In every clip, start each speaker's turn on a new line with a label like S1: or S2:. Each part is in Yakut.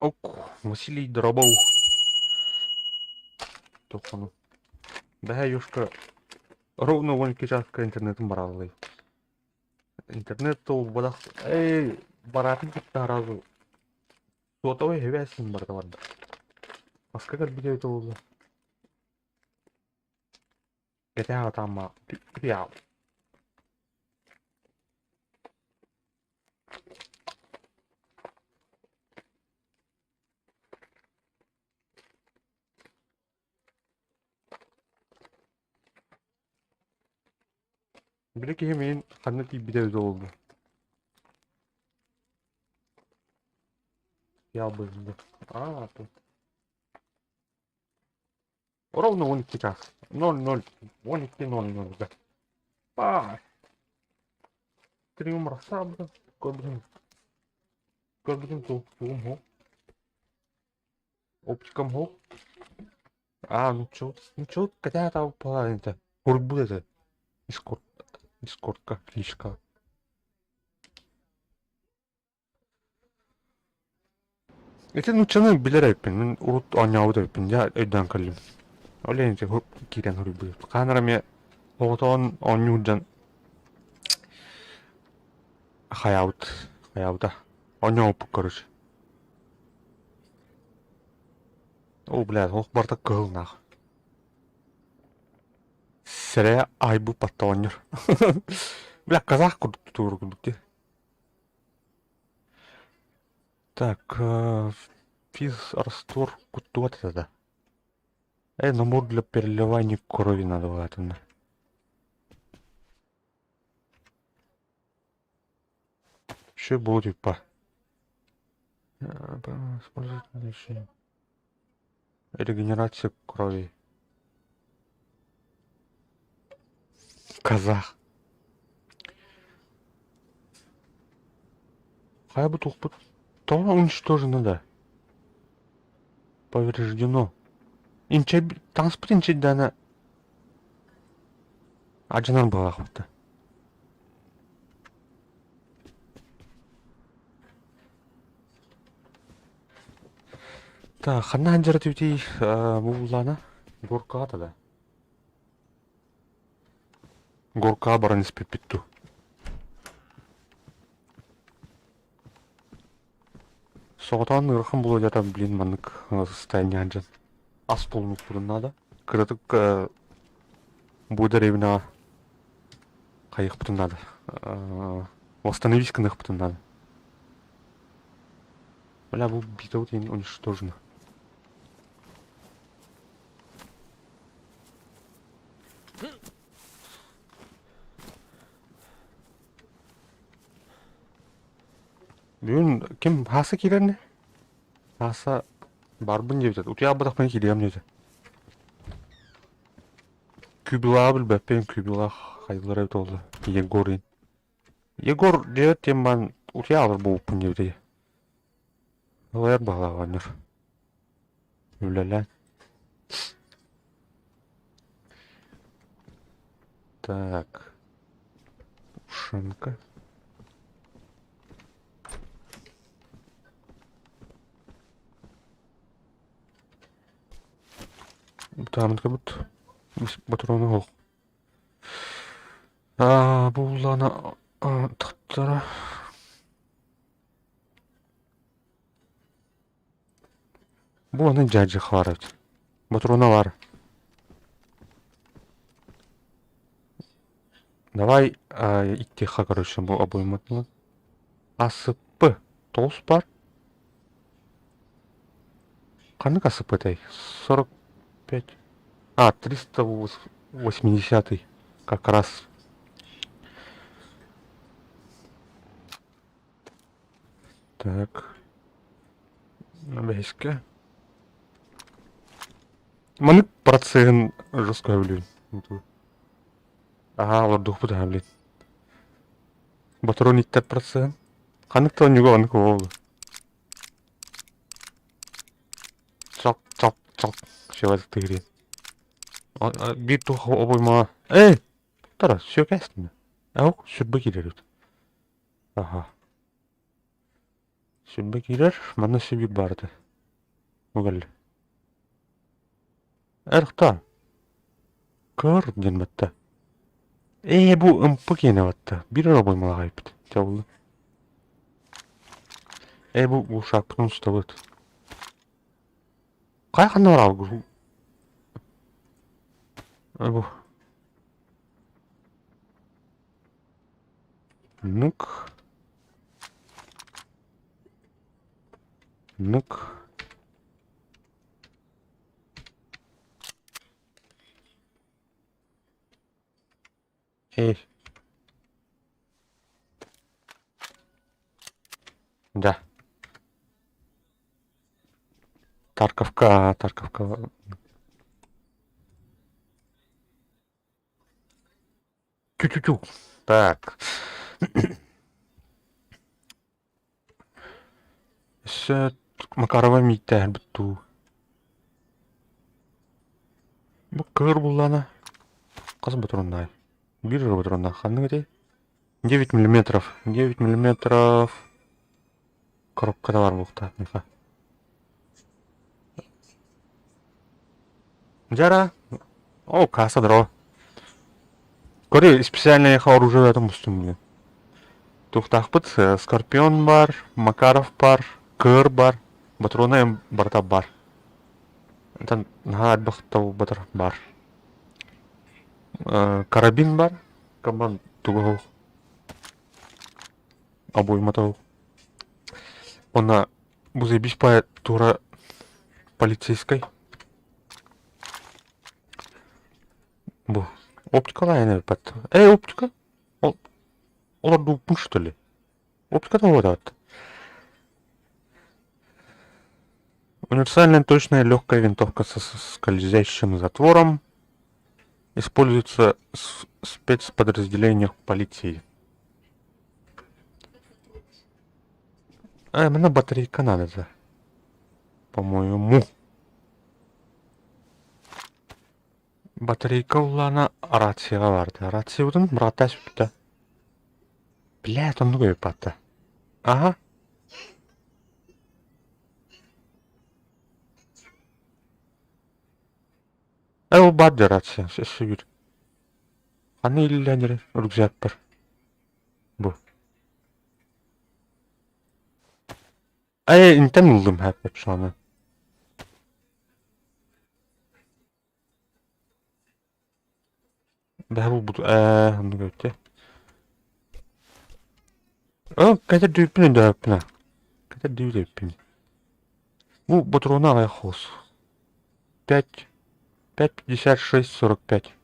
S1: Ок, Василий Дробов. Тохону. Бэһэ Юшка ровно 12 часка интернетин бараллай. Интернет толбадах. Эй, бараатын кытта сразу сотовый хебээсин барда барда. Аска кэлбит эбит олла. Кэтээх атаама пиал. Били киһи миин ханна тиийбитэ эбитэ буолла. Я быһыллы. Аа, тут. Ровно 12 час. 00. 12.00 да. Па. Триум расслабла. Көрбүтүм. Көрбүтүм тугум хо. Оптикам хо. А, ну чё, ну чё, хотя там это. Урбут это. Дискорд. Дискордка, личка. Ити нууччаны билэр эбиппин, мин урут оонньообут эбиппин, дьэ өйдөөн кэллим. Ол иһин ити киирэн суруйбут. Хаһан эрэ эмиэ оҕотоҕун оонньуур дьон хайаабыт, хайаабыта. Оонньообуппут короче. Оо, блядь, ох барыта кыһыл наах. Сэрэ айбыт батта оонньуур. Бля, казах курдук тутуур курдук дии. Так, физраствор куттубат этэ да. Набор для переливания крови надо было. Еще будет по. Регенерация крови. Казах. Хайа бу туохпут тоҕо уничтожено да? Повреждено. Инчэ таҥаспыт инчэйдээнэ алдьанар быһыылаахпыт да. Так, ханна сылдьар этибитий бу буллаана? Горкаҕа да? Горкаҕа баран испиппит дуу? Соҕотоҕун ыарахан буолуо дьата блин маннык состояние дьон ас булунукпутун наада. Кыратык бу дэриэбинэҕэ хайыахпытын наада. Восстановить гыныахпытын наада. Бля, бу бита уничтожена. Бүгүн ким Хааса киирэрни? Хааса барбын диэбитэ. Утуйаабатахпына киириэм диэтэ. Күбүлааҕы билбэппин, Күбүлаах хайдылара эбит буолла. Егор диэн. Егор диэбит диэн баран утуйаабар буолбуппун диэбитэ. Ылайар баҕалаах оҕонньор. Үлэлээн. Так. Ушанка. Бутааммыт кыбыт. Ботуруона суох. Аа, бууллаана тахтара. Бу аны дьаадьыха баар эбит. Ботуруона баар. Давай иттиэххэ короче бу обойматынан. АСП тоҕус баар. Ханнык АСП этэй? 45. А, 380 как раз. Так. Бэһискэ. Маннык процеһын жестко блин. Аһаа, олордуохпут аһа, блин. Ботурун иттэр процеһын. Ханнык да онньуга оннук буолла. Чок, чок, чок. Все тыгырин. Биир туох обойма. Эй! Тара, сүөкээстин. Ау, сүрбэ киирэр эбит. Аха. Сүрбэ киирэр, манна өссө биир баар этэ. Бу кэллэ. Эрхтан. Көр диэн батта. Ээ, бу ымпы киэнэ батта. Биир эрэ обоймалаах эбиппит. Чабылла. Ээ, бу глушакпытын устабыт. Хайа ханна барабыт? Бу. Нук. Нук. Эй. Да. Тарковка, Тарковка. Тю-тю-тю. Так. Өссө Макарова мииттээһэрбит дуу. Бу кыыр буллаана. Хас ботуруоннаай? Биир эрэ ботуруоннаах. Ханнык этэй? 9 миллиметров. 9 миллиметров. Коробкада бар буолуохтаах миэхэ. Дьара. О, касса дро. Көрү, специальное оружие этом мустум диэн. Туохтаахпыт Скорпион бар, Макаров бар, Кыр бар, Батрона эм барыта бар. Онтон наһаа элбэх батыр бар. Карабин бар, команд тугу обоймата Уонна бу заебись по тура полицейской. Бу оптикалаан эбиппат. Эй, оптика? Ол олордууппун что ли? Оптика вот. Универсальная точная легкая винтовка со скользящим затвором используется в спецподразделениях полиции. А, на батарейка надо, да. По-моему. Батарейка улаана рацияҕа баарда. Рациябытын бырааттаа сүппүтэ. Блядь, оннук өйүппатта. Аха. Э, ол баар дии рация, өссө биир. Ханна ииллээн эрэ рюкзакпар. Бу. Э, интэн ыллым хэппэт соны. Бэһэ булбут ээ оннук эбит дии. Оо, кэтэрдибиппин өйдөөбөппүн аа. Кэтэрдибит эбиппин. Бу ботуруона аҕыйах хоос. Пять, 5,56, 45.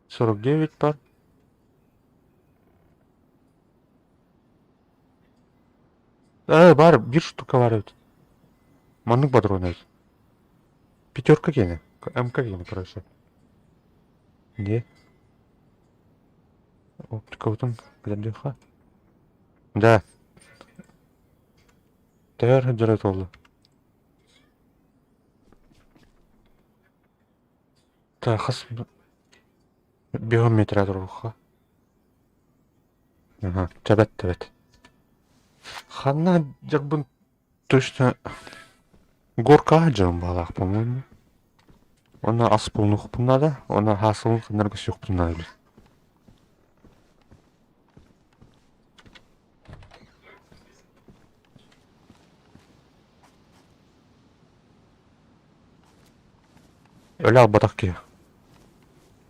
S1: 49 бар. Ээ, баар, биир штука баар эбит. Маннык бодрон эбит. Пятерка киэнэ. МК киэнэ, короче. Не? Оптикабытын кэтэрдиэххэ. Да. Төһөр сылдьар буолла. Так, хас биометра туруохха. Аха, тэбэт тэбэт. Ханна дьарбын точно горкаҕа дьарым баҕалаах, по-моему. Уонна ас булунуохпун наада, уонна хаасылын ханнарга сүөхпүн наада эбит. Өлө албатах киһи.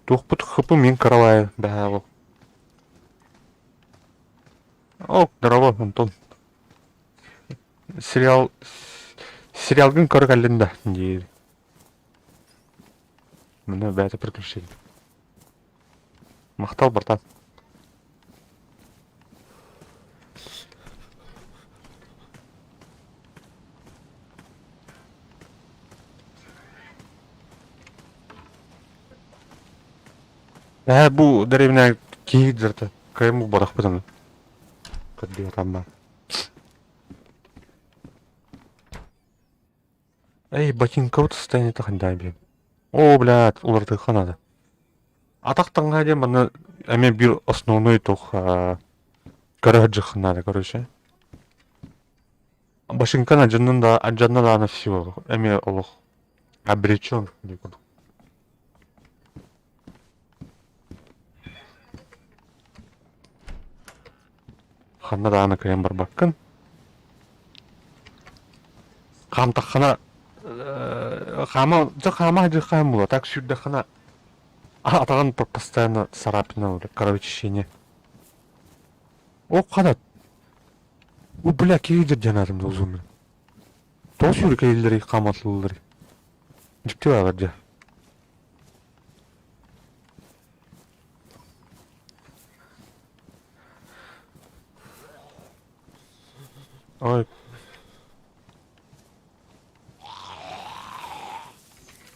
S1: Туохпут хпы мин каравай бэһээ О, здорово, Антон. Сериал сериалгын көрө кэллин да диир. Мына бэйэтэ приключение. Махтал, братан. Ээ, бу дэриэбинэ киһи дьарта кыайан булбатахпыт аны. Көрдүө Эй, ботинкабыт состояниета хандаай биэн. Оо, блядь, уларытыахха наада. Атах таҥаһа диэн манна эмиэ биир основной туох көрө сылдьыаххын наада, короче. Башыҥкан алдьаннын да алдьанна даҕаны всё эмиэ олох обречен дии курдук. Ханна даҕаны кыайан барбаккын. Хаамтаххына хаама дьэ хаама сылдьыаххын буолуо так сүүрдэххинэ атаҕын постоянно царапина кровотечение. Ол ханат Бу бля киһи дьарданаатым да узуннун. Тоҕо сүүрэкэлииллэрий, хааматылыылларый? Дьикти баалар дьэ. Ой.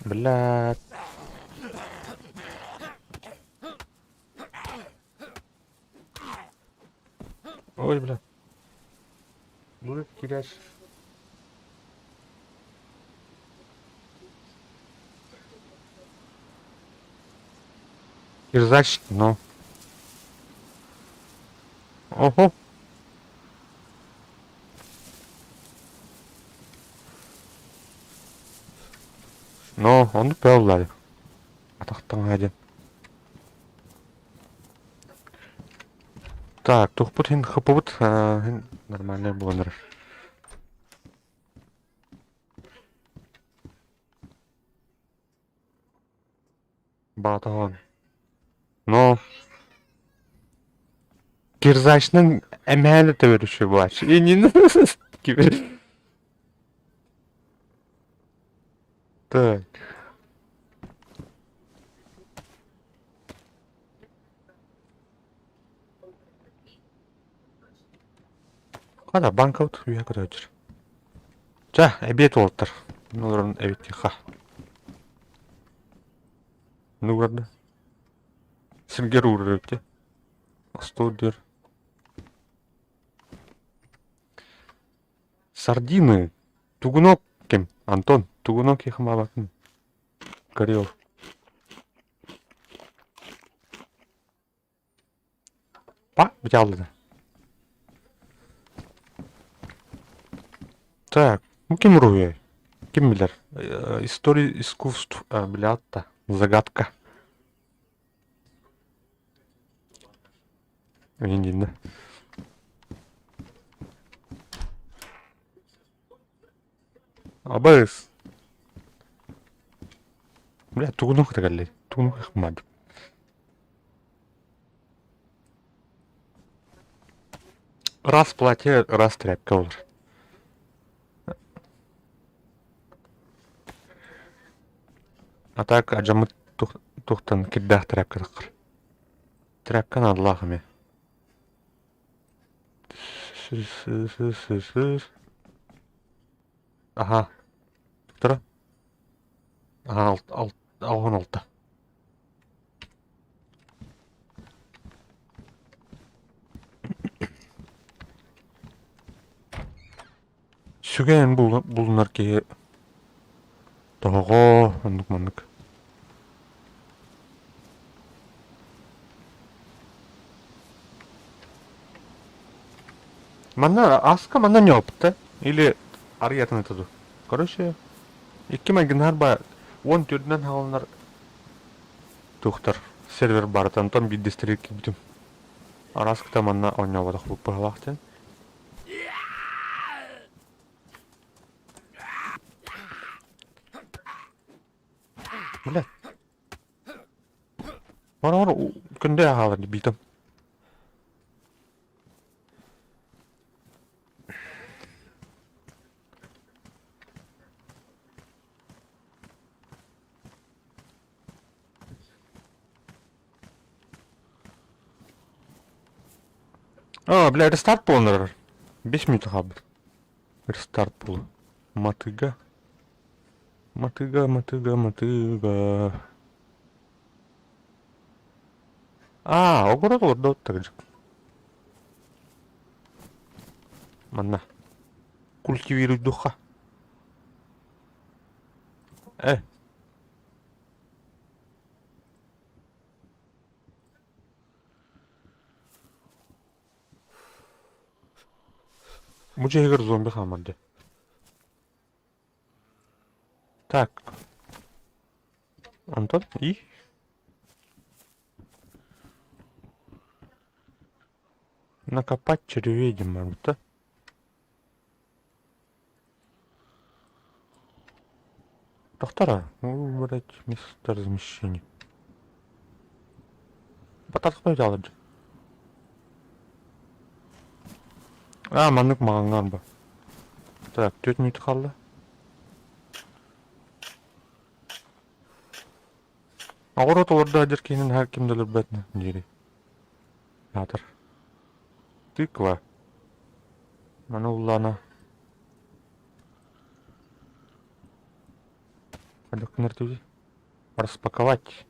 S1: Блядь. Ой, бля. Будет терять. Кирзач, но. Ого. Но, он пел Атахтаҥа диэн. Так, тухпут иһин хпбыт иһин нормальный буолан эрэр. Баатаҕын. Но Кирзачнын эмэһэ да төбөр үчүгэй буолааччы. Иннин Так. Хата банкабыт үөһэ көтөөччү. Чэ, эбиэт уолаттар. Олорон эбиттиэххэ. Ну уурда. Сиргэр уурар эбит Остуол диэр. Сардины. Тугунок ким? Антон, тугунок кихмабатын. Горел. Па, бүтэ Так, ну ким уруһуйай? Ким билэр? История искусств билят загадка. Иннинэ. Абыс. Бля, тугунук кэллэй? Тугунук ыхмад. Раз платье, раз тряпка olur. А так адьаммыт тухтан кирдээх тряпка таххар. Тряпка наадалаах эмиэ. Аха. Тура. Аха, 16. Сүгэн булунар киһи тоһоҕо оннук маннык. Манна аска манна ньоопта или арыйатын это Короче, икки майгыннар ба 14-нэн хааланар туохтар сервер барыта онтон биирдэстэригэр киирбитим. Араас манна оонньооботох быһалаах диэн. Бля. Бар күндэ хаалар битым. А, бля, рестарт буолан 5 минут хаалбыт. Рестарт буолла. Матыга. Матыга, матыга, матыга. А, огород олордо так Манна. Культивируй духа. Э. Бу дьиэһигэр зомби хаамар дии. Так. Антон, и? Накопать червей диэн барбыта. Доктора, выбрать место размещения. Батархпай дьаалар. А, маннык маҕаҥҥа ба. Так, 4 минут хаалла. Оҕуруот олордо дьэр киһинин хар ким да өлөрбөт дири. Аатар. Тыква. Маны уллаана. Распаковать.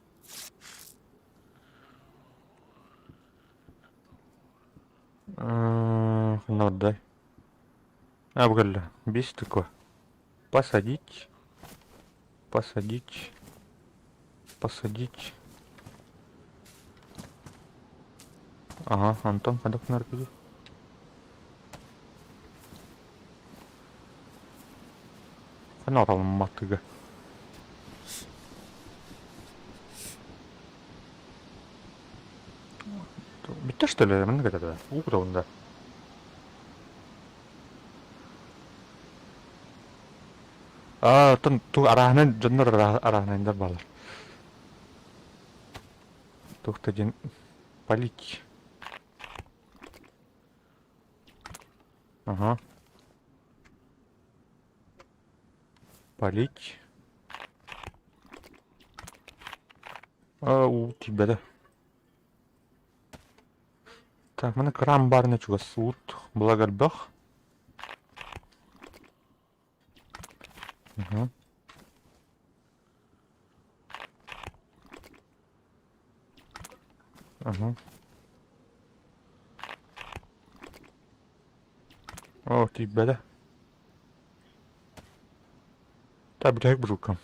S1: Ханна А, бу Без тыква. Посадить. Посадить. Посадить. Ага, Антон хайдах гынар Ханна оралымматыга. Бүттэ что ли? Маннык этэ уу кутабын да. Аа, оттон ту арааһынан дьоннор арааһынайдар бааллар. Туох да диэн полить. Ага. Полить. А, уу тиийбэтэ. Так, маны кран баарына чугас уут благо элбэх. Угу. Ага. О, тиийбэтэ. Так, бүтэһик бутылкам.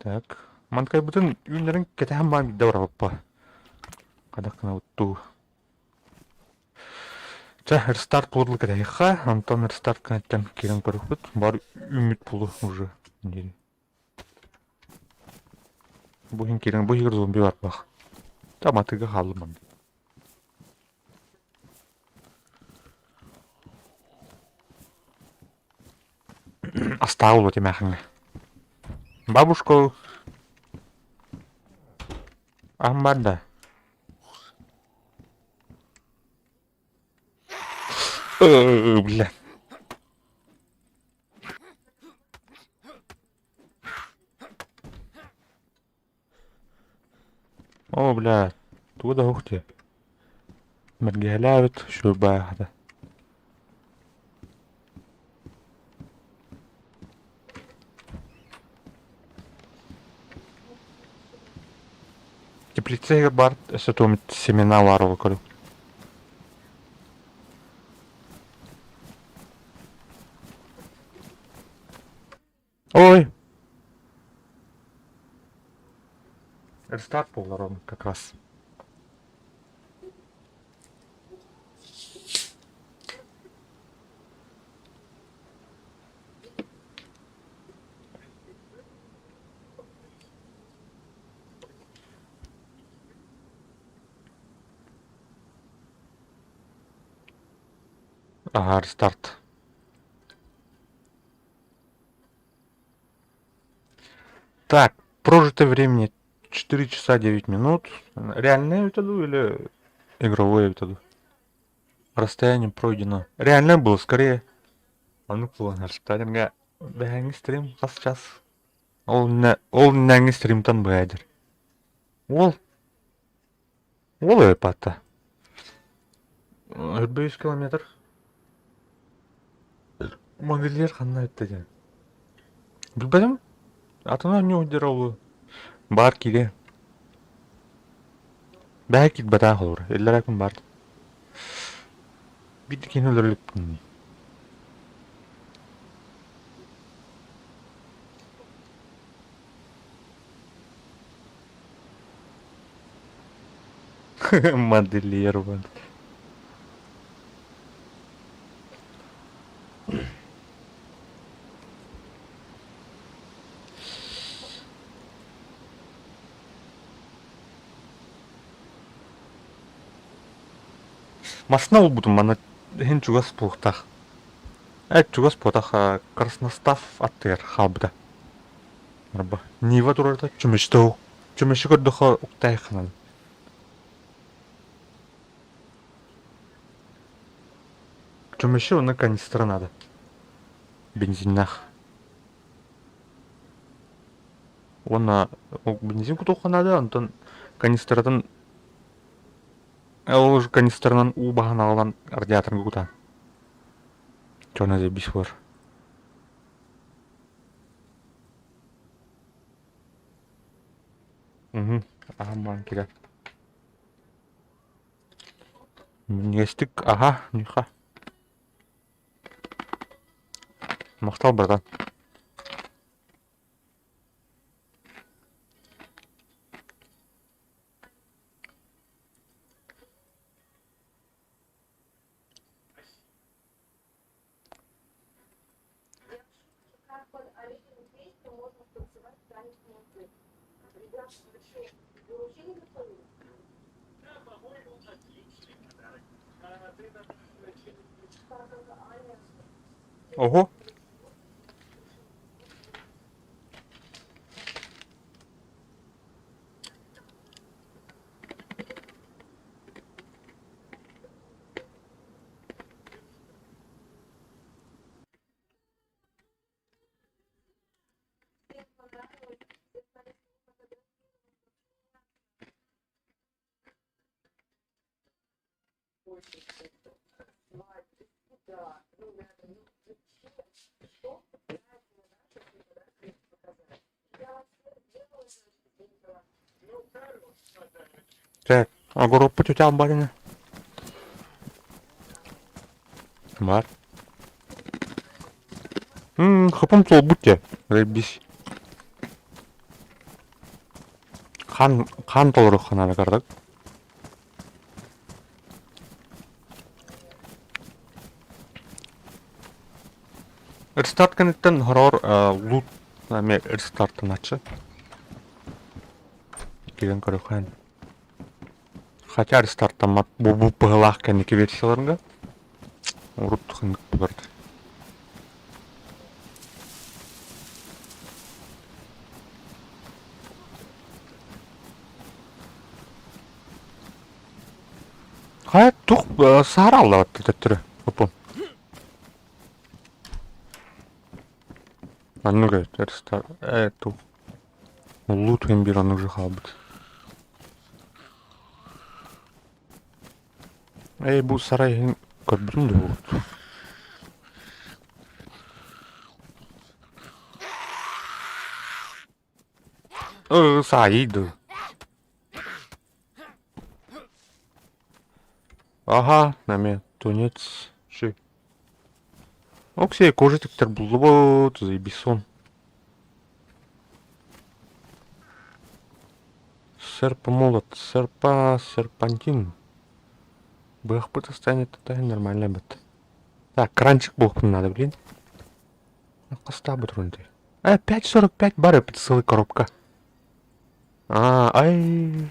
S1: Так, манкайбытын үүннэрин кэтэһэн баан биирдэ барабыппа. Хайдах гынабыт дуу? Чэ, рестарт буолла кэтэһиэххэ, онтон рестарт кэнниттэн киирэн көрүөхпүт. Бар үүммүт буолуо уже диэри. Бу иһин киирэн, бу иһигэр зомби барбах. Там атыыга хааллым манна. Астаах буолуо тимээхиҥҥэ. Бабушка аһым баар да? Бля. Оо, бля, тугу да уһук дии. Мэргэһэлээбит шуйбаахата. Теплицега бар өссө туом семена баар ол көрүҥ. Ой! Рестарт буолар он как раз. Ага, рестарт. Так, прожито времени 4 часа 9 минут. Реальное это или игровое это? Расстояние пройдено. Реально было скорее. А ну планер. Бэһэҥҥи стрим хас час? Ол ол иннээҥҥи стримтан быһаайдыр. Уол уол ыйыппатта. 45 километр. Модельер ханна эттэ диэн. Билбэтим. Атына оонньуу сылдьар ол баар киирэ. Бэһэ киирбэтэх холобур. Иллэрээ күн баар. Биир киһини өлөрүлүкпүн. Модельер вот. Массыына булбутум манна иһин чугас буолуохтаах. Эт чугас буотах Красностав аттыгар хаалбыта. Арба Нива турарда чөмөчтөө чөмөчү көрдөхө уктайханан. Чөмөчү уонна канистра надо. Бензиннээх. Уонна бензин кутуохха наада, онтон канистратын ол канистранан уу баһан аҕалан радиаторга кутаан. Чона заебись буолар. Мгм. Аһан баран кэлэр. Минньигэстик аһа, ньуха. Махтал, братан.
S2: Как под Алинину песню можно станцевать танец музыки? Ребят, вы что, вы не поняли?
S1: Ого! Так, огуруппут үтээн барына. Бар. Хапым туолбут дьэ, заебись. Хаан, хаан толоруохха наада кырдык. Рестарт кэнниттэн хороор лут эмиэ рестартанааччы. Киирэн көрүөххэ. Хотя рестартаммат бу бу быһылаах кэнники версияларга урут ханнык буларда. Хайа туох саара аллабат төттөрү оппун. Оннук эбит туох Улуу түгэн биир оннук же хаалбыт. Эй, бу сарай иһин көрбүтүм да буолбут. Саайый дуу. Аха, эмиэ тунец ши. Оксей кожа тиктер буллубут, заебись Серп молот, серпа, серпантин. Быахпыт станет это нормально бит. Так, кранчик буолуохпун надо, блин. Хастаабыт рунты. 5.45 бар эбит целый коробка. А, ай.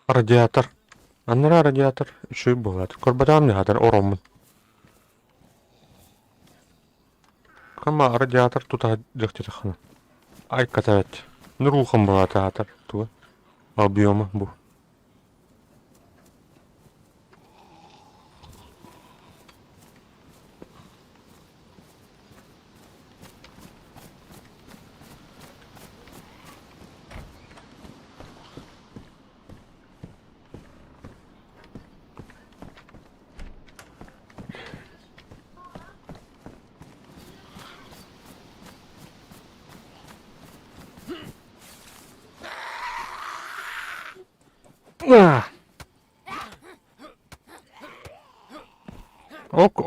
S1: Радиатор. Анараа радиатор үчүгэй буолаат. Көрбөтөҕүм дьаһатар ороммун. Кама радиатор тута дьахтыаххына. Айката эт. Нурухан буолаата аатар туга. Объема бу.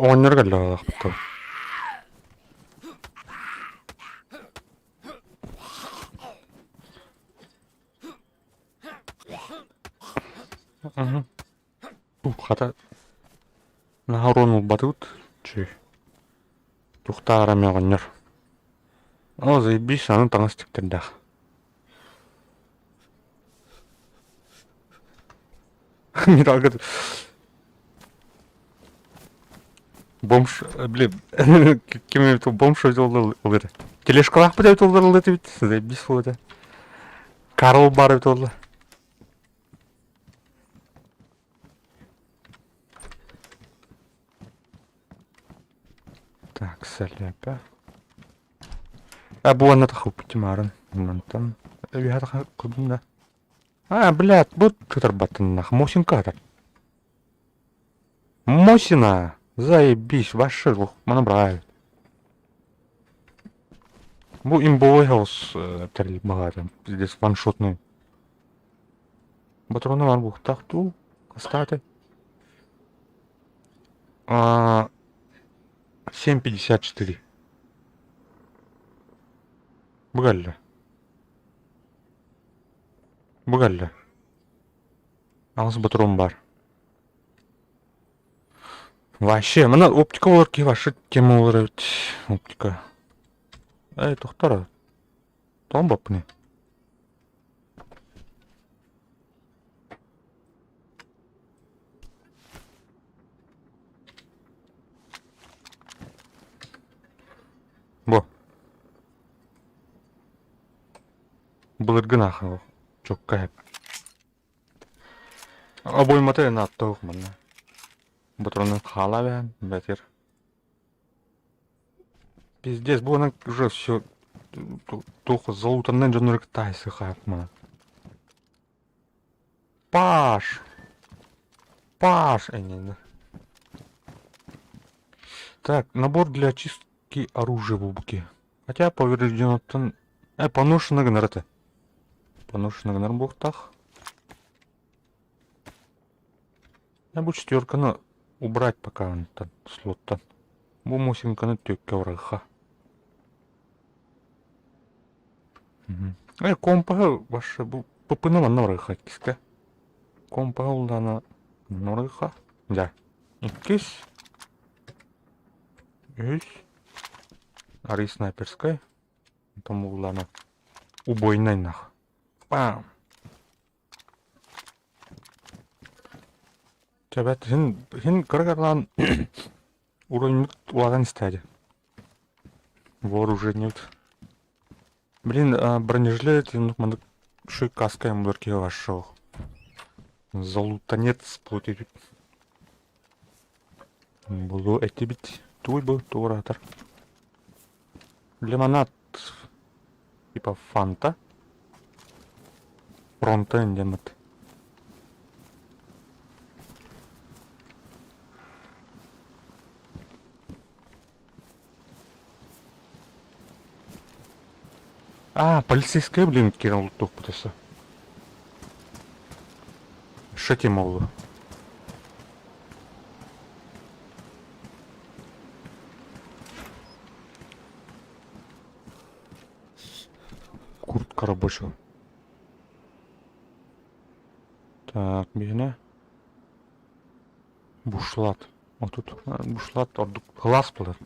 S1: Оҕонньор кэллэ буоллахпыт. Хата наһаа оруон ылбатыбыт. Чүй. Тухтаара эмиэ оҕонньор. Оо, заебись, аны таҥас тиктэрдээх. Не Бомж, блин, ким эбит бомж ылыр. Тележкалаахпыт эбит ыллар эбит, заебись ол этэ. Карл бар эбит олла. Так, сэлээпэ. А бу уонна тахыппытым Мантан үһэ тахыппытым да. А, блядь, бу кытарбатыннах, Мосинка атар. Мосина! Заебись, вообще, маны брать. Бу имбовый хаус тэрил баҕата, пиздец, ваншотный. Патроны бар буохтаах дуу, кстати. 7,54. Бу кэллэ. Бу кэллэ. Аҕыс патрон бар. Вообще, мына оптика болар киһи вообще тема болар эбит. Оптика. Эй, тохтор. Тоҕо баппыный? Бу. Былыргы нахуй чокка хэп. Обоймата нааттоох манна. Ботронун хаала бээн, бэтир. Пиздец, бу онон уже все туох залутаннан дьоннору кытта хайсыхаах мана. Паш! Паш! Э, Так, набор для очистки оружия бубки. Хотя поврежден поношено гынар это. Поношено гынар буохтаах. Я бу четверканы убрать пока онтон слоттан. Бу мусинканы түөккэ барыха. Э, компаһы вообще бу ПП-ны манна барыха иккискэ. Компаһы улдаана манна барыха. Да. Иккис. Үс. Арый снайперскай. Там улдаана убойнай нах. Пам. Чэбэт иһин иһин кыра-кыралаан уровньмут улаатан истээри. Вооружениебыт. Блин, бронежилет маннык үчүгэй каска эмулар киһи вошел. Залутанец платит. Булу этибит. Туй был туоратор. Лимонад типа фанта. Фронта индеммит. А, полицейская, блин, киирэн олуттуохпут өссө. Шатим олу. Куртка рабочего. Так, биһинэ. Бушлат. Вот тут бушлат ордук глаз буолар.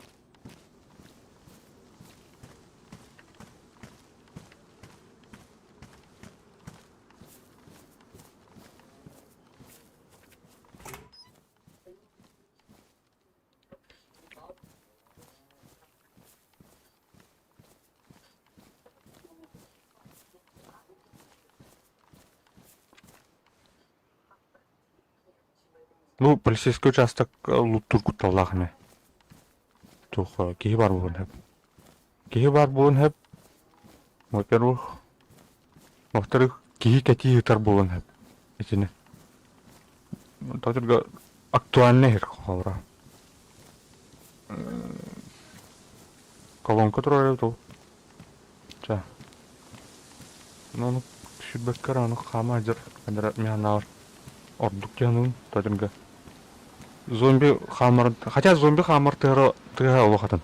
S1: Ну, полицейский участок луттуур кутталлаах эмэ. Туох киһи баар буолуон сөп. Киһи баар буолуон сөп. Во-первых, во-вторых, киһи кэтии ыытар буолуон сөп. Итини. Только актуальный иһэр холобура. Колонка турар эбит ол. Ча. Ону сүүрбэккэ эрэ ону хаама сылдьар ханна эрэ мин санаабар ордук дьаһанабын Тотемга. Зомби хаамар, хотя зомби хаамар тыһара тыаһа олох атын.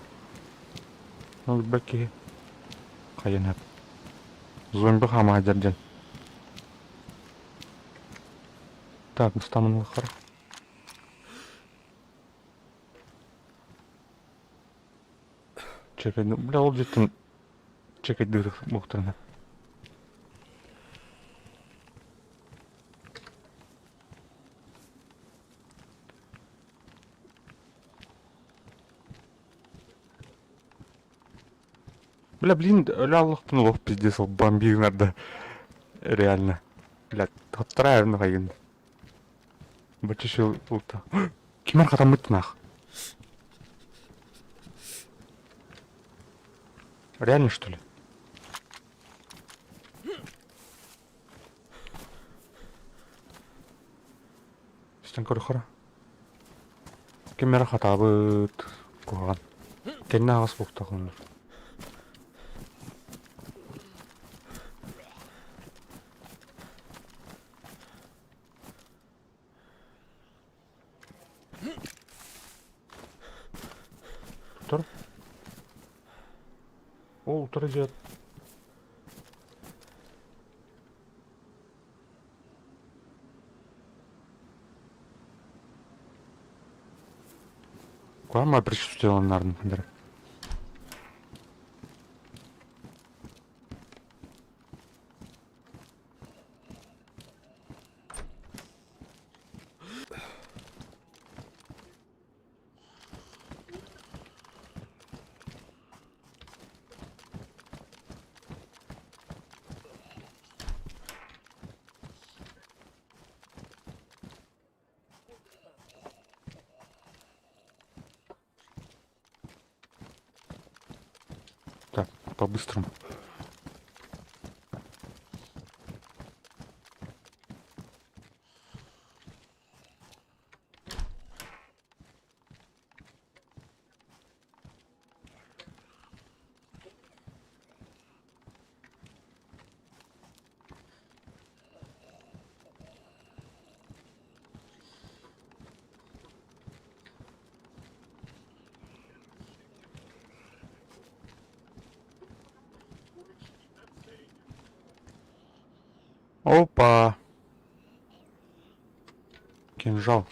S1: Ол билбэт киһи хайан Зомби хаама сылдьар диэн. Так, ыстамын Чекай, бля, ол дьиттэн чекайдыыр буохтарына. Бля, блин, өлө аллахпын олох пиздец, ол бомбигнарда. Реально. Бля, тоттарайын хайын. Бачча улта. Кимэр хатаммыт нах. Реально, что ли? Истэн көрөхөрө. Ким эрэ хатаабыт куһаҕан. Кэннэ аҕас буолтах оннук. Утар. Ол утары дьиэ Куһаҕан предчувствиеланнарын Так, по-быстрому. Опа! Кинжал.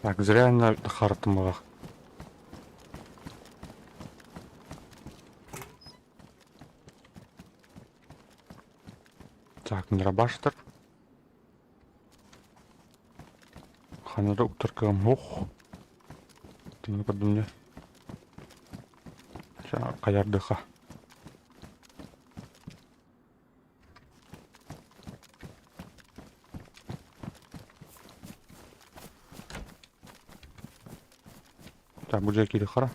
S1: Так, зря на хартымыгах. Так, дробаштар. Ханара уктаркам. Ох. Ты не подумай. Хаярдыха. Так, бу дьэ хара.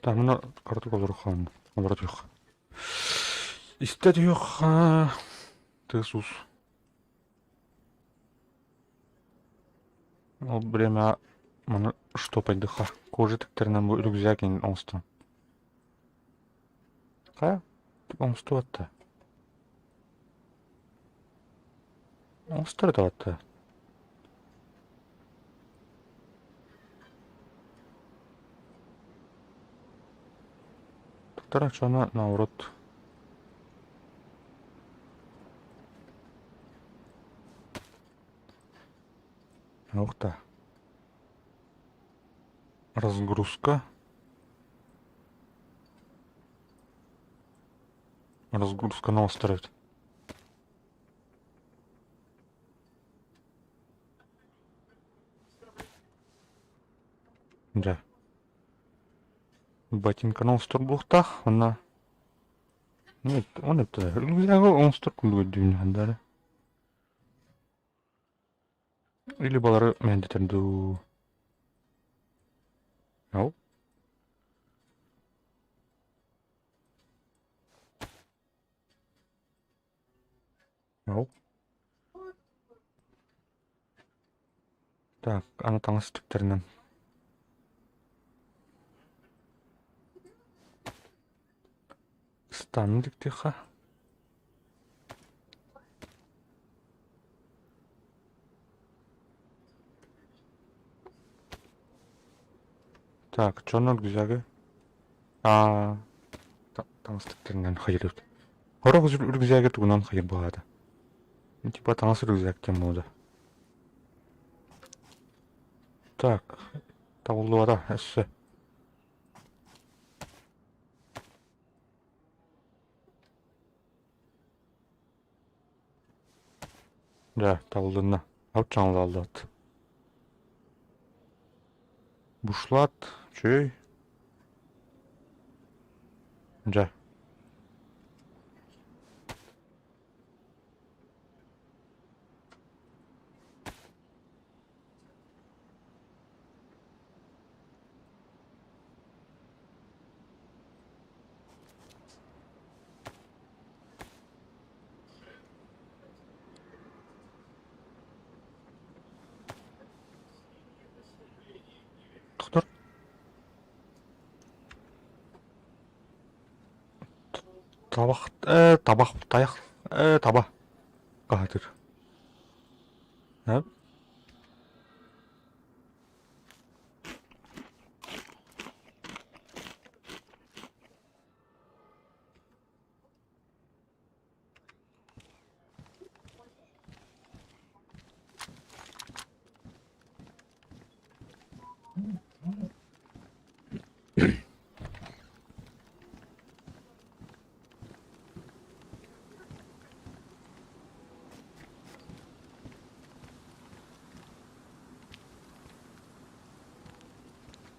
S1: Так, мына картук олорухан, олоротуох. Истэ түһүөххэ тыас-уус. Ол время маны штопайдыха. Кожа тиктэринэн бу рюкзак иҥин оҥостон. Хайа? Оҥостубат да. Оҥостор да. Туттара чона наоборот. Ух та. Разгрузка. Разгрузканы оҥостор эбит. Дьэ. Ботинканы оҥостор буолуохтаах уонна он это рюкзагы оҥостор курдук өйдүүбүн дары. Или балары мендетер дуу. Ау. Ау. Так, аны таҥас түктэринэн. Ыстаанын диктиэххэ. Так, чонор рюкзагы. Аа, таҥас түктэринэн хайырыбыт. Сорох рюкзагы тугунан хайыр баҕата. Типа таҥас рюкзак диэн буолда. Так, табыллыбата өссө. Дьэ, табылынна. Алчаҥлааллаат. Бушлат, чэй. Дьэ. Тохтор. Табах, табах, тайах, таба хаһытыр.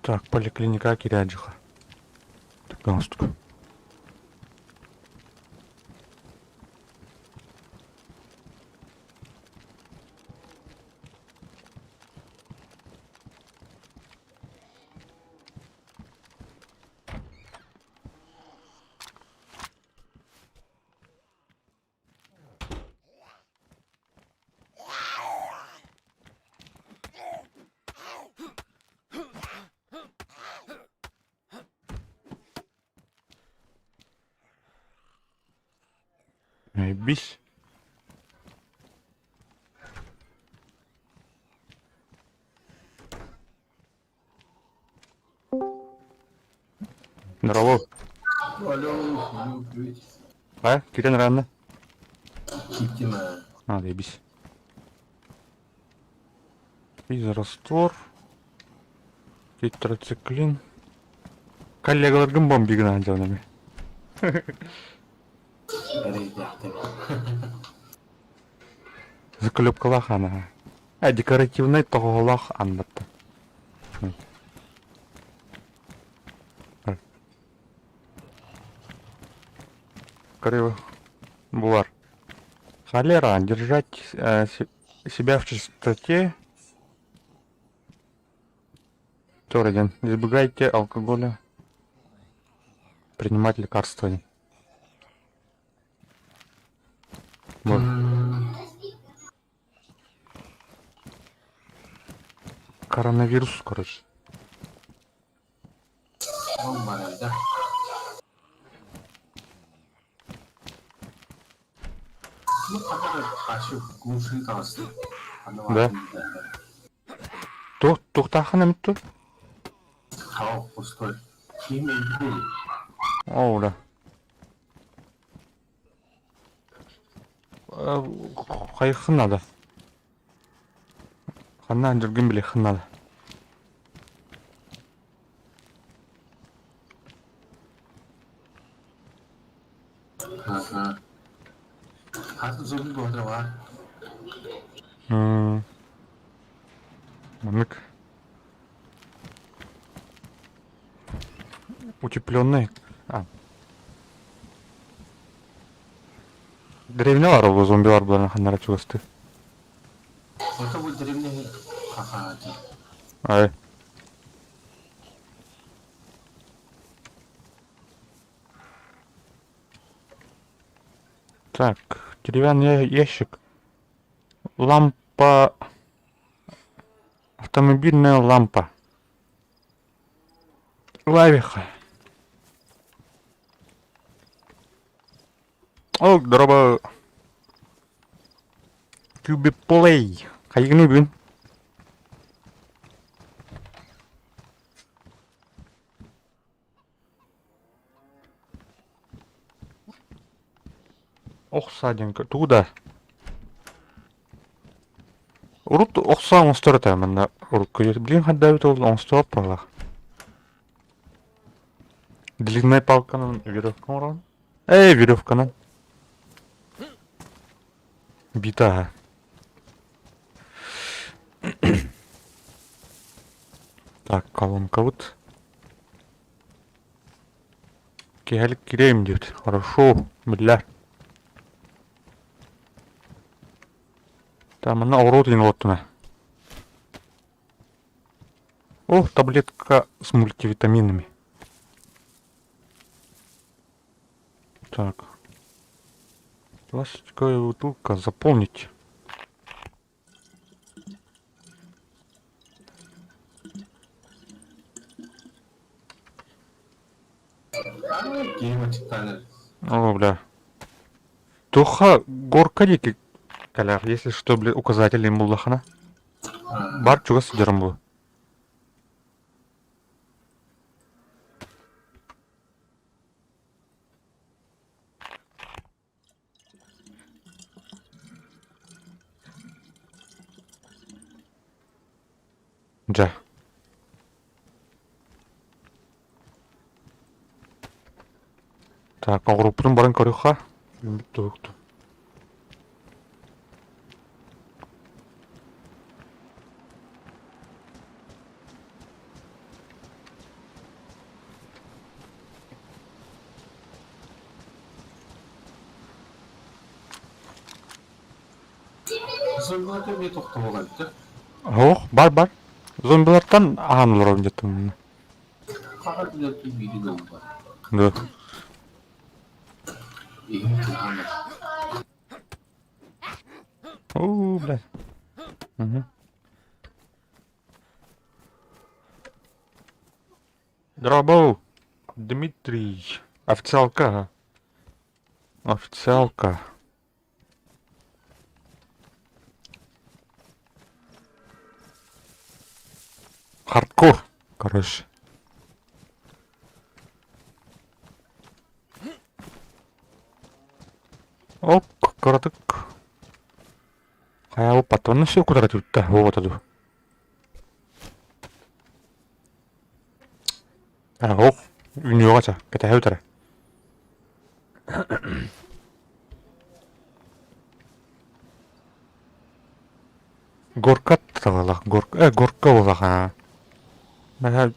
S1: Так, поликлиника киирээдьиха. Галстук. Бис. Здорово.
S3: Алло, алло, привет.
S1: А, кирен рано.
S3: Киттина.
S1: А, заебись. Физраствор. Тетрациклин. Коллегаларгын бомбигынан дьонами.
S3: Эрэйдээхтэр.
S1: Заклепкалаах ана. А, декоративнай тоҕоһолоох аннатта. Короче, булар. Холера, держать себя в чистоте. Второй Избегайте алкоголя. Принимать лекарства. Вот. Коронавирус, короче.
S3: Ол барарда. Ну, хата курсын таҕыста.
S1: Да. Туох туохтааххын эмит дуу?
S3: Хау, пустой. Ким өйдүү?
S1: Оо, да. Хайыххын наада. Ханна андыргын билиэххин наада.
S3: Хата зомби буолар баар.
S1: Маннык. Утепленный. А. Древнялар ол зомбилар булан ханнара чугасты.
S3: Ото бу древний хахаати.
S1: Ай. Так, деревянный ящик. Лампа. Автомобильная лампа. Лавиха. Ол дороба Кюбиплей. Хайгыны бүгүн? Ох сааденька, тугу да? Урут охсоо оҥостор этэ манна урукку билигин хайдаабыт ол оҥостубат буоллах. Длинная палканан веревка оҥорон. Эй, веревканан. Бита. Так, колонкабыт. Киэһэлик кириэм диэбит. Хорошо, биллэр. Там манна оҕуруот иһин олоттуна. О, таблетка с мультивитаминами. Так. Пластиковая бутылка. Заполнить.
S3: Киһи читтааныр.
S1: О, бля. Туха горка диэки кэлэр, если что, бля, указатель буллахына. Бар чугас сылдьарым бу. Дьэ. Так, оҕуруоппутун баран көрүөххэ. Үүммүт туһукту.
S3: Зомбиларга эмиэ тохтобул эбит
S1: Ох, бар бар. Зомбилартан аһаан олоробун дьэттим.
S3: Хаһан үлэлии биири буолла.
S1: Да.
S3: Иһин кыһанар.
S1: Оо, блядь. Мгм. Дорогой Дмитрий. Официалка, ага. Официалка. Хардкор, короче. Ок, кыратык. Хайа патроны все куда түттэ, вот это. Ох, үнүөҕэ ча, кэтэһэ бүтэрэ. Горка талалах, горка, горка буоллаҕа. Бэһэ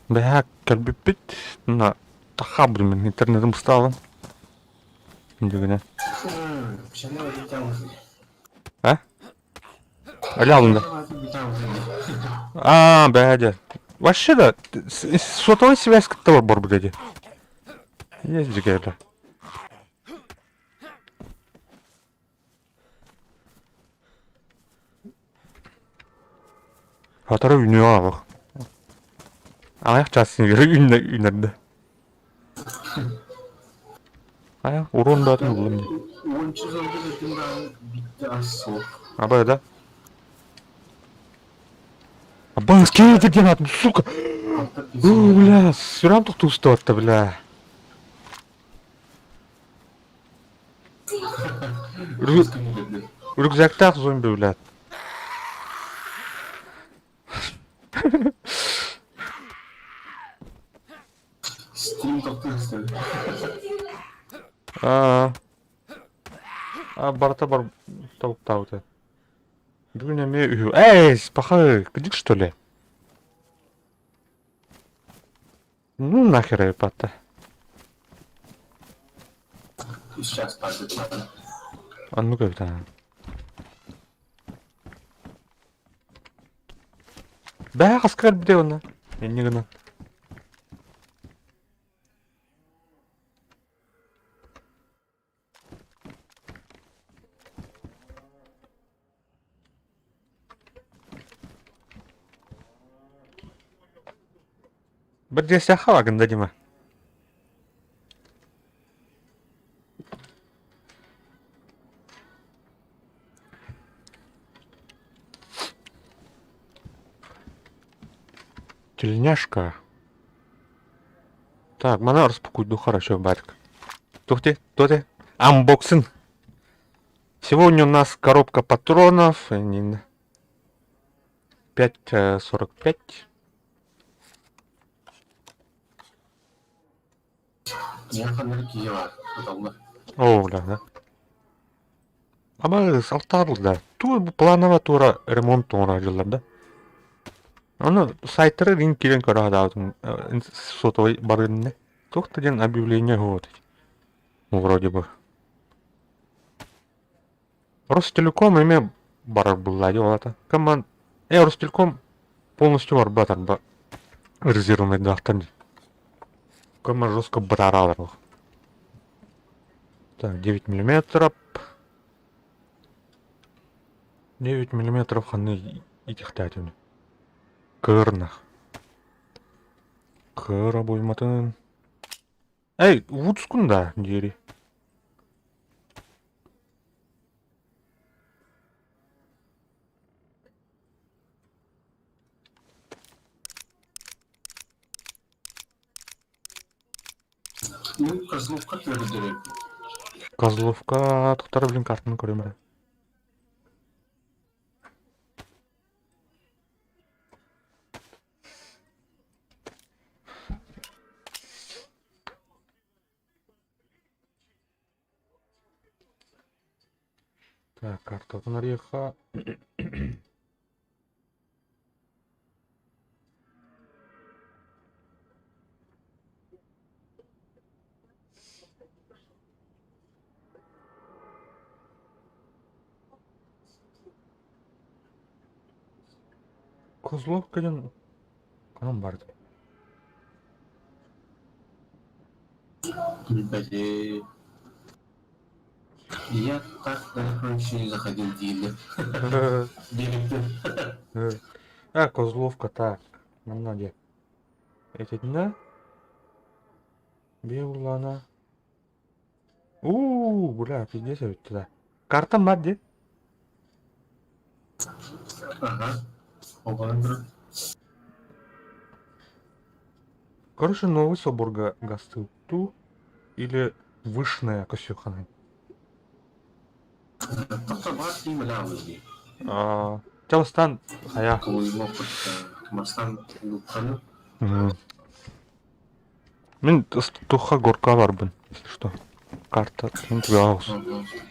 S1: бэһэ кэлбиппит, на тахаабытым мин интернетим быстаалым. Дьигинэ. А? Алялында. А, бэдэ. Вообще да, сотовой связь кытта бар бу деді. Есть дьигэлэ. Хатара үнүө аҕах. Аҕыйах чаас үүнэрдэ. Хайа, урон баатын буллум дии.
S3: Уонча сылга бүтүн даҕаны биирдэ ас суох.
S1: Абай да? Аббас кейдер диэн аатын, сука! Бу, бля, сүрам тохтуустуотта, бля. Рюкзактаах зомби, блядь.
S3: Стрим тохтуу истэбин.
S1: Аа. Барыта бар тобуктаабыта. Бүгүн эмиэ үһү. Эй, пахай, кыдьык что ли? Ну нахер это.
S3: Сейчас так.
S1: Оннук эбит аа. Бээ хаска кэлбитэ уонна? Инньэ гынан. Бэрдиэстэххэ баагында Дима. Тельняшка. Так, маны распакуйду хорошо, Барик. Тух ты, кто ты? Unboxing. Сегодня у нас коробка патронов. 5,45. О, бля, да. Ама салтаабыл да. Ту планово тура ремонт оҥороллор да. Ону сайтары рин киирэн көрө сатаабытым сотовай барыынна. Туох да диэн объявление вот. Вроде бы. Ростелеком эмиэ барар булла дии ол Команд Ростелеком полностью барбат арба резервныйдаахтар дии. Команд жестко бытаараалар. Так, 9 миллиметров. 9 миллиметров ханны итихтээтүнү. Кырнах. Кыра буйматын. Эй, вудскун да, диэри.
S3: Ну, Козловка көрдөрөр.
S1: Козловка туттара билин картаны көрөм эрэ. Так, картатын арыйыахха. Козловка диэн ханан баар этэй?
S3: Блин. Я так далеко еще не заходил в дилер. Директор.
S1: А, Козловка, так. Манна дьэ. Итиннэ Беллана. У, бля, пиздец эбит да. Картам бар дии.
S3: Ага. Оҕонон турар.
S1: Короче, Новый Соборга гастыттуу или Вышная көсүөхханай.
S3: Тохто баар тиим элэ дии.
S1: Чалыстан хайа.
S3: Мастан лукханы.
S1: Мин туха горка барбын, если что. Карта ким түгэҕэ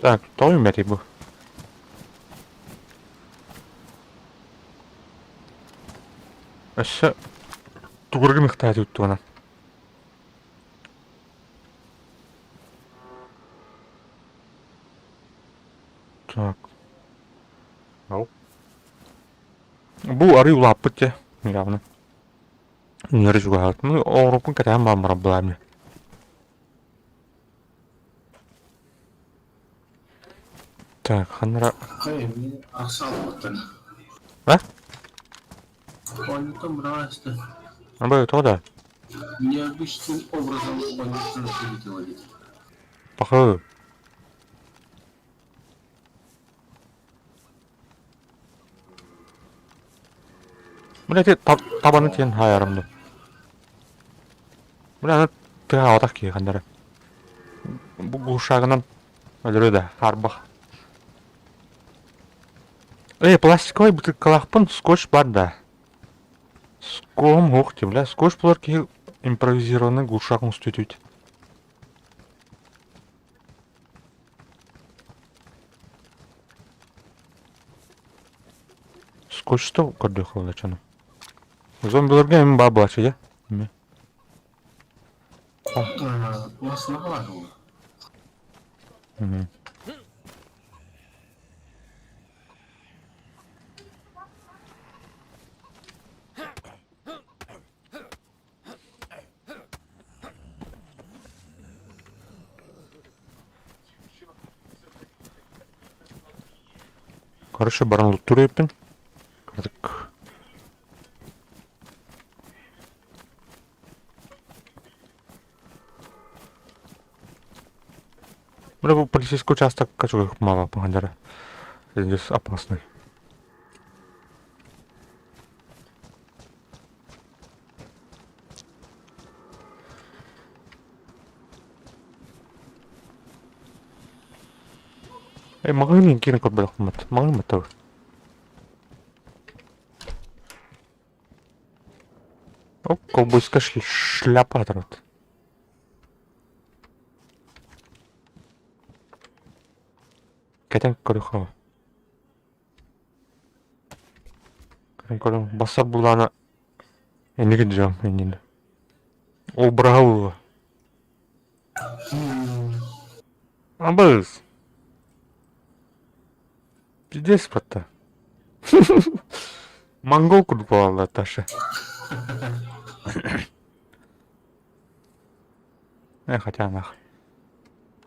S1: Так, тоҕо үүммэтий бу? Өссө тугурга мыхтааты туттугунан. Так. Ау. Бу арый улааппыт дьэ, явно. Үннэри чугаһаат. Ну, оҕуруппун кэтээн бааммара былааммын. Так, ханнара...
S3: Хай, мин ахса албыттан.
S1: А?
S3: Онньутан быраҕаста.
S1: Абы, тоҕо да?
S3: Необычным образом онньутан прилетела ведь.
S1: Пахы. Бля, ити табаны тиэн хаайарым дуу. Бля, аны тыаһаабатах киһи ханна эрэ. Бу глушагынан өлөрүө да, хаарбах. Эй, пластиковай бытыыккалаахпын, скотч бар да. Скоһум суох дии, бля, скотч булар киһи импровизированный глушак оҥостуо Скотчто көрдүөх буолла Зомбиларга эми баа буолааччы дьэ. Эми.
S3: Массыына баар буолла.
S1: Короче, баран луттуур эбиппин. Кыратык. Бля, бу полицейский участокка чугас мало пахандара. Здесь опасный. Эй, маҕаһыын киирэн көрбөтөхпүт. Маҕаһыын баттабыт. Оп, ковбойская шляпа атырат. Кэтэн көрүөххэ. Көрөн көрөн бассар булаана инники дьон иннинэ. Ол быраҕа Абыс. Пиздец батта. Монгол курдук буолаллар Таша. Э, хотя нах.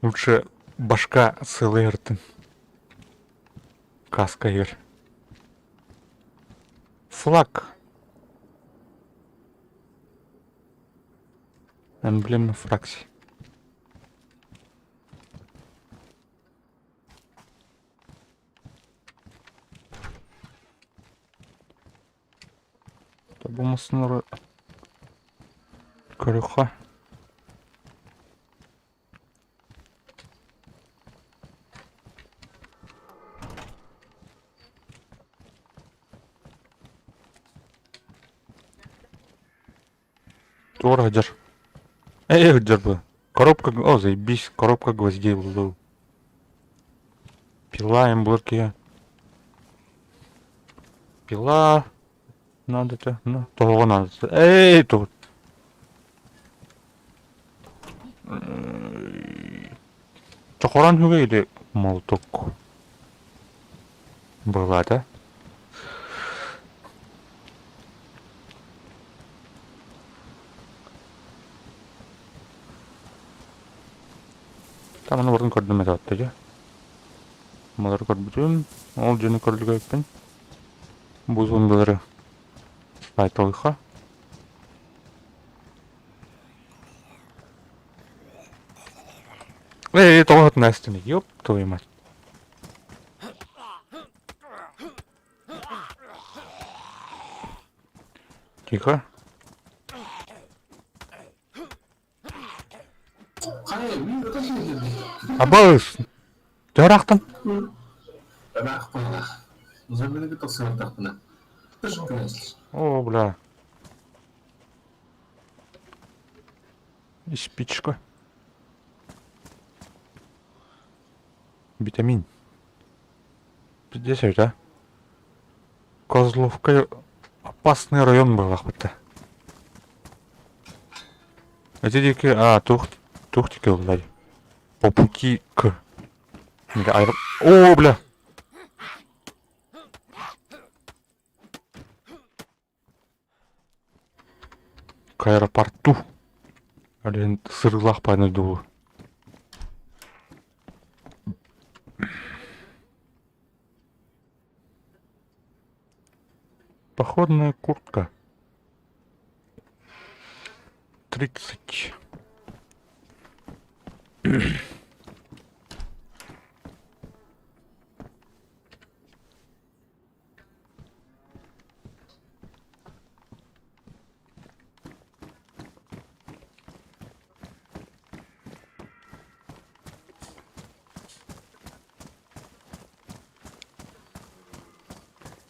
S1: Лучше башка целый ыртын. Каска ир. Флаг. Эмблема фракции. Бу көрүөххэ. Туора сылдьар. Ээ сылдьар бу. Коробка, о, заебись, коробка гвоздей булду. Пила им булар киһи. Пила надо-то, ну, тоҕо надо. Эй, тут. Чохорон үгүй или молоток была, да? Там аны барытын көрдүм этэ дьэ. Малары көрбүтүм, ол дьону көрдүгөппүн. Бу зомбилары айтылыха. Эй, тоҕо Настя, ёб твою мать. Тихо. Абыс! Төраахтан? О, бля. И спичка. Витамин. Пиздец, да? Козловка опасный район буоллахпыт. Эти диэки, а, туох, туох диэки ыллай. По пути к. О, бля! К аэропорту. Блин, сырыылаах пааны дуу. Походная куртка. 30.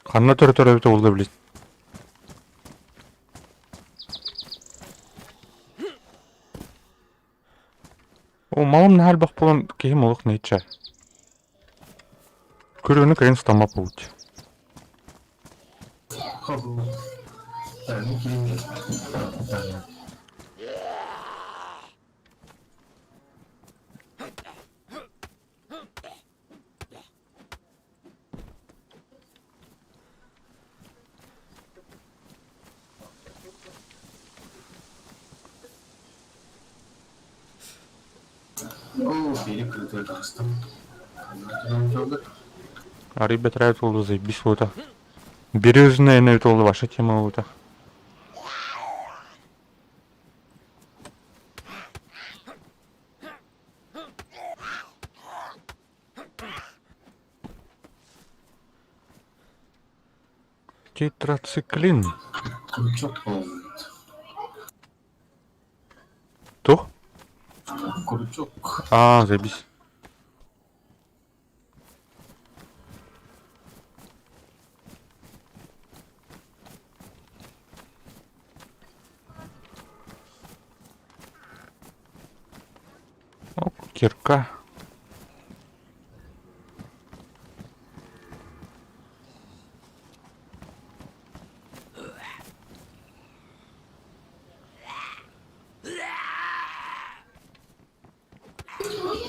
S1: Ханна төрөтөр эбитэ буолла билин. О, малым наһаа элбэх буолан киһим олох нэйчэ. Күрүөнү кыайан ыстаммат буолбут. Арый бэтэрээ туолу заебись буолта. Березная эне туолу ваша тема буолта. Тетрациклин.
S3: Крючок буолбут.
S1: Туох?
S3: Крючок.
S1: Аа, заебись. Оп, кирка.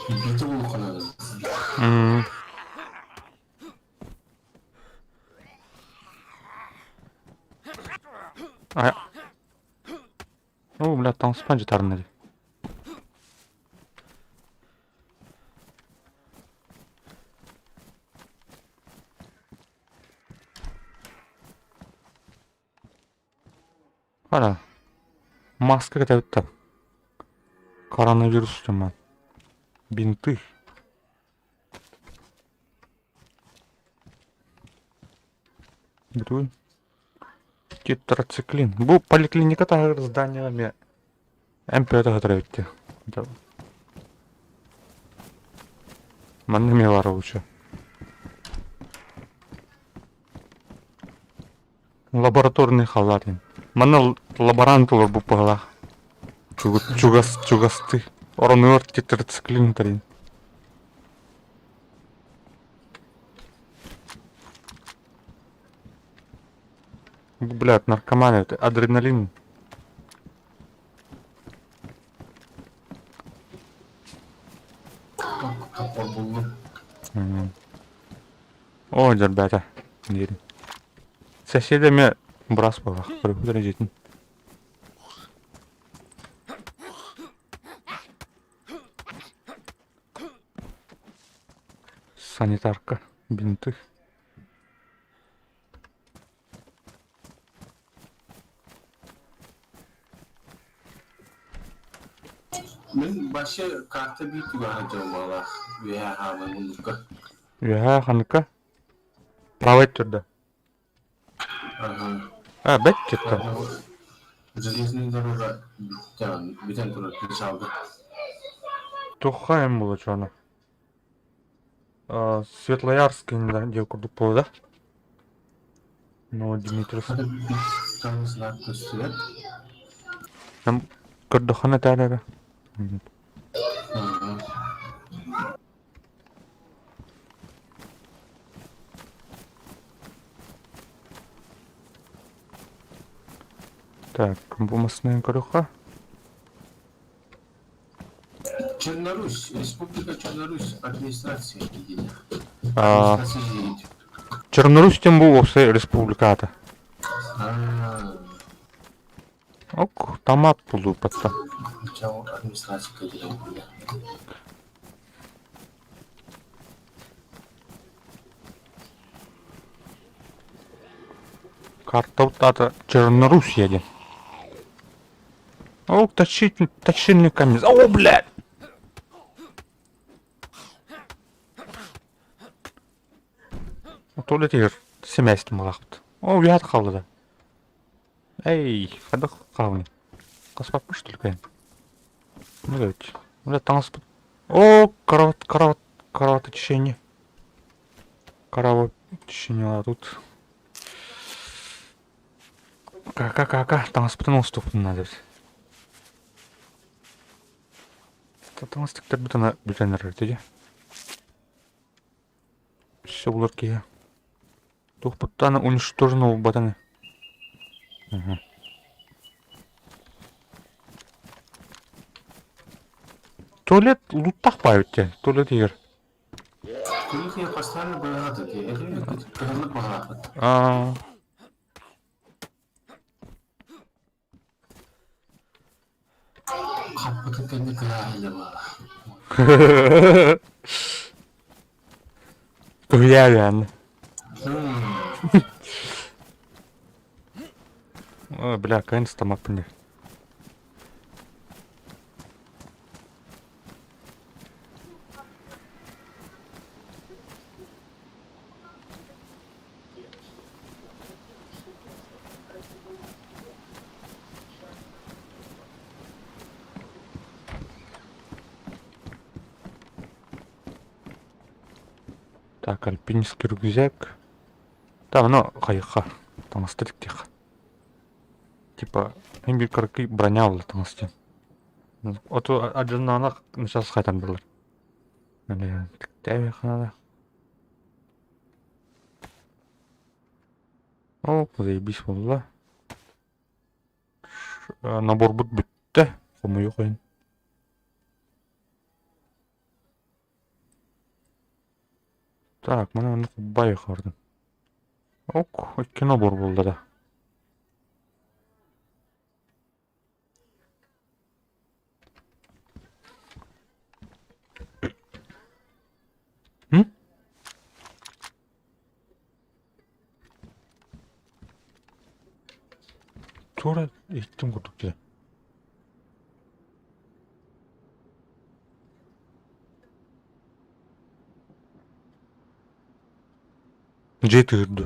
S3: Биитэ булуохха
S1: М. А... Ну, бля, таҥаспан дьытарына дии. Ара, маска кэтэбит да. Коронавирус туман. Бинты. Бүтүн. Тетрациклин. Бу поликлиника таһыгар здание эмиэ МП таһытар эбит дии. Манна эмиэ баар лучше. Лабораторный халаат диэн. Манна лаборант олорбут быһыылаах. Чугас чугастыы. Оронугар тетрациклин тарин. Блядь, наркоман это, адреналин.
S3: Топор буллум.
S1: О, ребята, диирин. Соседями брас буоллах, көрүппүт дьиэтин. Санитарка, бинты.
S3: Мин вообще карта биир түгэҕэ дьылмалаах үөһээ хаалан муннукка.
S1: Үөһээ ханныка? Правай түрдэ.
S3: Ага.
S1: А, бэт кетті.
S3: Железная дорога бүтэн турар причалга.
S1: Туха эм була чуана. Светлоярск диэн курдук буолла да? Ну, Дмитров.
S3: Көстүбэт.
S1: Көрдөххүнэ этээр эрэ. Так, бу массыынаны көрүөххэ.
S3: Чернорусь, Республика Чернорусь, администрация единая.
S1: А,
S3: Администрация единая.
S1: Чернорусь тем бу уопсай республиката.
S3: А,
S1: Ок, томат булууппатта.
S3: Чао, администрация единая.
S1: Карта аата Чернорусь диэн. Ол точильниками. О, блядь! Туалет симээстим булаахпыт. О, уйаат хаалла да. Эй, хайдах хаалыный? Хаспаппын что ли кэлэн? Ну ведь. Бля, таҥаспыт. О, кровать, кровать, кровоточение. Кровоточение тут. Кака-кака, таҥаспытын оҥостуохпутун наада эбит. Таҥас тиктэрбит ана бүтэн эрэр этэ дии. Өссө булар киһи. Туохпуттан уничтожено буолбатаҥый? Туалет луттах баайбыт диэн. Туалет иһигэр.
S3: Кыргыз постоянно быраҕат эти. Кыһыллык баҕалаахпыт.
S1: Аа.
S3: Хаппытын кэннэ кыһаайда буолла.
S1: Кыһыйаа Ой, бля, конечно, маппын Так, альпинистский рюкзак. Там, оно хайыха. Таҥаста тиктиэх. Типа, мин биир кыракый броня буолла таҥас диэн. Оту адьыннаанах сейчас хайтан булар. Тиктээбиэххэ О, заебись буолла. Наборбут бүттэ. Хомуйуох иһин. Так, маны маннык бай хардым. Ок, икки набор буолла да. М? Туора иһиттим курдук дии. Дьиэ тыырды.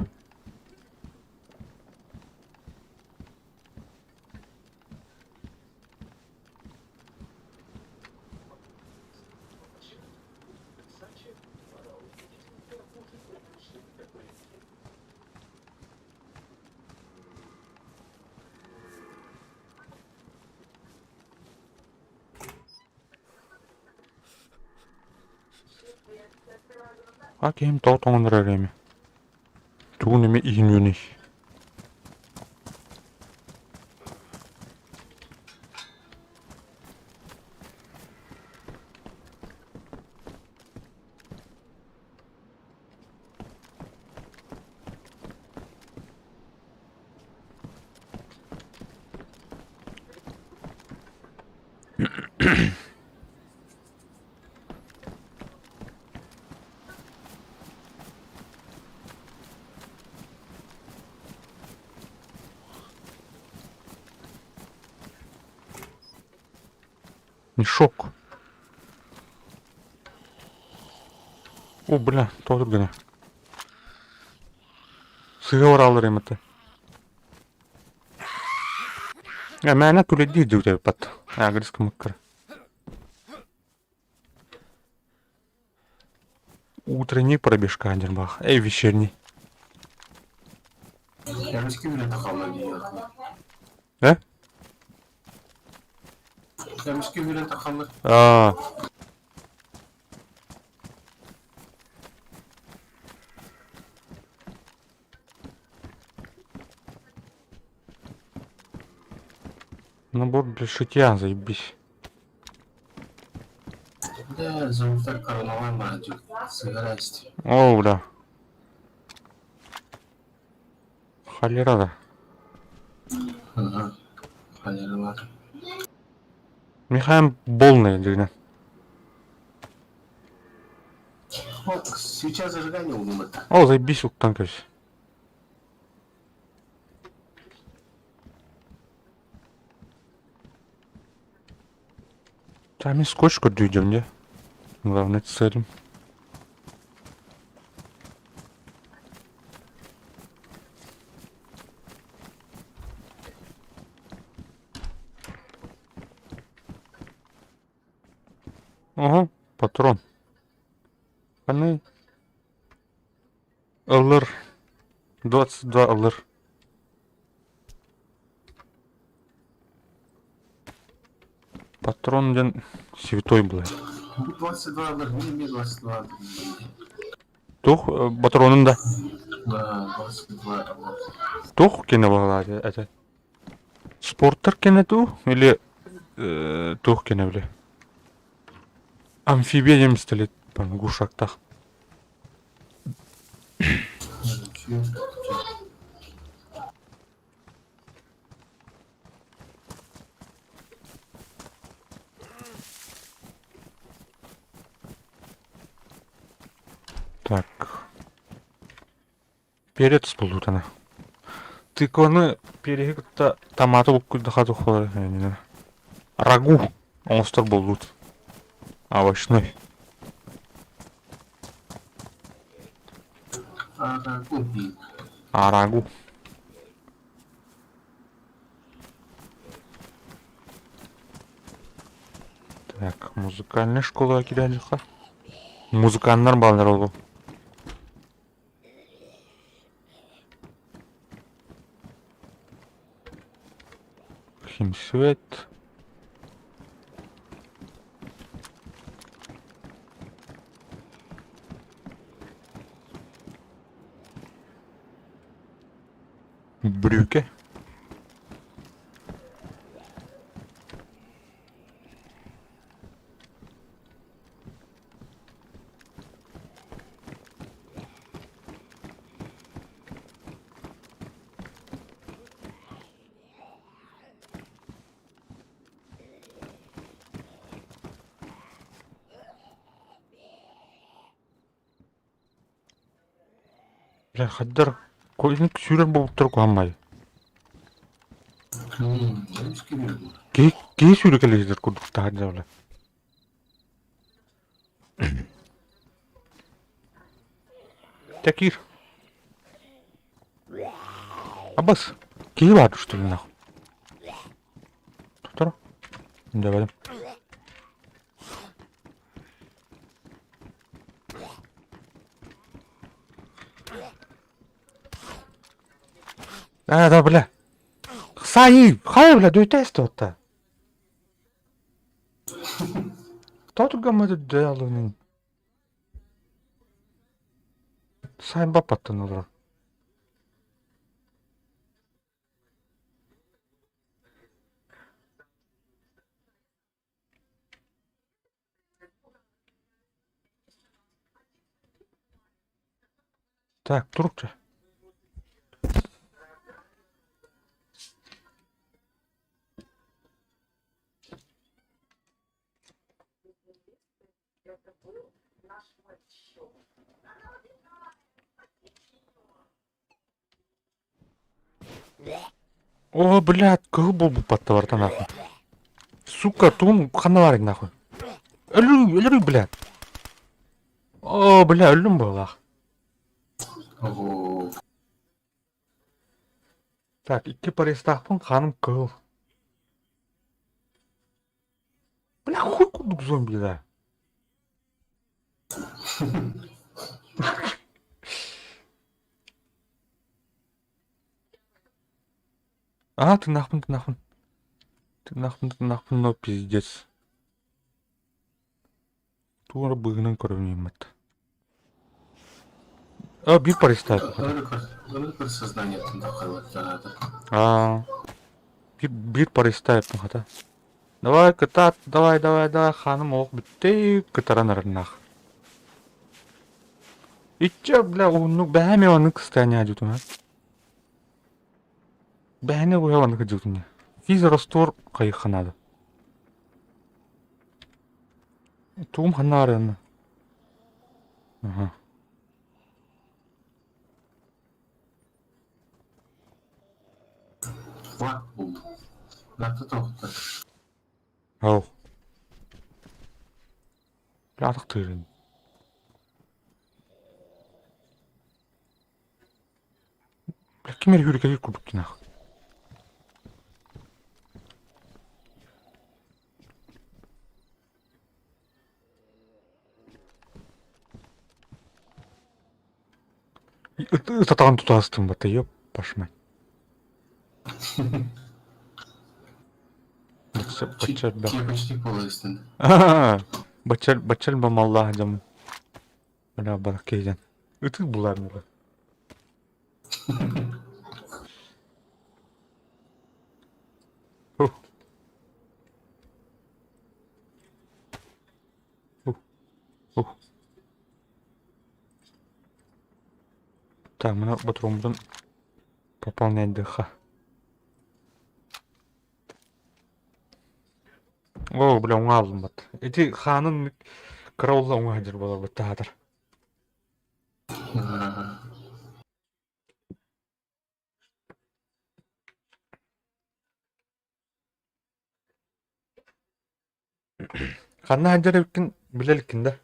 S1: А киһим тоҕо тоҥон эрэр эми? Тугун эмэ иһинүөний? Мешок. О, бля, тоҕо түргэнэ. Сыһа бараллар эмэтэ. Мээнэ күлэйдии дьүгдэрбэт. Агрис кымыккара. Утренний пробежка диэн баах. Эй, вечерний.
S3: Кэмискэ үлэтэ хаалла диэххэ.
S1: Э?
S3: Кэмискэ үлэтэ хаалла.
S1: Аа. Набор для шитья, заебись.
S3: Да, золотой короновой мальчик. Сыграть.
S1: О, бля. Холера да.
S3: Ага. Холера.
S1: Михаил полный дигнэ.
S3: Вот, свеча зажигания умыта.
S1: О, заебись уктан короче. Там и скотч көрдүү дьэ. Главное цель. Ага, патрон. Аны ылыр. 22 ылыр. Патрон диэн святой былай.
S3: 22 мин эмиэ 22
S1: Туох патронун да?
S3: Да, 22
S1: Туох киэнэ баҕалаах этэ? Спорттар киэнэ дуу или туох киэнэ били? Амфибия диэн пистолет глушактаах. Так. Перец булуутана. Тыкваны переһи кытта томаты буккуйдаха туххалар Рагу оҥостор буоллут. Овощной.
S3: Рагу.
S1: А рагу. Так, музыкальная школа киирээдиэххэ. Музыканнар бааллар ол. Химсвет. Брюки. Бля, хайдар сүүрэр буолбуттар куһаҥмай. Киһи киһи сүүрэ кэлиһитэр курдук таһырдьа бля. Такир. Абас, киһи баар что ли нахуй? Туттара. Дьэбэлим. А, да, бля. Сай, хай, бля, дөйтээс туотта. Тоотургаммыт дьаалынын. Сайн баппаттан олорор. Так, турукча. О, блядь, кыһыл буолбуппатта барыта нахуй. Сука, тугун ханна баарый нахуй? Өлүү, өлөрүй, блядь. О, бля, өллүм быһыылаах.
S3: Ого.
S1: Так, икки порезтаахпын, хааным кыһыл. Бля, хуй курдук зомби, да. Аа, тыыннаахпын, тыыннаахпын. Тыыннаахпын, тыыннаахпын, но пиздец. Тугу эрэ быыһынан көрөбүн иһиммэт. А, биир паристаах
S3: Өлөр сознаниеттан таххалаттаата.
S1: Аа, биир, биир паристаайыппын хата. Давай, кытаат, давай, давай, давай, хааным олох бүттэ, кытаран эрэрнээх. Иччэ, бля, уһуннук бэһэм иваннык состояние дьутуна. Бэһэни уһаваннык дьутуна. Физраствор хайыхха наада. Тугум ханна арыанна? Аха.
S3: Флаг бул. Лата тоқта.
S1: Ау. Бля, атахтыырын. Бля, ким эрэ хүрүкэлиир курдук гынах. Ытатаҕын тутаастым бата, ёп, вашу мать. Бачча элбэх.
S3: Кирпичник буолар истин.
S1: Бачча бачча элбэх маллаах дьон бля барах киһидэн. Ытык булар Huh. Huh. Huh. Так, мына ботуруоммутун пополняйдыахха. Оо, бля, уҥа аллыммат. Ити хаанын кыра уолла уҥа сылдьар буоларбыт таһаатар. Ханна сылдьар эбиккин билэ иликкин да?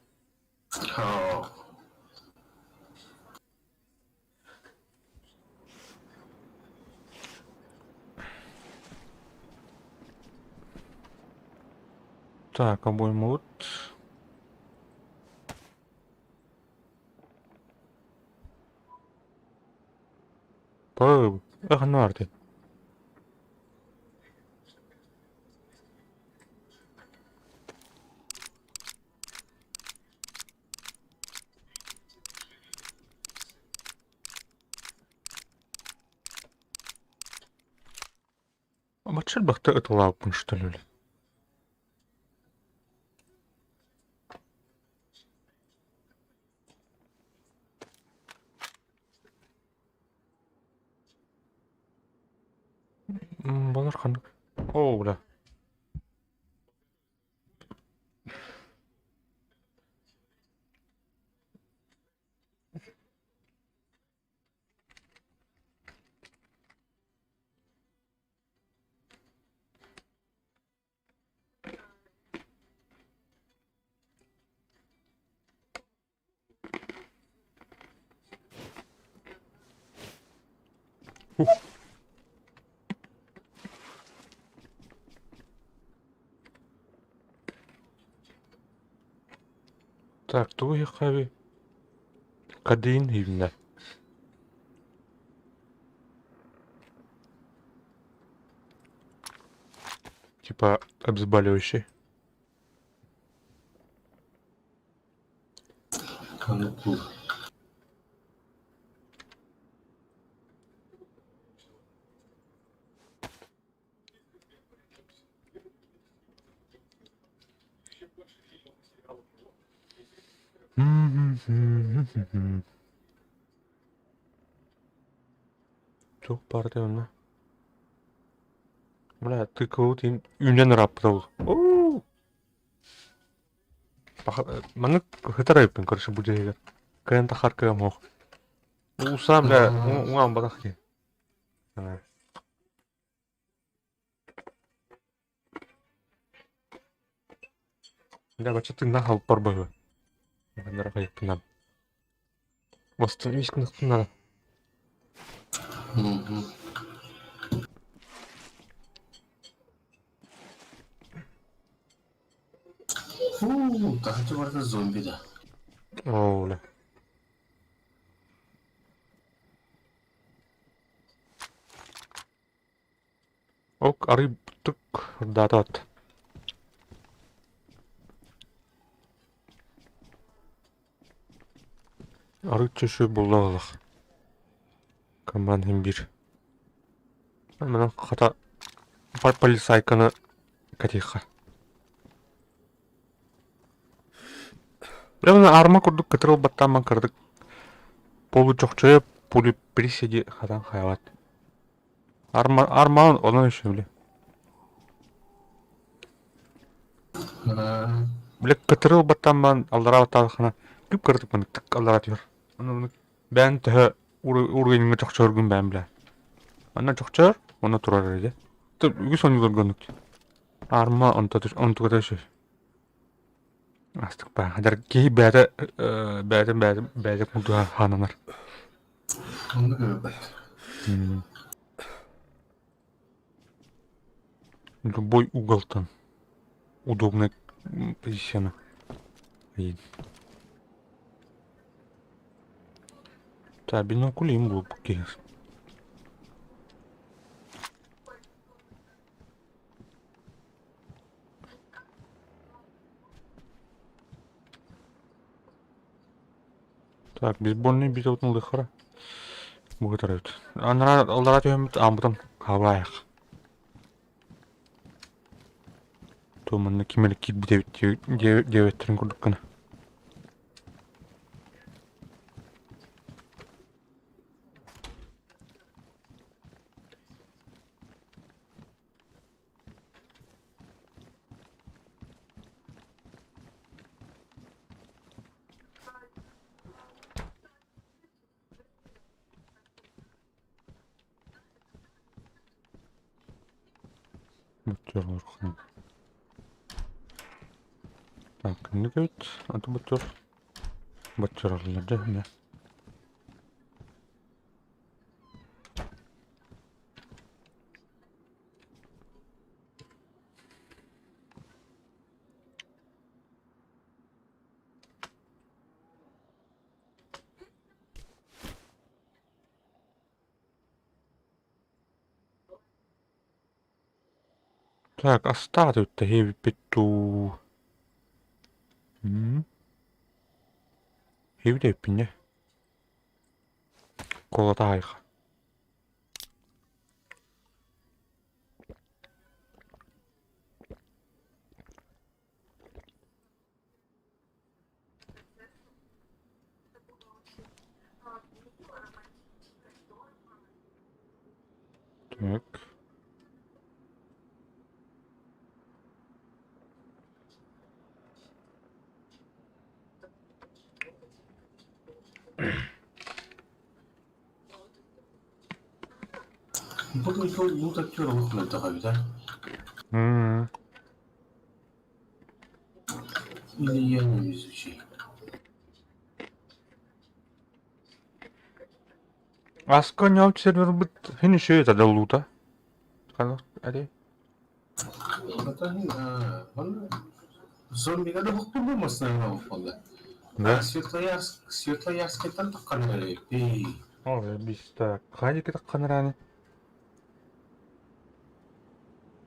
S1: Так, обоймабыт. Эх, ханна Бачча элбэхтэ ытылаабыппын что ли? Балар ханнык? Оо, бля. Так, тугу иһиэххэ Кадин иһиннэ. Типа обезболивающий.
S3: Каникул.
S1: Туох баарый онно? Бля, тыквабыт иһин үүнэн ырааппыта ол. Оо! Маннык сытар эбиппин короче бу дьиэһигэр. Кыайан тахар кыам суох. Уусаам бля, уҥаан батах киһи. Бля, бачча тыыннаах халыппар быһыы. Маннара хайыппынан. Восстановись гыныахпын наада.
S3: Фу, таһыччы барыта зомби да.
S1: Оо, бля. Ок, арыйбытык ырдаатаат. Арыычча үчүгэй буолла буоллах. Команд иһин биир. Манан хата полицайканы кэтиэххэ. Бля, арма курдук кытырыл баттаамман кыратык получохчойо пули приседи хатан хайалат. Арма армаан онон үчүгэй Бile кытырыл баттаамман аллараа баттаатаххына кып-кыратык маннык тык аллараа түһэр. Ону маннык бэйэҥ төһө уругайыҥҥа чохчооргун бэйэм билээ. Онно чохчоор, онно турар эрэ. Үгүс оонньууларга оннук. Арма онто онтуката үчүгэй. Астык баа. Хадьар киһи бэйэтэ бэйэтин бэйэтин бэйэтэ курдуга хаананар.
S3: Оннук эбит.
S1: Любой уголтан удобная позиция. Так, бинокль им глубокий. Так, бейсбольный битатын ылыаххара. Бу эбит. Анараа аллараа түһэммит ааммытын хаалаайах. То манна ким эрэ киирбит эбит диэбэттэрин курдук гына. Бутер Так, не эбит, аты бутер. Бутерлар да, Так, астаат үттэ хиэбиппит дуу? М? Хиэбит эбиппин дьэ. Куолатаайха. Так.
S3: Бу лут актер олох мөлтөх эбит ээ.
S1: М.
S3: Или я не везучий.
S1: Аска ньоот сервербыт хин үчүгэй этэ да луута. Ханна этэй?
S3: Зомбига да бухтум масына буолла.
S1: Да?
S3: Светлоярск, Светлоярскайтан таххан эрэ.
S1: Ол биста хаадик тахханарани.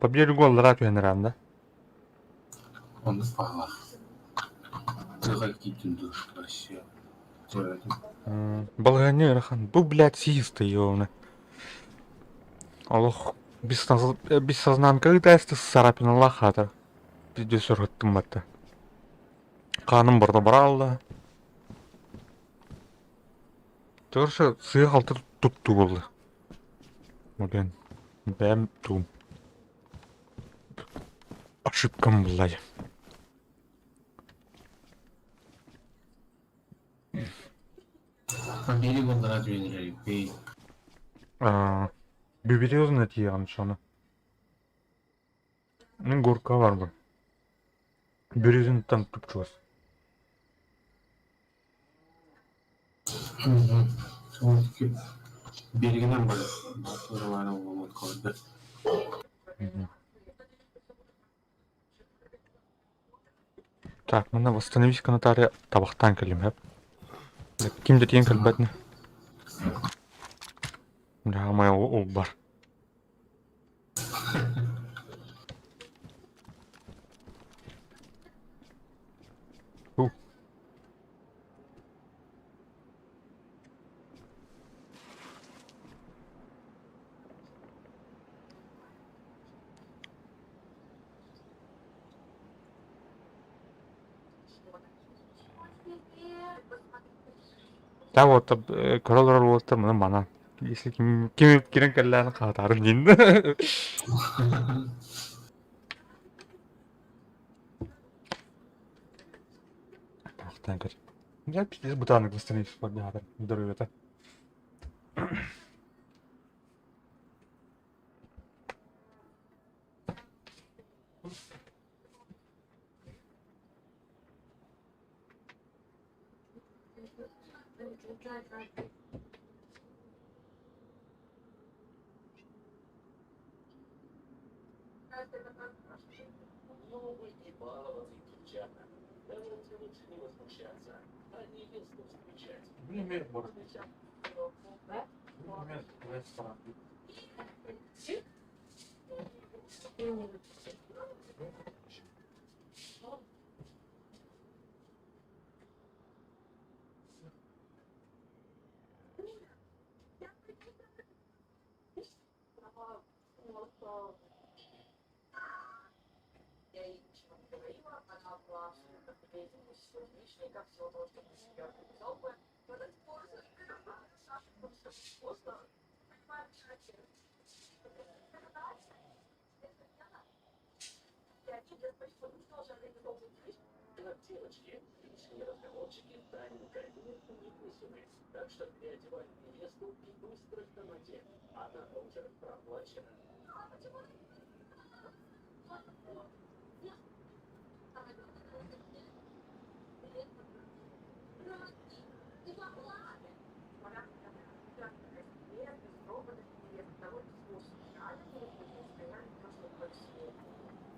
S1: По берегу аллара түһэнэран да?
S3: Оннук баҕалаах. Тыаҕа киирдим дуу вообще.
S1: Балаһыанньа ыарахан. Бу, блядь, сиисты ёбаный. Олох бессознанка ыытаасты царапиналаах хаатар. Пиздец өрөттүм батта. Хааным барда бараалла. Төрсө сыа-халты туттуу буолла. Блин, бэйэм тугум. Ошибкам была.
S3: Побери голлара түһэн
S1: Бибилиозна тиийэҕин сону. Мин горка барбын. Березинтан тупчугас.
S3: Берегинен бар. Бар
S1: Так, манна восстановись Наталья табахтаан кэллим сөп. Ким да тиийэн кэлбэтин. Бля, ол бар. Да вот көрө олорор уолаттар маны манан. Если ким ким кирэн кэллээн хаатаарын диин. Тахтан көр. Я пиздец бутанок восстановить поднятор. Здоровье-то.
S2: могла абсолютно ведьму всего лишнего, всего того, что для себя организовал бы. Поздно.
S4: Так, девочки, лишние разговорчики в тайну конечно не писаны. Так что переодевай невесту и быстро к темноте. Она уже проплачена.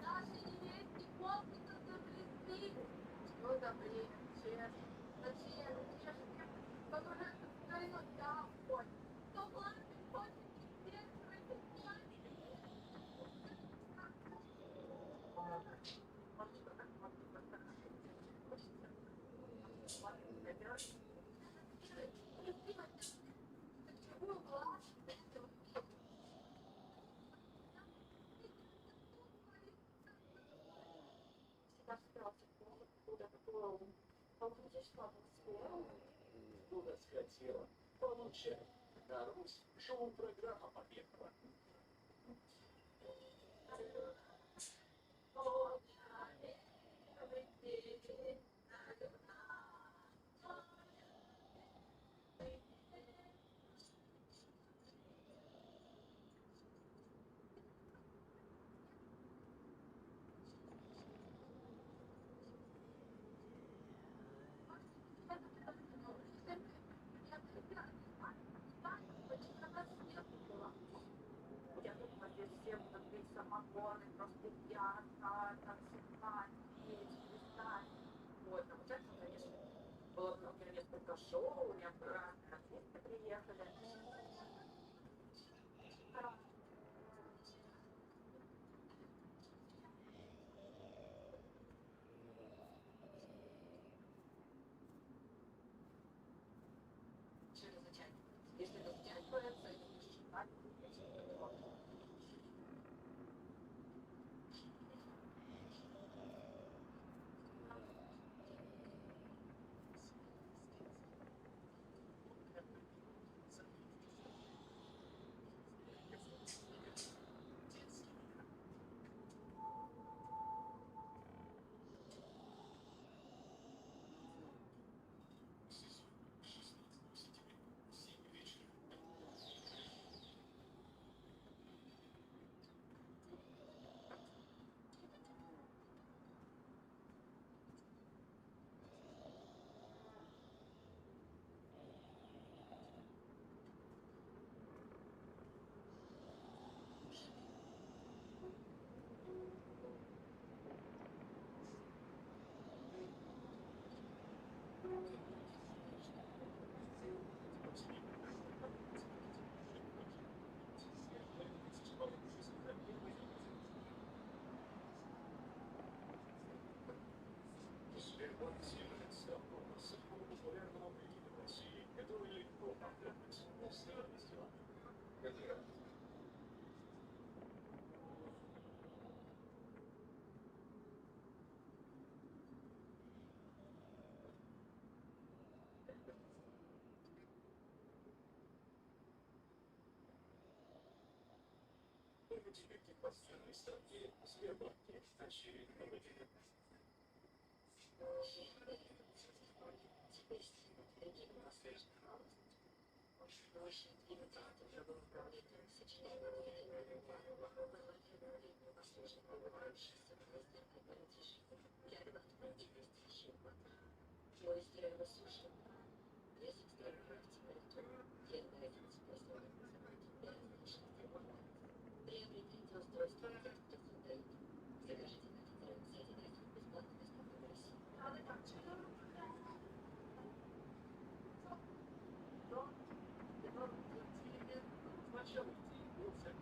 S2: Наши невесте космоса заблестит. Что за время, честно? Зачем? Зачем? Погружаться в тайну домой. Кто плачет, хочет Всегда собирался куда такую аутентичную атмосферу.
S4: Куда схотела. Получай. На Русь шоу-программа поехала.
S2: Я думала, здесь все будут пить самогоны, просто ярко, танцевать, петь, плясать. Вот, но вот это, конечно, было у меня несколько шоу, у меня разные артисты приехали. Если это затягивается, это будешь читать,
S4: Сбербанк является одним из самого популярного кредита в России, который легко оформить на сделать. Постоянной ставки в Сбербанке. Очередь номер. Сначала иди кофе.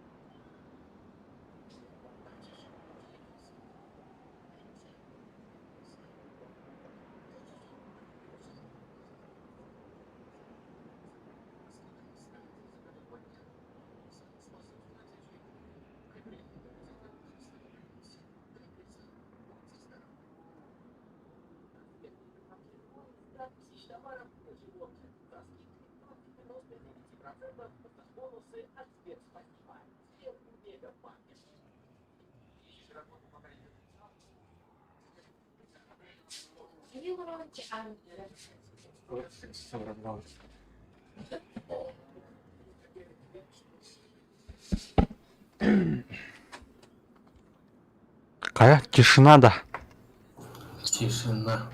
S1: Хайа, тишина да?
S3: Тишина.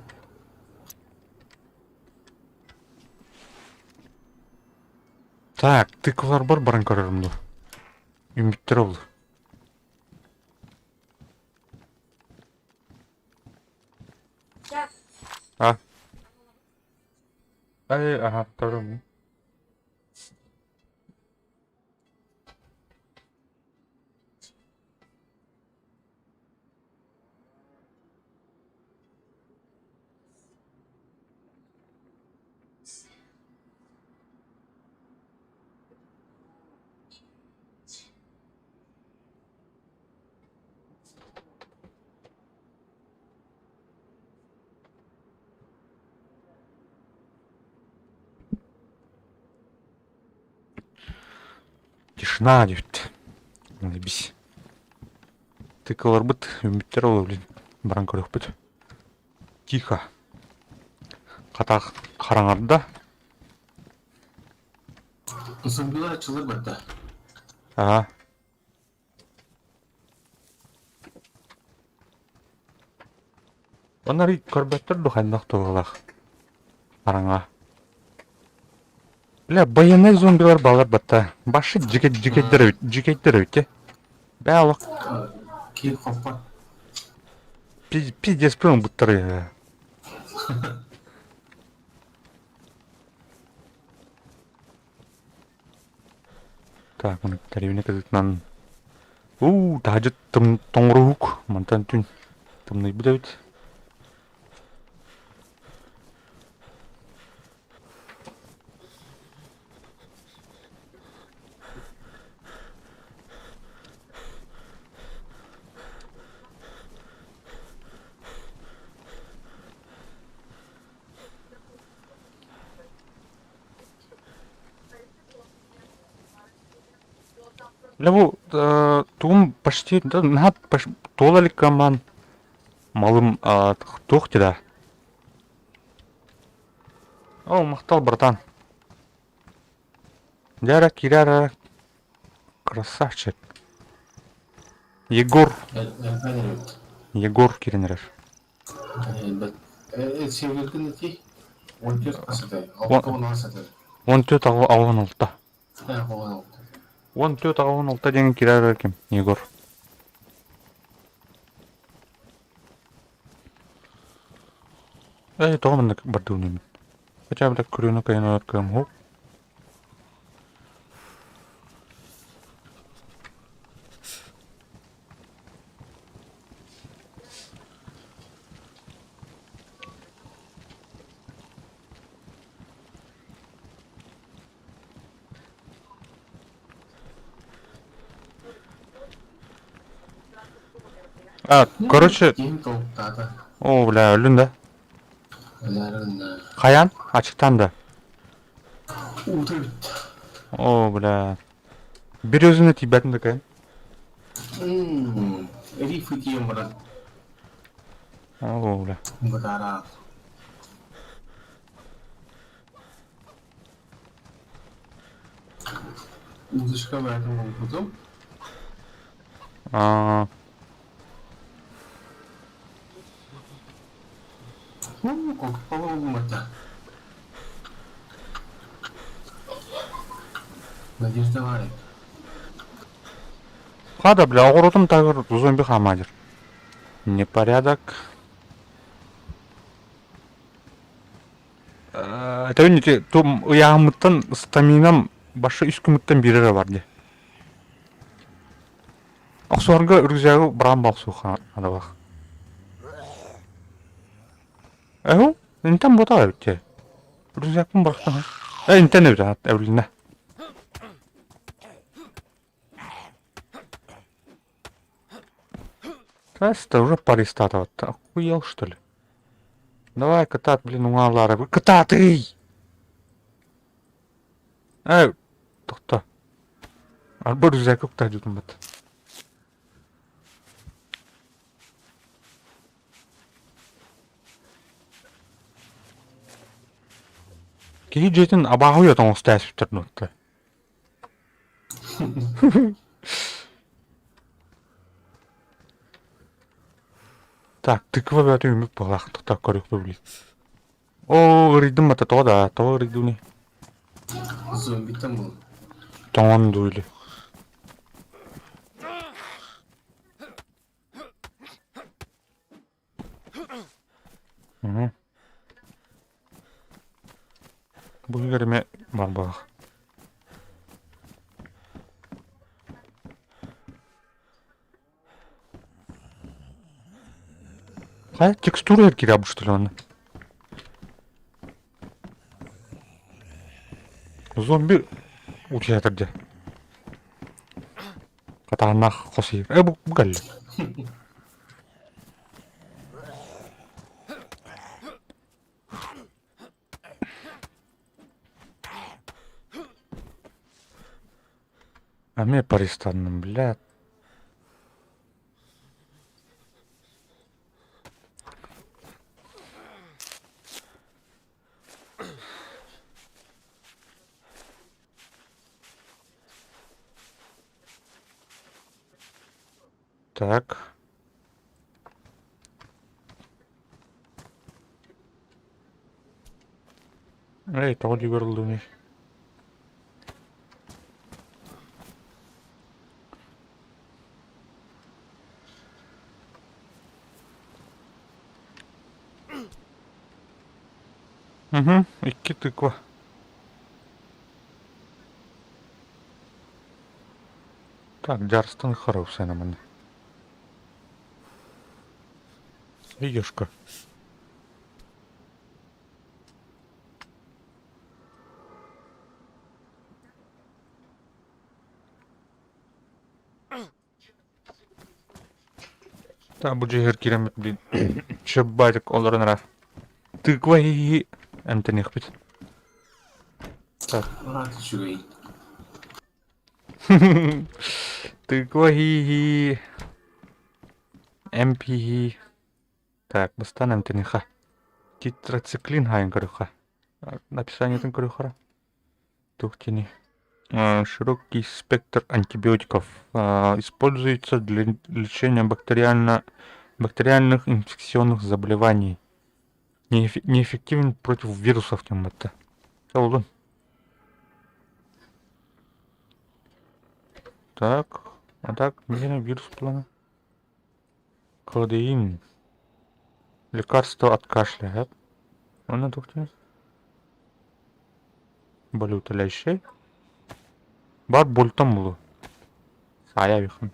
S1: Так, тыкваларбар баран көрөрүм дуу? Үмүттэр ол. А? Ай, аха, көрөм. Тишина диэбит. Бис. Тыкаларбыт үмүттэр ол блин баран көрүөхпүт. Тихо. Хатах хараҥарда.
S3: Зомбилар ачылар барда.
S1: Ага. Оннор көрбөттөр ду хайдах туһалаах хараҥа. Бля, военный зомбилар балар батта. Башы дьикет дьикеттер эбит, дьикеттер эбит Бә олох
S3: Киир хоппот.
S1: Пиздец пын буттар. Так, маны дэриэбинэ кытыытынан уу таһырдьа тоҥоруһук мантан түүн тымныйбыт эбит. Бля бу тугум почти да наһаа туола илик гаммаан малым туох да. О, махтал, братан. Дьэ киирэ красавчик. Егор. Егор киирэн эрэр.
S3: Севергин ити 14 асатай, 6
S1: 14 алта. 14 86 диэн киирэр ким Егор. Ээ, тоҕо маннык бардыгын Хотя бы так күрүөнү кайын кыам А, короче... О, бля, өллүн да? Хайан? Ачыктан да? О, бля. Бир өзүнө тийбэтин да кайын.
S3: Рифы тиийэн баран.
S1: О, бля.
S3: Бытараат. Удочка бэйэтин булбутум.
S1: Аа.
S3: Кока-кола Надежда Варик.
S1: Хада, бля, оҕоротум тагыр зомби хаамаадыр. Непорядок. Этэбин ити тум ыйаамыттан стаминам башы үс күмүттэн биир эрэ бар дии. Охсуорга рюкзагы быраан баҕсуха адабах. Эһу, интен бота эбит дии. Рюкзакпын бырахтаха. Э, интен эбит эбилинэ. Просто уже паристатывать. Охуел, что ли? Давай, кытаат, блин, уҥаалаары. Кытаатый! Эй, тохто. Арба рюкзак уктаа дьутуммут. Киһи дьиэтин абааһы уйата оҥосто ээспиттэр нуотта. Так, тыква бөҕөтө үүммүт буолаах, так көрүөхпүт блин. Оо, ыарыйдым бата, тоҕо да, тоҕо ыарыйдыбыный?
S3: Зомбиттан буол.
S1: Тоҥон дуу или. Мгм. Бу иһигэр эмиэ баар буолуох. Хайа текстура киирэ что ли онно? Зомби утуйа дьэ. Хатааннаах хос иһигэр. Э, бу бу кэллэ. Эмиэ парижтанным, блядь. Так. Эй, тоҕо дьүгэр ыллыҥый? Угу, икки тыква. Так, дьарыстан хараусена манна. Видишь-ка. Так, бу дьиэһэр киирэммит, блин, чөббаатык олорон эрэ. Тыква иһи эмтэниэхпит. Так.
S3: Аата үчүгэй.
S1: Тыква хи-хи. МПХ. Так, бастаан эмтэниэххэ. Тетрациклин хаайан көрүөххэ. Описаниетын көрүөххэ. Туох диэний? Широкий спектр антибиотиков используется для лечения бактериально бактериальных инфекционных заболеваний. Неэффективен против вирусов диэн батта. Олун. Так, а так, миэнэ вирус плана. Кодеин. Лекарство от кашля, эп. Онно туох диэн? Болеутоляющий. Бар больтон булу. Саайа бихын.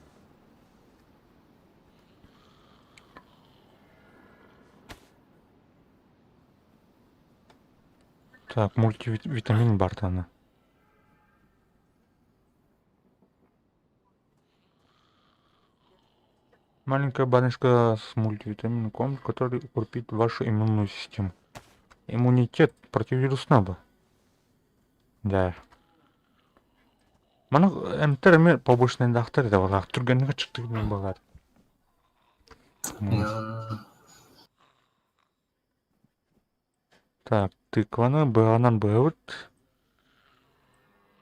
S1: Так, мультивитамин бартана. Маленькая баночка с мультивитамином, который укрепит вашу иммунную систему. Иммунитет противовирусный бы. Да. Маны эмтэр эмиэ побочнайдаахтар этэ буоллаах түргэнник аччыктыыр буоллар. Так, тыкваны быһаҕынан быһабыт.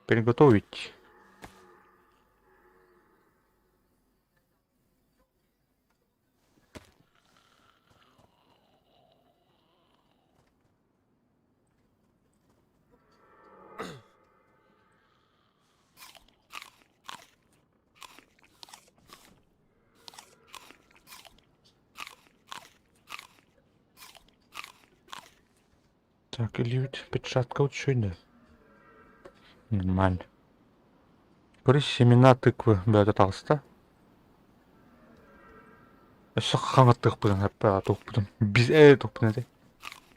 S1: Приготовить. Так, илиибит перчатка үчүгэй Нормально. Көрүс семена тыквы бөтө таҕыста. Өссө хаҥаттыахпытын туохпутун биз ээ туохпутун этэй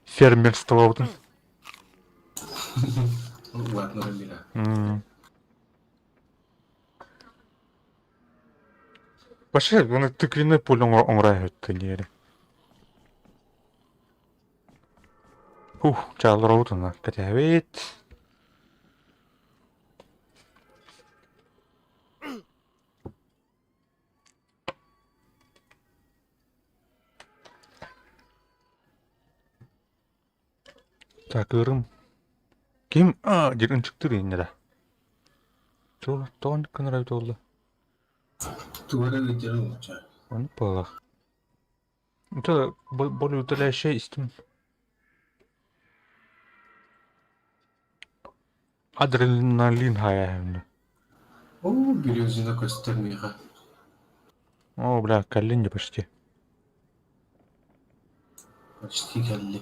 S1: фермерствобутун.
S3: Ладно, Рамира.
S1: Вообще, оны тыквенный поле оҥоро өттө диэри. Ух, чаалларобут уна кэтэһэбит. Так, ыырым. Ким а диир ынчыктыыр инньэ да. Тоҕо гынар эбит буолла?
S3: Тугу эрэ ыйдьара олорчу.
S1: Оннук буоллах. Это более утоляющая истим. Адреналин хайаһымны.
S3: Оо, Березина көстөр миэхэ.
S1: О, бля, кэллин дьэ почти.
S3: Почти кэлли.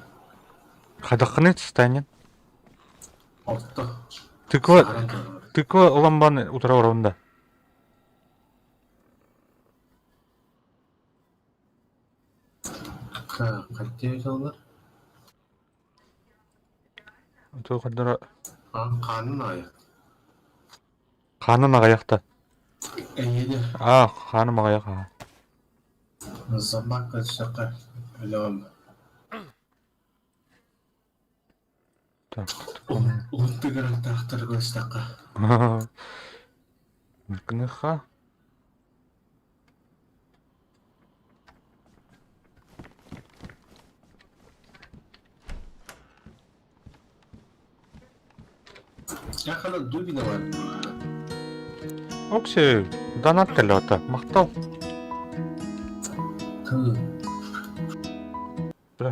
S1: Хадаххыный станет?
S3: Орто.
S1: Тыква,
S3: Саһаран турар.
S1: тыква ылан утара барабын да.
S3: Так, хаттыы саллар?
S1: Туохардара
S3: Хаанын аҕыйах.
S1: Хаанын аҕыйах да.
S3: Эйиэнэ.
S1: Аа, хааным аҕыйах аа.
S3: Собака түстэххэ өлөҕүм.
S1: Так.
S3: Уһун тыгырахтаахтары көрүстэххэ.
S1: Гыныха.
S3: Яхана Дубина бар.
S1: Окси, донат кэллэ Махтал.
S3: Тыы.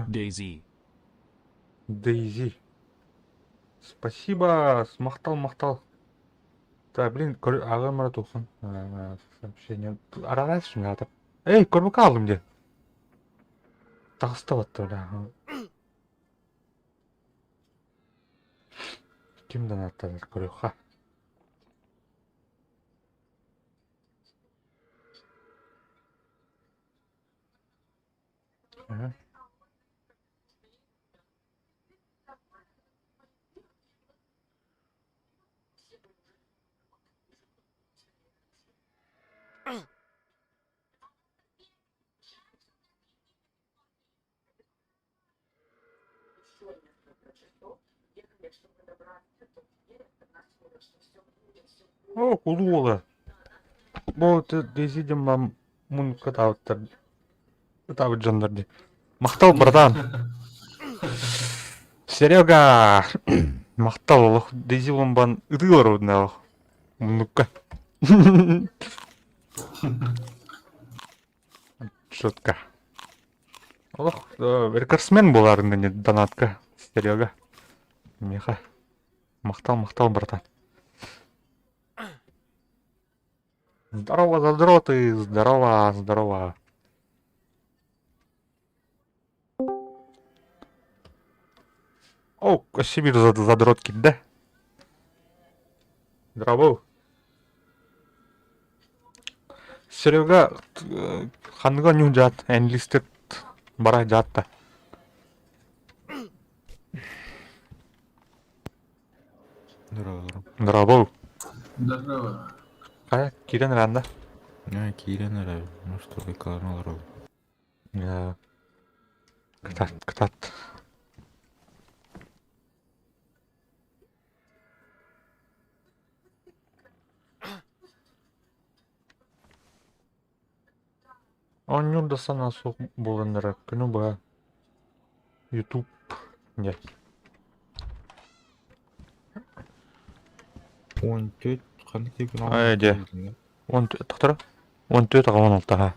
S5: Daisy.
S1: Дейзи. Спасибо, махтал, махтал. Так, блин, аҕам эрэ тухсан сообщение араҕас аата. Эй, көрбүккэ хааллым дии. Таҕыста батта бля. Ким донаттанар көрүөххэ. Ага. О, кулуула. Бу Дейзи диэн муннукка ытаабыттар ытаабыт дьоннор дии. Махтал, братан. Серега! Махтал олох Дейзи буолан ытыы олоробут олох муннукка. Шутка. Олох рекордсмен буоларын ини донатка Серега. Миха. Махтал, махтал, братан. Здорово, задроты! Здорово, здорово. О, Сибирь задротки, да? Здорово. Серега, ханныга ньуу дьаат, энлистет бара дьаатта.
S6: Здорово.
S1: Здорово.
S3: Здорово.
S1: Хайа, киирэн эрэ
S6: Аа, киирэн эрэ, может, рубрикаларын олоробун.
S1: Кытаат, кытаат. Оонньуур да санаа суох буолан эрэр күнү быһа Ютуб диэн.
S6: 14 ханнык диэки
S1: Ээ дьэ 14 тохтора 14 аҕа 16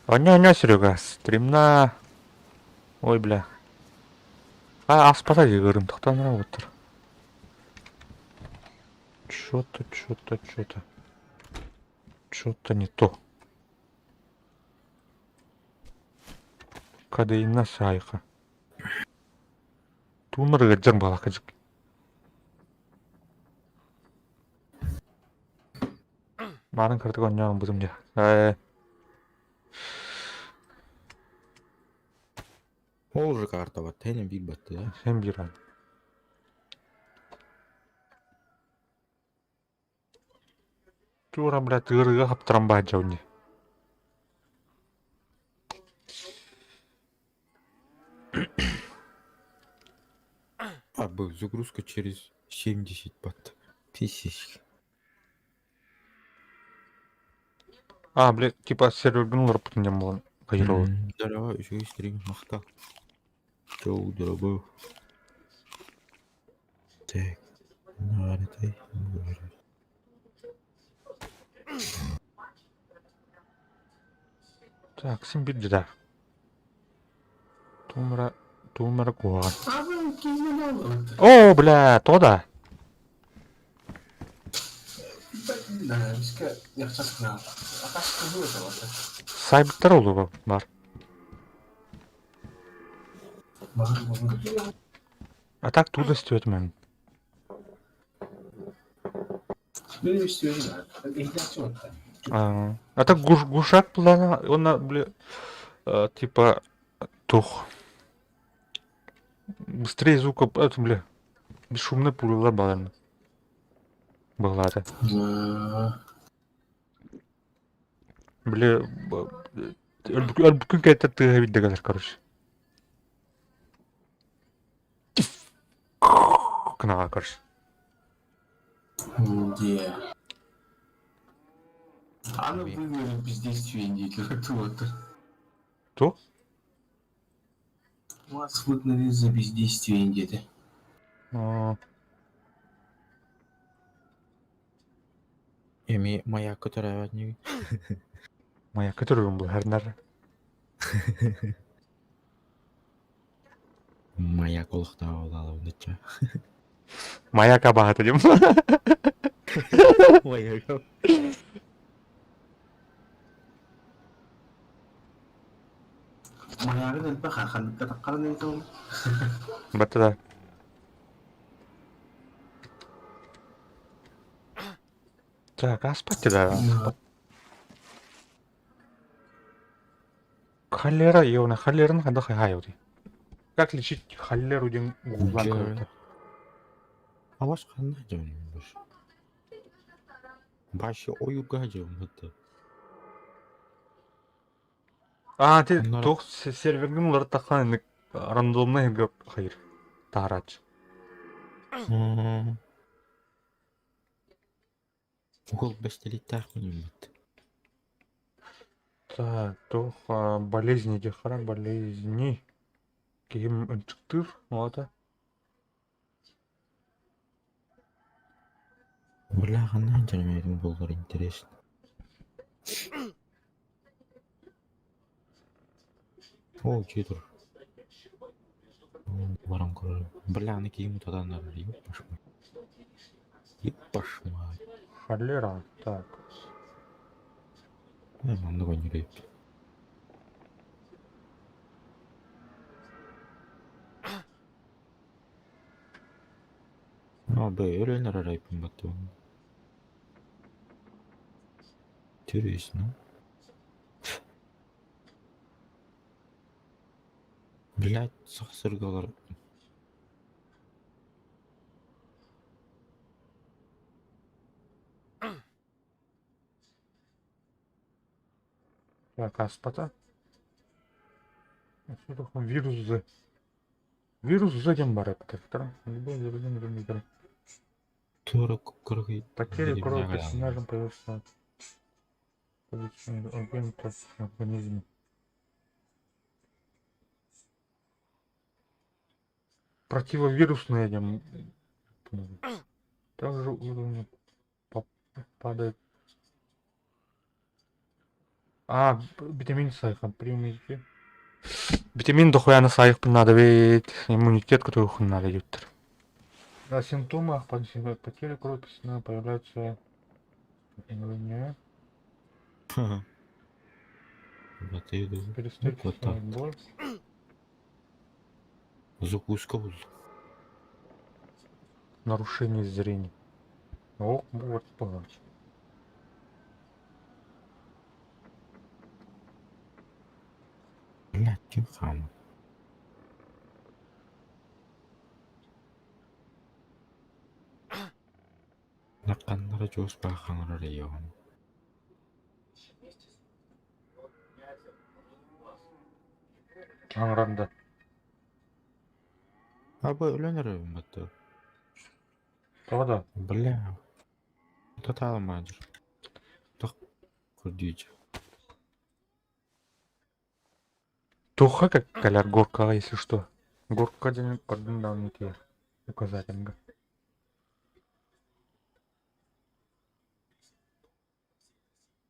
S1: Оонньоо-оонньоо Серега стримна Ой бля А ааспата дии ыырым тохтоон эрэ уоттар Чё-то, чё-то, чё-то. Чё-то не то. Кадыйна сайха. Туунар ыалдьар балакадьык. Маарын кыратык оонньоон бутум дьэ. Ээ.
S6: Ол уже карта батта, эн биир батты да?
S1: Сен биир ан. Тура, блядь, ыарыыга хаптаран баһдьабын дии.
S6: Загрузка через 70 бат. Тысяч.
S1: А, бля, типа сервергын уларыппытын диэн буолан хайыровы.
S6: Здорово, үчүгэй стрим, махтал. Чоу, дорогой. Так, наҕаратай,
S1: Так, син биир да. Туумара, туумара куһаҕан.
S3: Абы киһи олорбут.
S1: Оо, бля, то да.
S3: Да, бискэ яхшас гына. Атас кыһыл это.
S1: Сайбыттар олуга бар.
S3: Баар баар.
S1: А так туда стоит мен.
S3: Били үстүөн. Ихтячы отта.
S1: А так гушак плана, он, бля, типа, тух. Быстрее звука, это, бля, бесшумная пуля балан. Была это. Бля, өлбүкүн кәйтер тыга биддегелер, короче. Кынаға, короче.
S3: Где? Аны выгнали бездействие деятельно.
S1: То?
S3: Вас выгнали за бездействие где-то.
S1: А,
S6: Эми маяк которая не.
S1: Моя которую был Харнар.
S6: Маяк олохтаа олалабын
S1: Маяка багата дем.
S6: Маяк.
S3: Маягын элбэх ханныкка таххаран ыытабын.
S1: Батта да. Так, аспать да. Холера, ёна, холераны хайдах хайы Как лечить холеру диэн гуглаан
S6: Дьэ.
S1: көрбүтэ.
S6: Алаш ханна дьон больше. Башы ойуга дьон это.
S1: А, ты
S6: Оннор-
S1: туох сервергин улар таххан рандомный хайыр. Тарач.
S6: Угол бэстелиттаах бит.
S1: Так, туох болезни дехара болезни. Ким ынчыктыр, ота.
S6: Бля, ханна дьон боллар интересно. О, читер. Баран көрөр. Бля, аны кийим утаданар. Еппашма. Еппашма.
S1: Холера, так.
S6: Маннык ойнур А, б, өлөн арайпын баттыбын. Интересно. Блять, сахсыргалар.
S1: Так, аспата. Вирус З. Вирус З диэн баар эбит. Любой заболевание.
S6: Тура кыргый.
S1: Потеря крови персонажем появился агентов в организме. Противовирусные дем. Также уровень падает. А, витамин С, примите. Витамин дохуя на сайх надо ведь иммунитет, который надо идет. На симптомах потери крови постепенно появляются. Не,
S6: Батыйды.
S1: перестает
S6: Вот так.
S1: боль.
S6: Закуска был.
S1: Нарушение зрения. О, вот, понял.
S6: Блять, ким хам. Наканнара жос баханара район.
S1: Аңранда.
S6: Абы өлөн арайын батты.
S1: Тоҕо да?
S6: Бля. Тоталмаджыр. Тох көрдүүчү.
S1: Туха как кэлэр горкаҕа, если что. Горка диэн көрдүм даҕаны тиийэр указательга.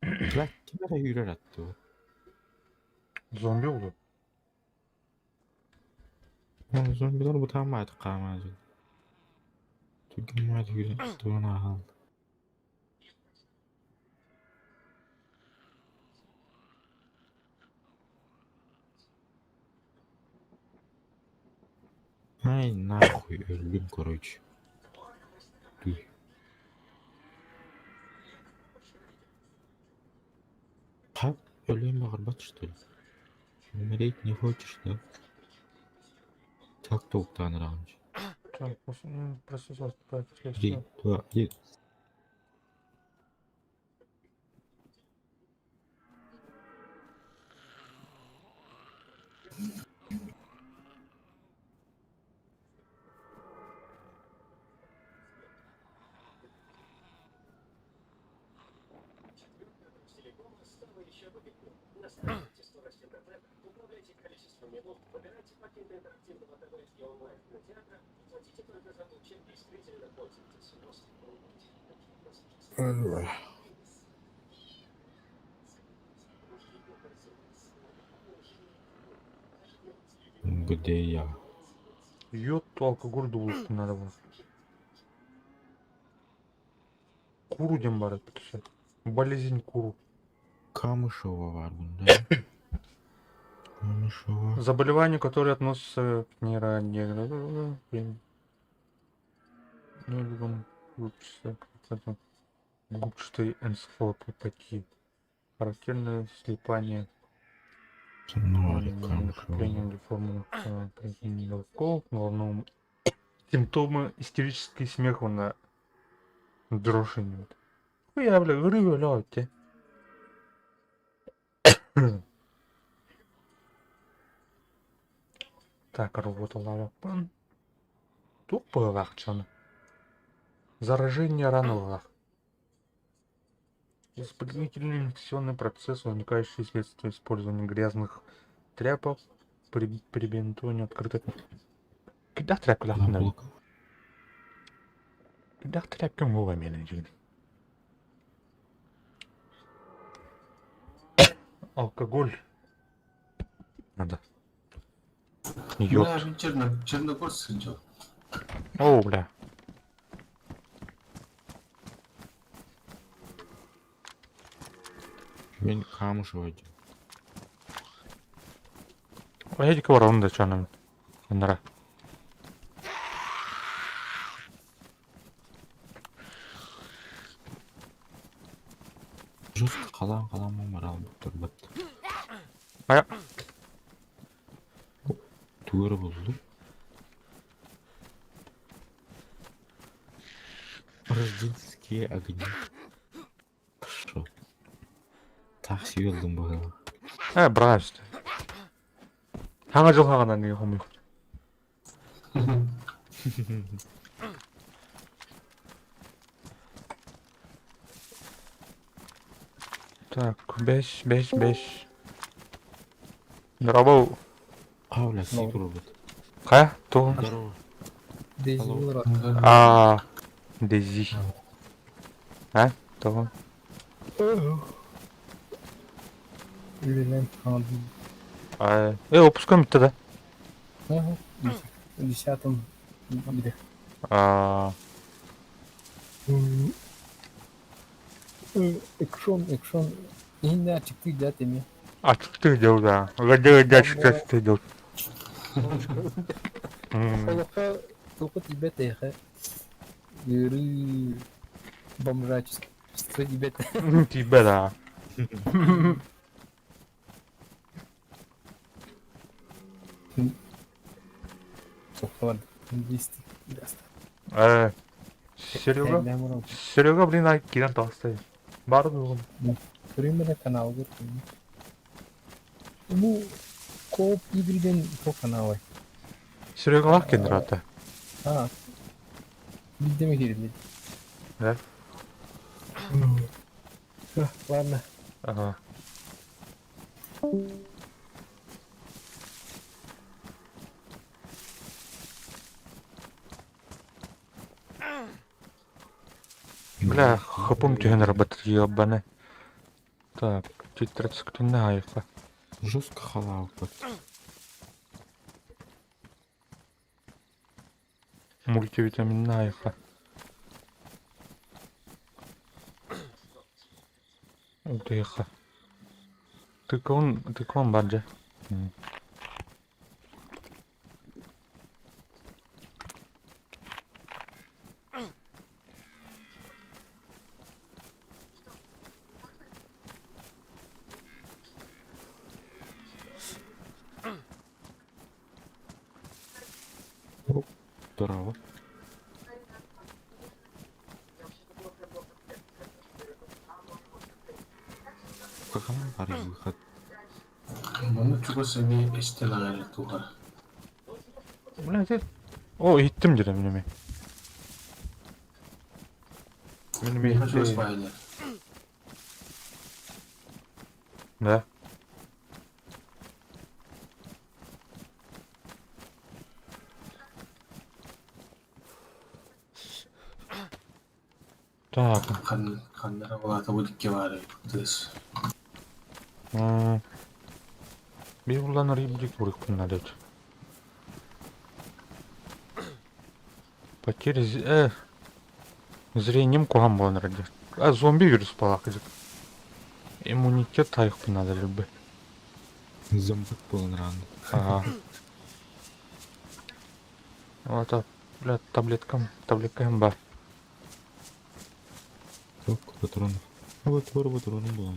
S6: Бля, ким эрэ үүрэр аттыбыт.
S1: Зомби oldu.
S6: Зомбилар бутаамаат хаамаадьы. Түргэн маат үүрэн аттыбын ааһал. Ай, нахуй, өллүм, короче. Ты. Как? Өлүөн баҕарбат, что ли? Умереть не хочешь, да? Так толуктаан ыраҕын
S1: Так,
S6: Три, два, один. Где я?
S1: Йод, алкоголь дуулуктун надо было. Куру диэн баар эппит Болезнь куру.
S6: Камышева баар бунда. Камышева.
S1: Заболевание, которое относится к нейро... Губчатой энцефалопатии. Характерное слипание накоплением деформированных белков, головном симптомы истерический смех на дрожь. Хуя, бля, говорю, бля, те. Так, работала Туп чаны. Заражение рановых. Воспалительный инфекционный процесс, возникающий вследствие использования грязных тряпок при прибинтовании открытой... Куда тряпка лахна? Куда тряпка мова менеджер? Алкоголь. Надо. Йод.
S3: Бля, мин Черно, Черногорск сылдьар.
S1: О, бля.
S6: Мин Камышева диэн.
S1: Эдик барабын да чаным. Анара.
S6: Жестко халаан халаан бараал турбат.
S1: Ая.
S6: Тугу эрэ буллум. Рождественские огни. Пошел. Так сүйелдім быһыылаах.
S1: Э, браво. Хаҥа дьыл хаҕынан хомуй. Так, беш, беш, беш. Здорово.
S6: А, бля, сии турбут.
S1: Хайа, тугун?
S6: Здорово.
S5: Дейзи
S1: А, Дейзи. А, тугун?
S5: Үлэлээн хаалбыт.
S1: А, выпускаем тогда.
S5: Ага. В десятом где?
S1: А,
S5: Экшон, экшон. Иһиннэ ачыктыы дьаат эмиэ.
S1: ачыктыы дьыл да. Гадя гадя ачыктыы дьыл.
S5: Олоххо толку тиийбэт эйиэхэ. Ыарыы бомжачество тиийбэт.
S1: Тиийбэт да.
S5: Туохха барда?
S1: Э, Серега? Серега, блин, киирэн таҕыста. Баар буолуом.
S5: Көрүм эрэ каналгар. Бу кооп игриден туох каналай?
S1: Серегалаах кэннир аата.
S5: А. Биирдэ эмэ киириллин.
S1: Да?
S5: Ладно.
S1: Ага. Бля, хапым түһэн барбат ебаный. Так, тетрадь айха.
S6: Жестко халавка.
S1: Мультивитаминная айха. Утыха. Тыкон, тыкон баджа.
S6: Здорово. Какая пара выход?
S3: Маны чугас эмиэ эстэн аҕай туһа.
S1: Бля, это... О, иһиттим дьэ мин эмиэ. Мин эмиэ
S3: Миэхэ чугас
S1: иһиттим.
S3: баайда.
S1: Да. Так.
S3: Хан ханнара булаата бу дикки баар тыас.
S1: Биир булан арыйбыт курукпун надо. Потеря зрением куһаҕан буолан эрэр. А зомби вирус балаакыдьык. Иммунитет тайыкпын надо любы.
S6: Зомбак буолан ран.
S1: Ага. Вот, бля, таблеткам, таблеткам бар.
S6: Сколько патронов? А вот пару патронов было.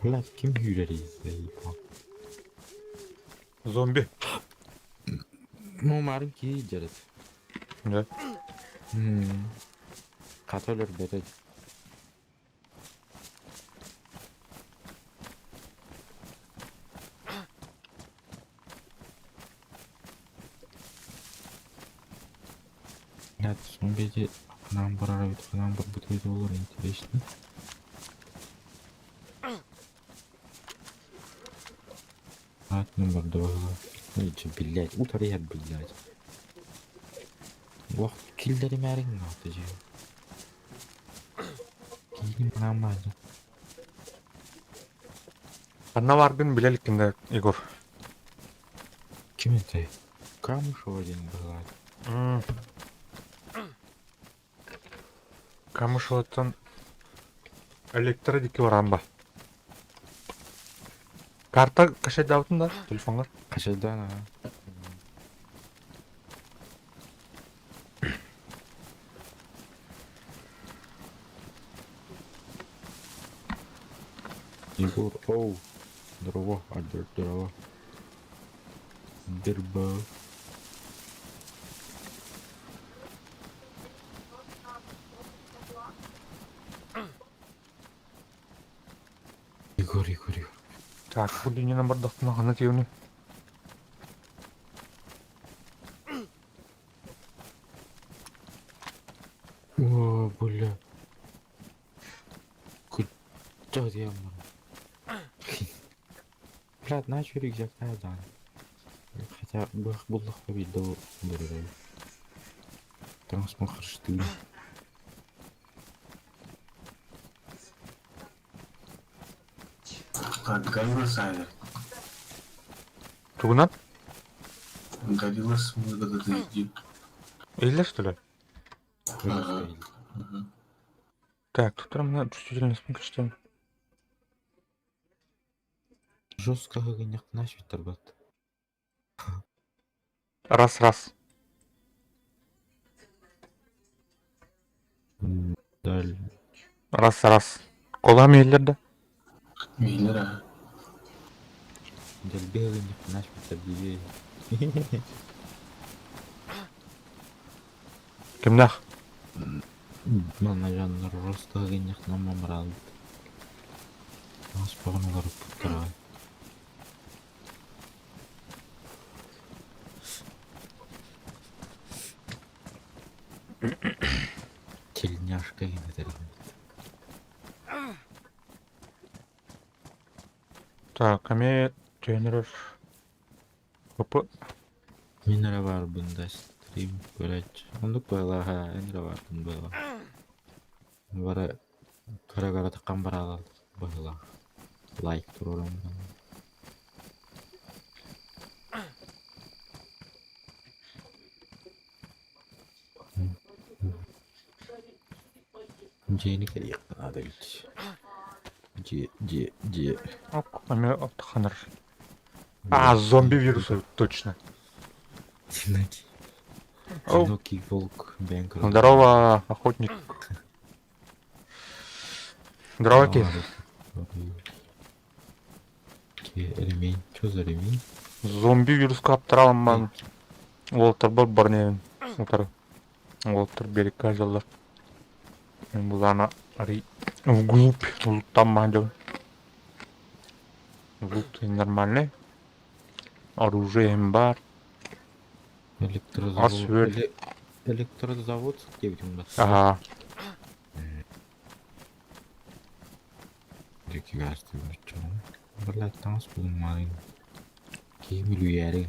S6: Блядь, ким күүрэрий
S1: Зомби.
S6: Ну, маленький дерет.
S1: Да.
S6: Хата өлөрбөтө. Блядь, зомби нам барар нам барбыт доллар интересно. А, номер два. Ой, блядь, утарыйар, блядь. Ох, киллеримээриҥ наада дии. Киирим нормально.
S1: Ханна бааргын билэ иликкин да, Егор?
S6: Ким этэй? Камышева диэн быһыылаах.
S1: Камышеваттан электро диэки баран ба. Карта качайдаабытын да телефоҥҥар?
S6: Хачайдаан аа. Егор, оу, здорово, Альберт, здорово. Дырба. Егор, Егор, Егор.
S1: Так, бу линиянан бардахпына ханна тиийэбиний?
S6: О, бля. Куда я Блядь, начал рюкзак да. Хотя бы буллах победил Там смахарштын.
S3: Так, Гориллас Айвер.
S1: Тугунан?
S3: Гориллас музыкада иди.
S1: Иһиллэр что ли?
S3: Ага. Мгм.
S1: Так, тут прям на чувствительность качтым.
S6: Жестко начал тарбат.
S1: Раз, раз.
S6: Даль.
S1: Раз, раз. Колам иһиллэр да?
S3: Иһиллэр аа.
S6: Дэлби ыгынньахпына ааспыттар дии.
S1: Кимнээх?
S6: Манна дьоннор просто ыгынньахтынан мамыраалбыт. Ааспаҕын уларыппыттара. Тельняшка генетэрин.
S1: Так, эмиэ тренеров ОП
S6: Мин эрэ баарбын да стрим көрөөччү. Оннук быһалааһа эн эрэ бааргын быһалаах. Бары кыра-кыратык бараалал быһыылаах. Лайк туруоран баран. Дьиэни кэлиэххэ наада эбит. Дьиэ, дьиэ, дьиэ.
S1: Ок, эмиэ ханар. А, зомби вирусы, точно.
S6: Одинокий.
S1: Оу.
S6: Одинокий волк бэйэҥ көрөр.
S1: Здорово, охотник. Здорово, Кит.
S6: Ремень. Что за ремень?
S1: Зомби вируска аптаралым Уолтарбар барнеын утары. Уолтар берекка дьаллар. Мин булаана арый вглубь луттаммаан дьон. Лут нормальный. Оружие баар.
S6: Электрозавод.
S1: Ас-үөл.
S6: Электрозавод диэбитиҥ бат.
S1: Аха.
S6: Блядь, таҥас булумаарын. Киһи мүлүйээри.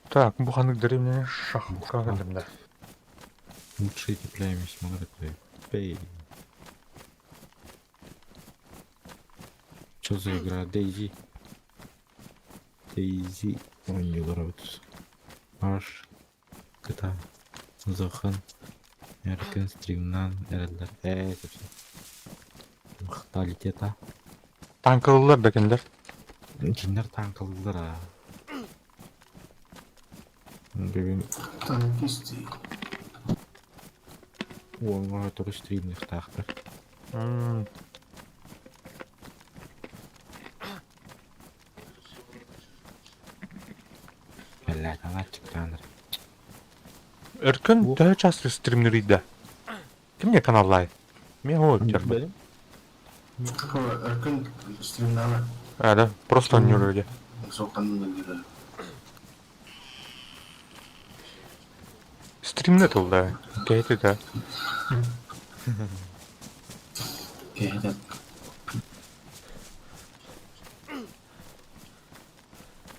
S1: Так, бу ханнык дэриэбинэни шахмакка кэллим да.
S6: Лучшие тепляемся, смотри, Пей. Что за игра? Дейзи. Дейзи. Оонньуулар эбит. Аш. Кыта. Зохан. Эркин стримнан эрэллэр. Ээ, сөпсө. Махталитета.
S1: Танкалылар да кинилэр.
S6: Кинилэр танкалыыллар аа. Бүгүн
S3: Танкист дии.
S6: уоҥҥа өтөрү стримниэхтаахтар. Бэллээх аччыктаан эрэ.
S1: Өркөн төһө часто стримнирийдэ? Кимҥэ каналлаай? Мин ол өттүөр.
S3: Өркөн стримнала.
S1: А, да, просто анньыыр дии.
S3: Суохханын
S1: Стримне тылда. Кэһити да.
S3: Кэһэтэ.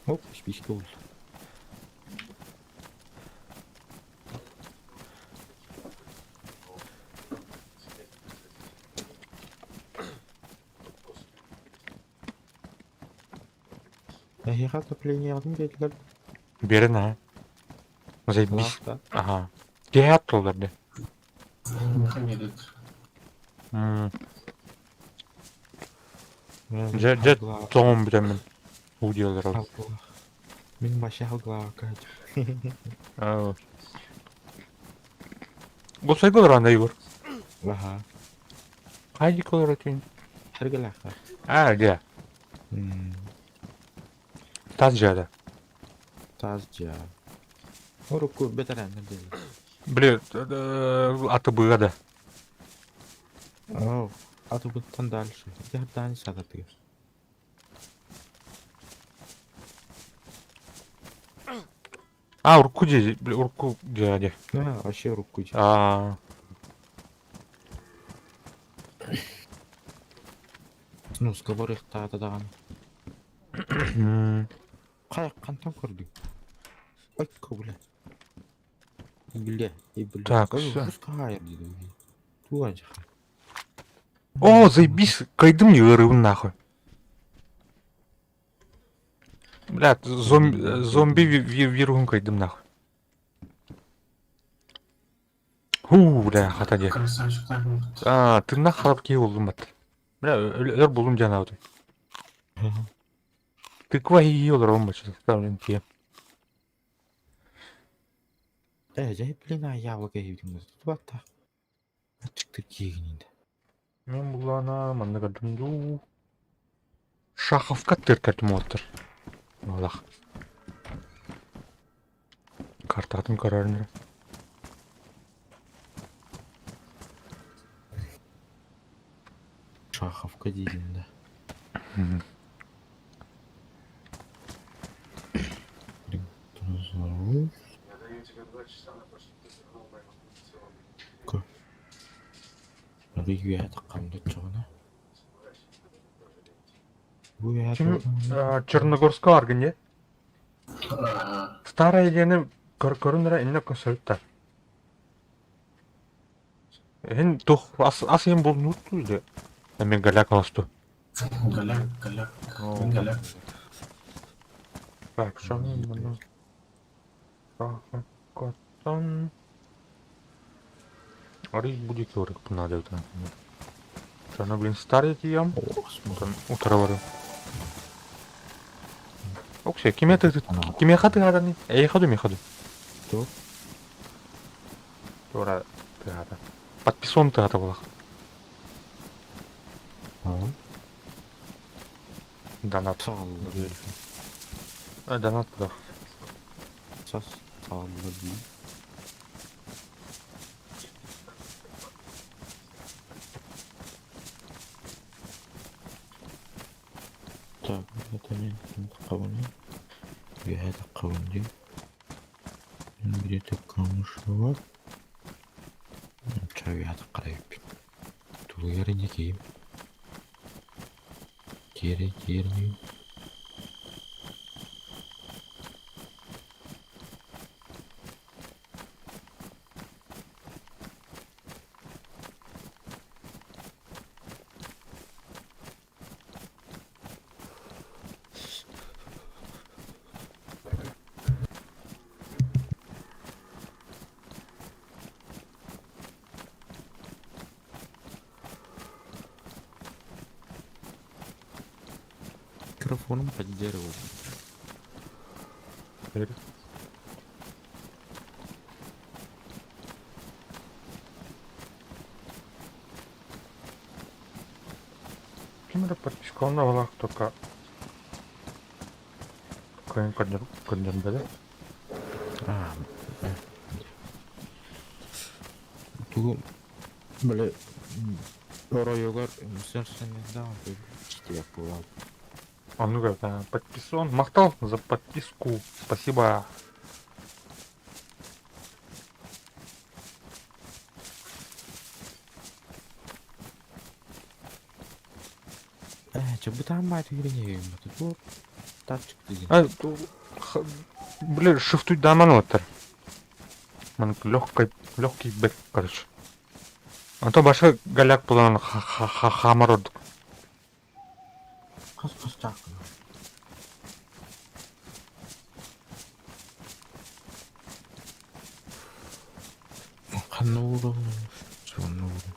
S6: Оп, спичка болды. Эһиэхэ отоплениеҕытын биэрдилэр
S1: Биэрэн аа. Заебись.
S6: да?
S1: Ага. Киһи тыллар дии.
S3: Миэхэ биэрдит.
S1: Дьэ, дьэ, тоҥон бүтэммин. Уу диэллэр ол.
S6: Мин вообще халглаакка
S1: Аа. Госайга олорон Егор.
S6: Аха.
S1: Хайдик олорор түүн?
S6: Сэргэлээххэ.
S1: Аа, дьэ. Тас дьиэдэ.
S6: Тас дьиэ. Урукку бэтэрээннэр дииллэр.
S1: Били аты быга да.
S6: Оо, атыбыттан дальше. Дьардани саҕатыгар.
S1: А, урукку дьиэ, били урукку дьиэ дьиэ.
S6: А, вообще урукку дьиэ.
S1: Аа.
S6: Ну, сковорыхтаата даҕаны. Хайа, хантан көрдүҥ? Ой, көбүлэ. Бile, бile.
S1: Так,
S6: Ой,
S1: всё.
S6: пускай диди. Туга жаха.
S1: О, заебись, кайдым ыарыыбын нахуй. Бля, зомби, зомби вируһун кайдым нахуй. Хуу, бля, хата дии.
S3: Красавчиктар
S1: Аа, тыыннаах халап киһи буллум бат. Бля, өлөр буллум диэн аабытым. Тыква иһии олоробун бачча тиийэн.
S6: Э, дьэ, блин, а яблоко иһибитин тута. Аччыктыр киһигин инде.
S1: Мин буллаҕына манна көрдүм дуу. Шаховка тыыркардым уолаттар. Олох. Картатын көрөрүн эрэ.
S6: Шаховка диигин да.
S4: Я даю тебе 2 часа на то, чтобы ты вернул мою
S6: Үөһэ таххам доччоҕуна. Бу үөһэ
S1: Ким Черногорска аргын не?
S3: Ага.
S1: Старая диэни көрүн эрэ иннэ көсөрүттэр. Эн тух ас ас иһин булнуут или эми голяк оҥосту.
S3: Голяк, голяк, голяк.
S1: Так, шаны маны Шаховкаттан Арый будет орых надо это. Шаны, блин, старый тиям. Утара барым. Оксе, киме ты кимиэхэ тыаһатаный? Эйиэхэ ду миэхэ ду?
S6: Туох?
S1: Туора тыаһата. Подписон тыаһата буолах. Донат.
S6: Саҕалла
S1: Донат буолах.
S6: Сас саҕалла дии. Так, это мен таххабыный. Үөһэ таххабын дии. Где-то Камышева. Ча үөһэ таххарайыппын. Тулуйар ини киһим. Тиэрэ тиэрнии. Микрофоном поддерживал.
S1: Ким эрэ подпискалана балаах только кыайан көрдөрбөтө.
S6: А, тугу били оройугар сэрсэннэрдээх читиэх буолал.
S1: Оннук это подписон. Махтал за подписку. Спасибо.
S6: Ээ, чэ бытаан баай түгүрүн бу тапчык деген.
S1: А, бля, шифтуй даман оттар. Ман легкий, легкий бэк, короче. А то башка голяк булан хамар ордук.
S6: Хас хас чаакын. Ханна уурун, сонно уурун.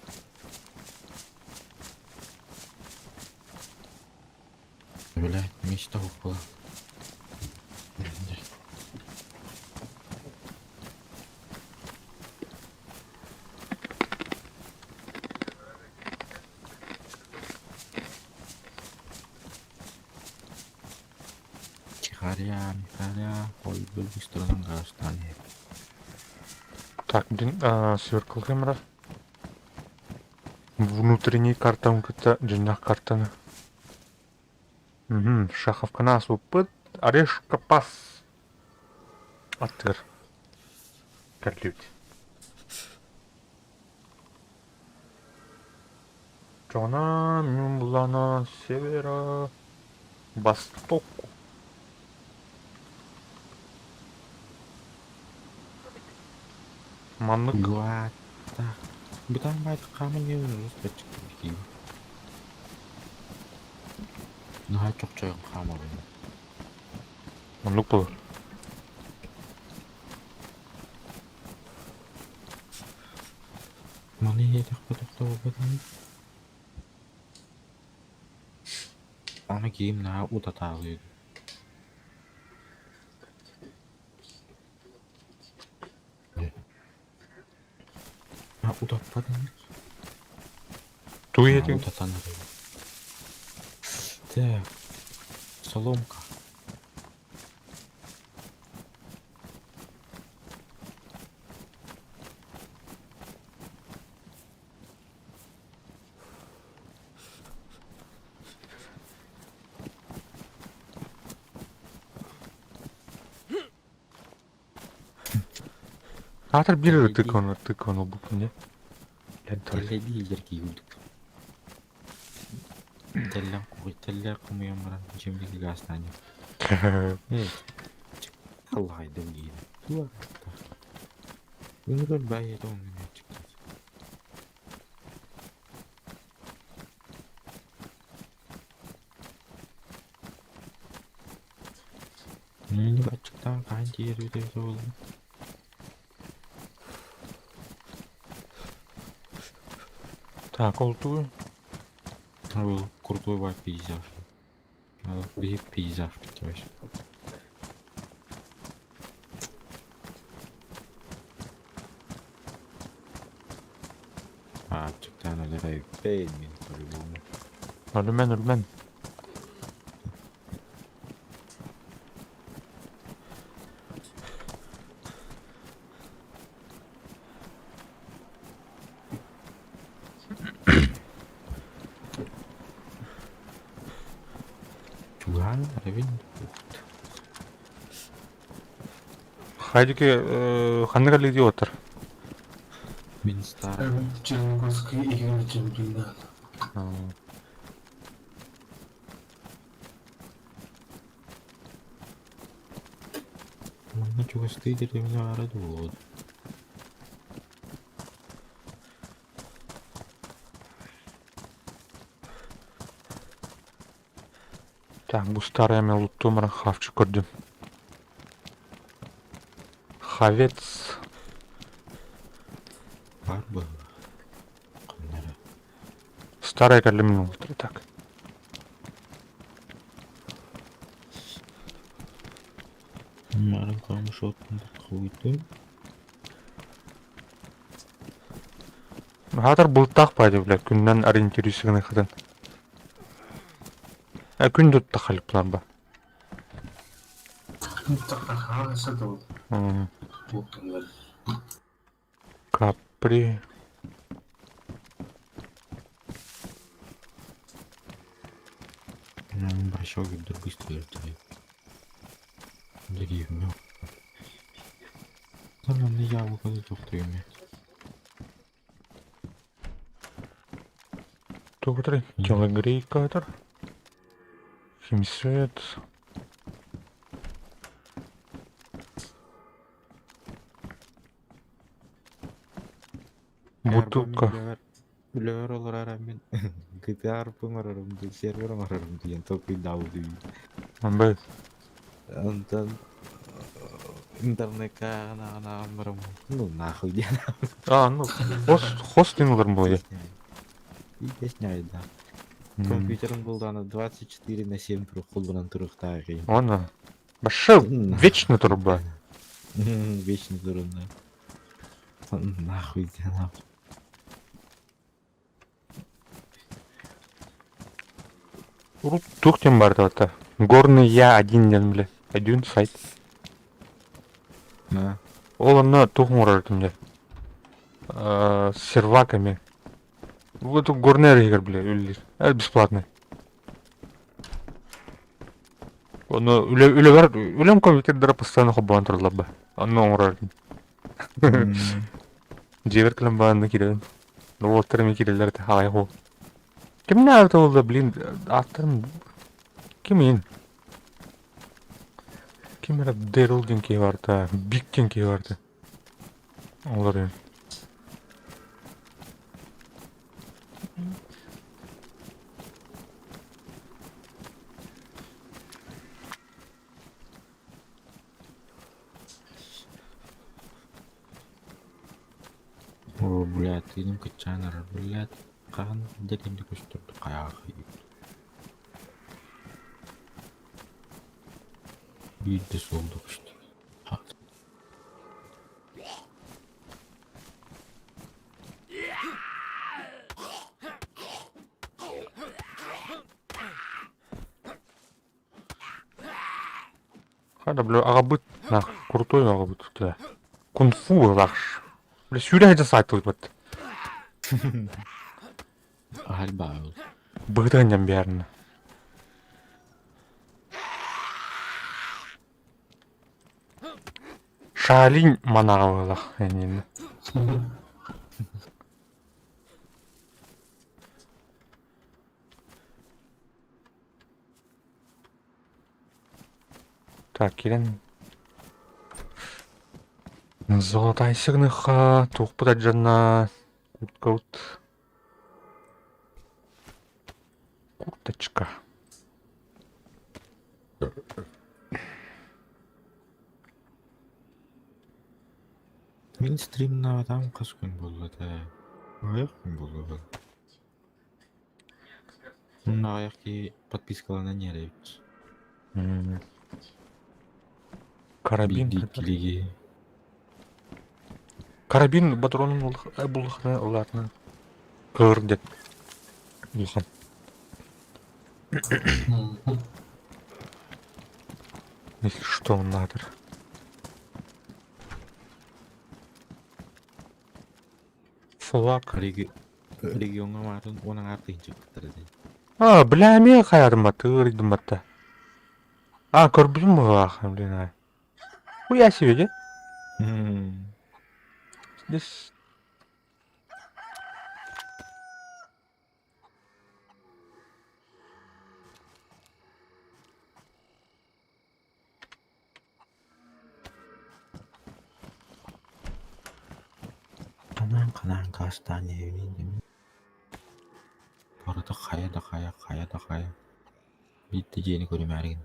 S6: Блядь, мечта упала. Тихаря, Михаля, ой, был быстро на
S1: Так, блин, сверкал камера. Внутренний карта, это дьиҥнээх картаны. Угу, Шаховкана суппыт, Орешка пас. Аттыгар. Кэллибит. Чона Мюмлана севера востоку. Маннык
S6: Гуата. Бытаан баай хааман диэн чыккын. Наһаа чохчойон хаамабын.
S1: Оннук буолар.
S6: Маны иһиэтэхпэ тохтобоппутун. Аны киим наһаа утатаалыыр. Утаппатын.
S1: Тугу иһэтиҥ?
S6: Утатан эрэр. Так, соломка.
S1: Аатыр биир эрэ тыкваны тыкваны ылбыппын дии.
S6: Тэллэйдии илдьэр киһи курдук. Тэллэх тэллэх хомуйан баран дьиэм гаастаан Ээ, аллаҕайдым диир. Туох Ыҥырар баайыта оннун Мин аччыктаан хаһан тиийэр эбитэ буолла.
S1: Так, ол тугуй?
S6: Ол крутой баар пейзаж. Биһи пейзаж короче. Аччыктаан өлөр эбиппин мин по-любому.
S1: Өлүмэн, өлүмэн.
S6: Чугаһаан эрэбин.
S1: Хайдики ханнык аллея отыр?
S6: Мин старый.
S3: Черногорская Ирина Чемпионат.
S6: Манна чугастыы дэриэбинэ баара дуо?
S1: Так, бу старая мен луттуумара хавчы көрдүм. Хавец.
S6: Баар быһыылаах. Ханна эрэ.
S1: Старая кэллим так.
S6: Марын камышоттун хуйдум.
S1: Хаатар бултаах баайда бля күннэн ориентируйсыгын хатын. Күн тутта халыплар ба. Капри.
S6: Бращок быстро өлтүрү. Деревню. Там яблоко тохтуйум.
S1: Тугутар телогрейкатор. Химсет. Бутылка.
S6: Үлэбэр олорор мин GTA оҥорорум дуу, сервер оҥорорум диэн толкуйдаабытым.
S1: Бай.
S6: Онтон интернекка ааҕан барам, ну нахуй диэн.
S1: А, ну, хостинг ыларым буолуо.
S6: Объясняю, да. Компьютерым булдаана 24 на 7 холбонон туруохтаах.
S1: Оны. Башы вечно турба.
S6: Вечно турунна. Нахуй диэн.
S1: Урут туох диэн баар это? Горный я один диэн бile. Один сайт.
S6: На.
S1: Ол онно туох оҥорор этим дьэ. Серваками. Вот горный эригэр бile үлэлиир. Бесплатный. Ону үлэ үлэбэр үлэм компьютердара постоянно холбоон тураллар ба. Онно оҥорор этим. Дьиэбэр кэлэн баанна киирэн. Уолаттар эмиэ киирэллэр этэ аҕай уол. Кимнээх эбитэ буолла, блин, ааттарын кимин? Ким эрэ Дэрил диэн киһи барда, Биг диэн киһи барда. Олор
S6: О, блядь, тыыным кыччаан эрэр, блядь. Хаһан дэтинди көстөрдө хайаахый. Биирдэ суолда көстөр.
S1: Хада, бля, аҕабыт, нах, крутой аҕабыт, да. Кунг-фу быһылаах. Бля, сүүрэ сылдьан саайтылыйбат.
S6: Аһар баҕабыл.
S1: Быһытыгын дьэн биэрнэ. Шаолинь манаҕа быһылаах эниэнэ. Так, киирэн Золотая сыгыныха, туохпут алдьанна, курткабыт. Курточка.
S6: Мин стримнаабатаҕым хас күн буолла этэ? Аҕыйах күн буолла. Уонна аҕыйах киһи подпискаланан иһэр эбит.
S1: Карабин.
S6: Биирдии иккилии киһи.
S1: Карабин патронун буллахына улаатына кыр деп улахан. Если что, он надо. Флаг.
S6: Региоҥҥа маатын уон аҥаар тыһыынча ыппыттар этэ.
S1: А, бля, эмиэ хайаатым батта, ыарыйдым батта. А, көрбүтүм быһыылаах, блин, ай. Хуя себе, де? Здесь...
S6: Анаан ханаан хаастаан иһэбиний дии Барыта хайа да хайа, хайа да хайа Биир да дьиэни көрүмээригин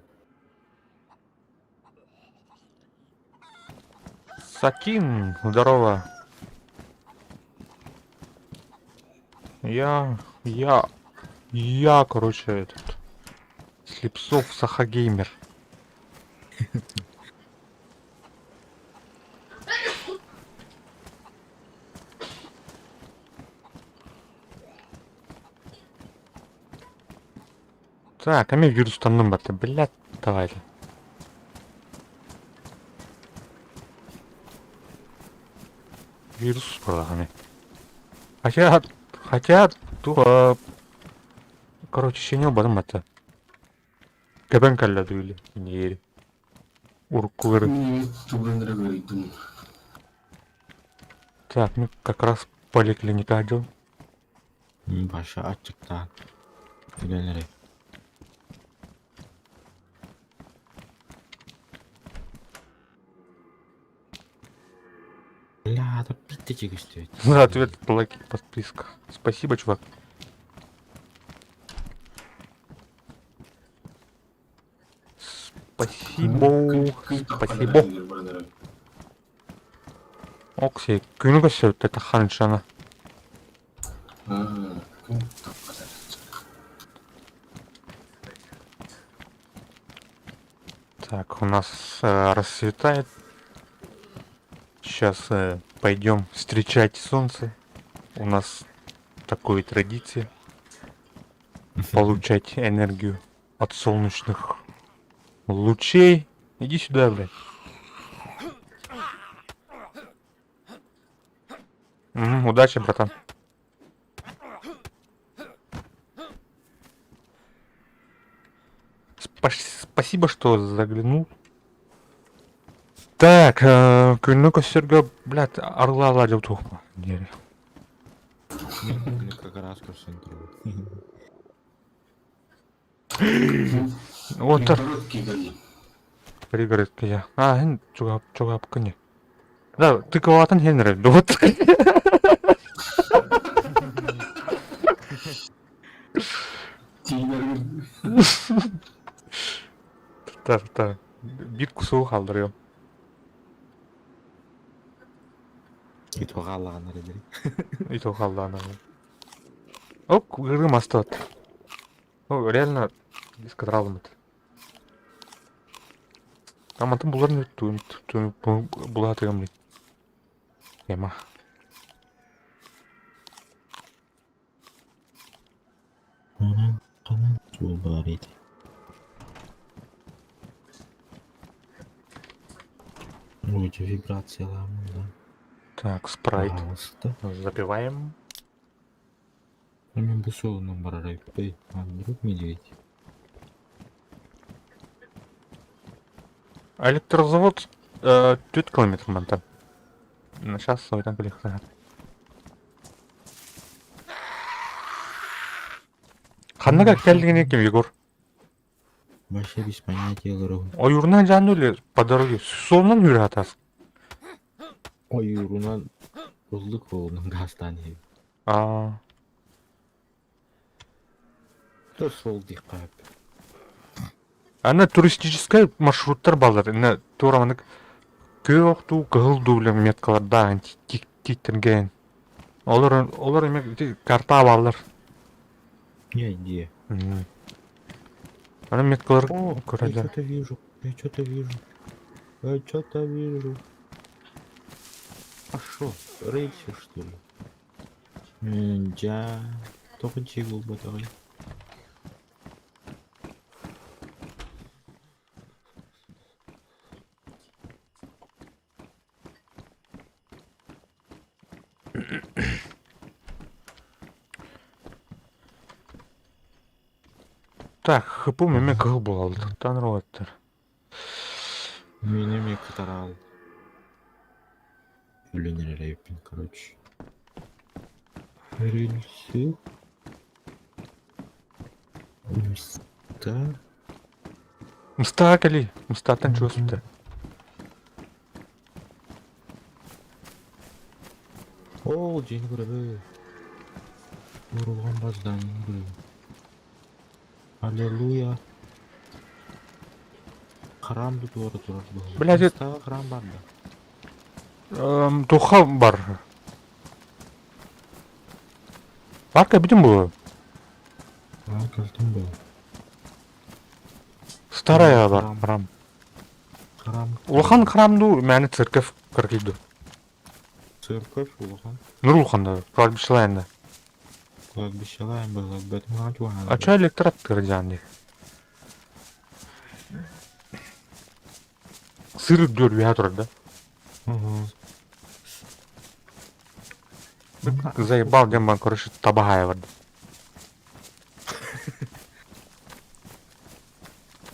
S1: Сакин, здорово. Я, я, я, короче, этот, Слепцов Сахагеймер. Так, а вирустанным батта, блядь, давай. Вирус продаҕаны. Хотя, хотя, туох, короче, синий барым батта. Көбөн кэллэ дуу или Уруккулары.
S3: Тугун эрэ ыарыйдым.
S1: Так, ну как раз поликлиника отдел.
S6: Баша аччыктаан өлөн эрэ Бля, да биирдэ чэгүстүбүт.
S1: За ответ лайк и подписка. Спасибо, чувак. Спасибо. Спасибо. Окси, күнү көрсөбүттэ тахханычана. Так, у нас рассветает. Сейчас пойдем встречать солнце. У нас такой традиция. Получать энергию от солнечных лучей. Иди сюда, блядь. М, удачи, братан. Спасибо, что заглянул. Так, күнү көрсөргө, блядь, орла ладил тухма.
S6: Күнү как раз көрсөн турбут.
S1: Вот так.
S3: Пригородки гали.
S1: Пригородки я. А, эн чугап чугапкыни. Да, тыковатын хенре. Вот.
S3: Тиийдэргин.
S1: Так, так. Биир кусугу хаалларыам.
S6: Итого хааллаҕына эрэ
S1: Итого хааллаҕына. Оп, ыарыым астыбат. Ну, реально, эскадралымыт. Амантан булар булаатыгам Ема.
S6: Ханан ханан суол баар ити. Вроде вибрациялааммын да.
S1: Так, спрайт.
S6: Пожалуйста.
S1: Запиваем.
S6: А мен бу суолунан барар эбиппий. А вдруг медведь?
S1: Электрозавод 4 километр мантан. Сейчас сойтан кэлиэхтэ. Ханна кэллигини ким Егор?
S6: Вообще без понятия олорон.
S1: Ойуурунан дьаанны или по дороге суолунан үүрэ атас.
S6: Ойуурунан ыллык уолунан гаастаан иһэбин.
S1: Аа.
S6: То суол диэххэ сөп.
S1: Аны туристическай маршруттар бааллар. Инна туора маннык күөх дуу, кыһыл дуу билэн меткалардаан тииттэргээн. Олор олор эмэ ити карта бааллар.
S6: Не, где?
S1: Аны меткалар
S6: О, я
S1: көрөллөр.
S6: что-то вижу, я что-то вижу. Я что-то вижу. А шо, рельсы, что ли? Дьэ, тоҕо дьиэ буолбатаҕый?
S1: Так, ХПУ эмиэ кыһыл буолаллар. Роботтар.
S6: Мин эмиэ кытараал. Өлөн эрэр эбиппин, короче. Рельсы. Мста.
S1: Мстаҕа кэлии. Мстаттан чугас сүтэ.
S6: Ол дьиэни көрөбүн. Уурулган бас зданиени көрөбүн. Аллилуйя. Храм тутуора турар быһыылаах.
S1: Блядь,
S6: Мстаҕа храм бар да?
S1: Туха бар. Парка бүтүн буолуо.
S6: Аа, кэлтим буолуо.
S1: Старая бар
S6: Храм.
S1: храм.
S6: Храм.
S1: Улахан храм дуу, мээнэ церковь кыргый дуу.
S6: Церковь улахан.
S1: Нур улахан да, кладбищелаан да.
S6: Кладбищелаан быһыылаах. Бэтим чугаһаан.
S1: А чё электрат кырдьаан дии. Сыр үрдүгэр үөһэ турар да. Заебал диэн баран короче табаһаайа барда.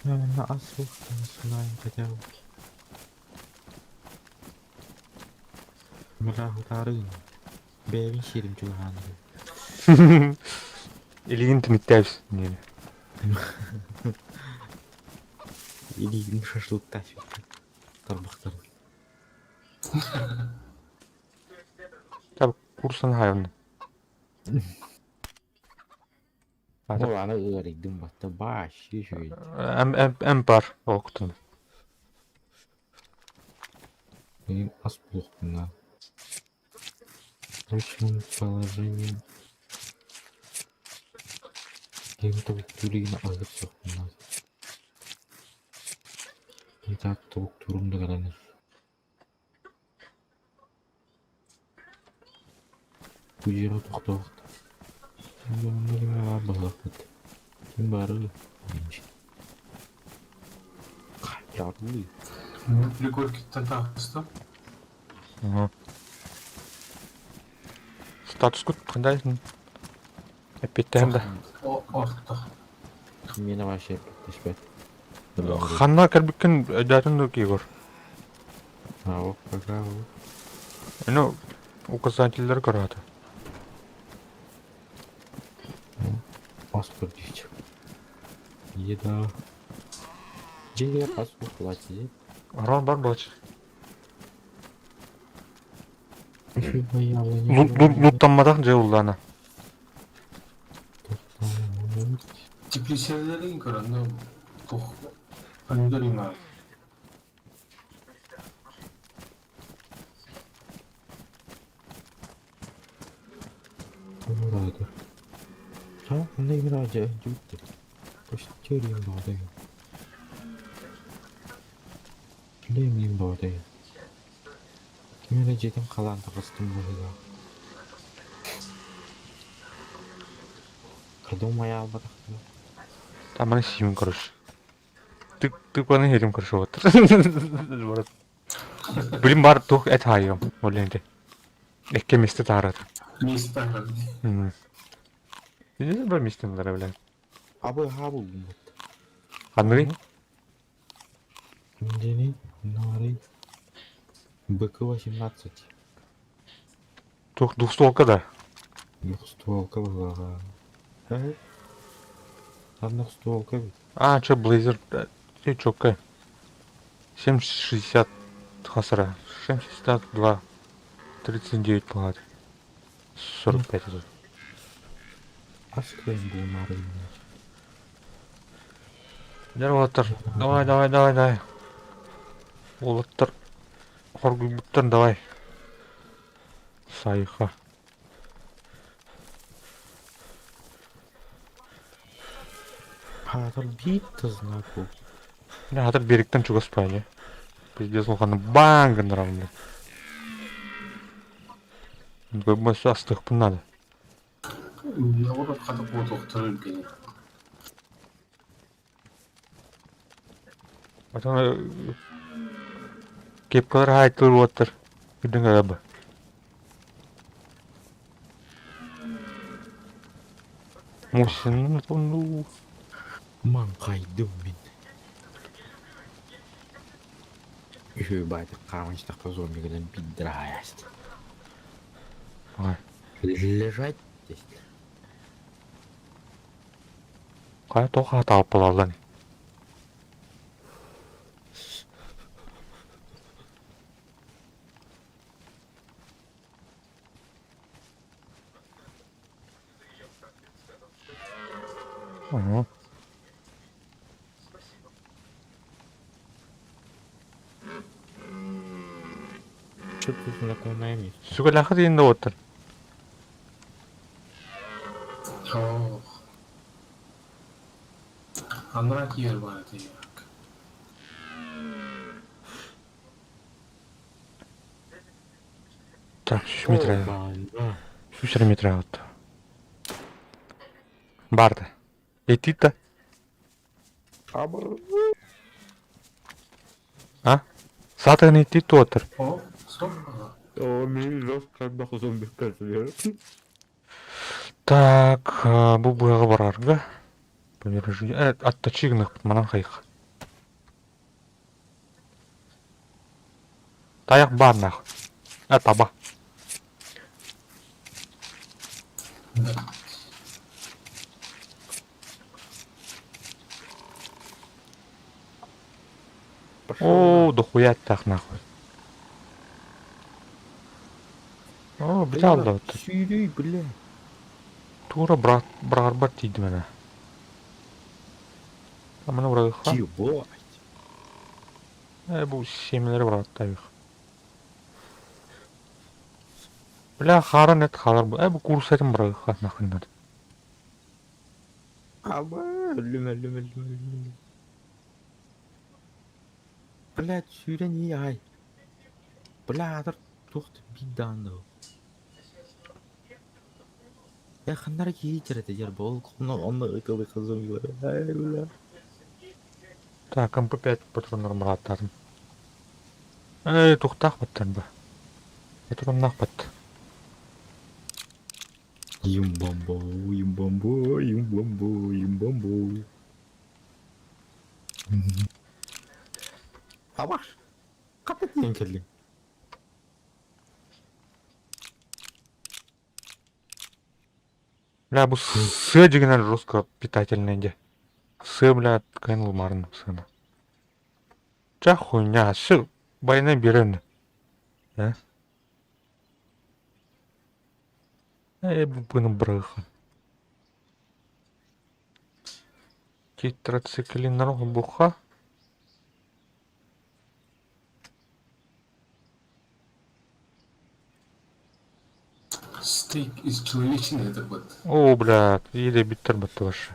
S6: На ас суох таҥассынаайын хотя бы. Мылаахытаарыын. Бэйэбин сиэрим чугаһаан эрэр.
S1: Илигин түмүктээбис диэни.
S6: Илиигин шашлыктааччыттан тарбахтарын.
S1: Таб курсан хаайын.
S6: Ол аны ыарыйдым батта бааши үчүгэй.
S1: Эм эм эм бар октун.
S6: Мин ас булуохпун Срочном положении Киһим тобуктуур аһыыр суохпун И так тобуктуурум да кэлэн Бу дьиэҕэ тохтоох Онно ким баар баһылыкпыт Ким баарый Хайдах
S3: Приколькиттан таҕыстым.
S1: Статускут қандай эппиэттэһэн да.
S3: Орто.
S6: Миэнэ вообще эппиэттэспэт.
S1: Ханна кэлбиккин өйдөөтүн дуо Егор?
S6: А, пока.
S1: Ну, указательлер көрөөтө.
S6: Паспорт диэччи. Еда. Дьиҥэр ас платить.
S1: Арон бар буолаччы.
S6: Лут
S1: Луттамматах дьэ уллаана.
S3: Теплицэлэрин көрөн, ну, туох помидор имаа.
S6: Ким эрэ дьиэтин халаан таҕыстым быһыылаах. Кадым умайаалбатахтара.
S1: Там аны сиимин короче. Ты ты куда едем, короче, вот. Билим бар туох эт хаайыам ол ити. Экке миэстэ таарат.
S3: Миэстэ таарат.
S1: Билим бар миэстэ ылара билэн.
S6: Абы хаабыл бут.
S1: Ханныгый?
S6: Дени, Нарый. БК-18.
S1: Туох двухстволка да?
S6: Двухстволка была. Одностволка ведь.
S1: А, че, Блейзер, ты чокка. 7,60 хасара. 7,62. 39 плат. 45 это.
S6: Аскрен был Нарый.
S1: Уолаттар, давай, давай, давай, давай. Уолаттар, хоргуйбуттар, давай. Сайха.
S6: Хатыр бит знаку.
S1: Бля, хатыр берегтен чугас пали. Пиздец, улаханы баң гыннарабын, блядь. Бу астыхпын надо.
S3: Наоборот, хата буолуохтарын өлгөнө.
S1: Потом кепкалар хаайтылыр уоттар. Күдүн аба. Мусин ну
S6: Маңқайдым мин. Үхүү байтык хаамынчтахха зомбигынан биддер аяст.
S1: Ой.
S6: Лежать здесь.
S1: Кая тоха таап булаллан. Ага.
S6: Что-то знакомое место.
S1: Сүгэлэхэ диэн да уоттар.
S3: Ох. Анараа киэр баар этэ.
S1: Так, 3 метра. 3 метра вот. Барда. Этита. А? Сатан ити туотар.
S3: О, стоп.
S6: О, мин жестко отдоху зомби
S1: Так, бу быаҕа барарга. Аттачи гынах манан хайых. Таяқ бар нах. А, таба.
S3: Да.
S1: О, дохуя так нахуй. О, бля, да.
S6: Сүйрүй, бля.
S1: Тура брат, брат тиийдим эрэ. Амана бырагыха.
S6: Ебать.
S1: Э, бу семелери бырагаттайбых. Бля, хааран эт хаалар бу. Э, бу курсатын бырагыха нахуй надо.
S6: Аба, өлүм, өлүм, өлүм, өлүм. Блядь, сүүрэн ии ай. Бля, атыр туох биир Я ханнара киһи этэ дьэр бол онно ытылы зомбилар. Ай, бля.
S1: Так, МП5 патроннар бырагаттаатым. Эй, тухтаах баттан ба. Патроннаах бат.
S6: Юмбамбо, юмбамбо, юмбамбо, юмбамбо. Абаш. Ката диэн кэллиҥ?
S1: Бля, бу сыа дьигинэн жестко питательный дии. Сыа, бля, кыайан ылмаарын сыана. Ча хуйня, все байына биэрэн. Э? Э, бу бырыха. Тетрациклин буха.
S3: Стейк из человечины это вот.
S1: О, бля, еле биттер батты вообще.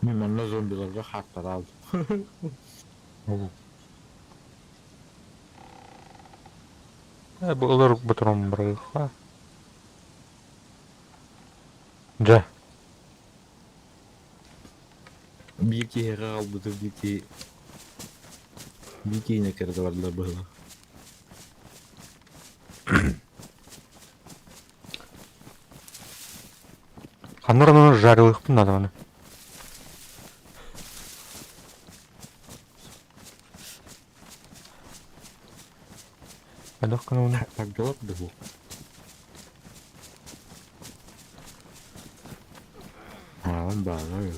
S6: Мен манна зомбиларга хаттар алдым.
S1: О. Э, бу ылар патрон бырыха. Дьэ.
S6: Биир киһиэхэ аҕалбытым биир киһи биир киһини кытта бардылар быһыылаах.
S1: Ханна эрэ жарилыахпын наада маны. Хайдах гынабыный?
S6: Тагдалар да буо. Аҕам баара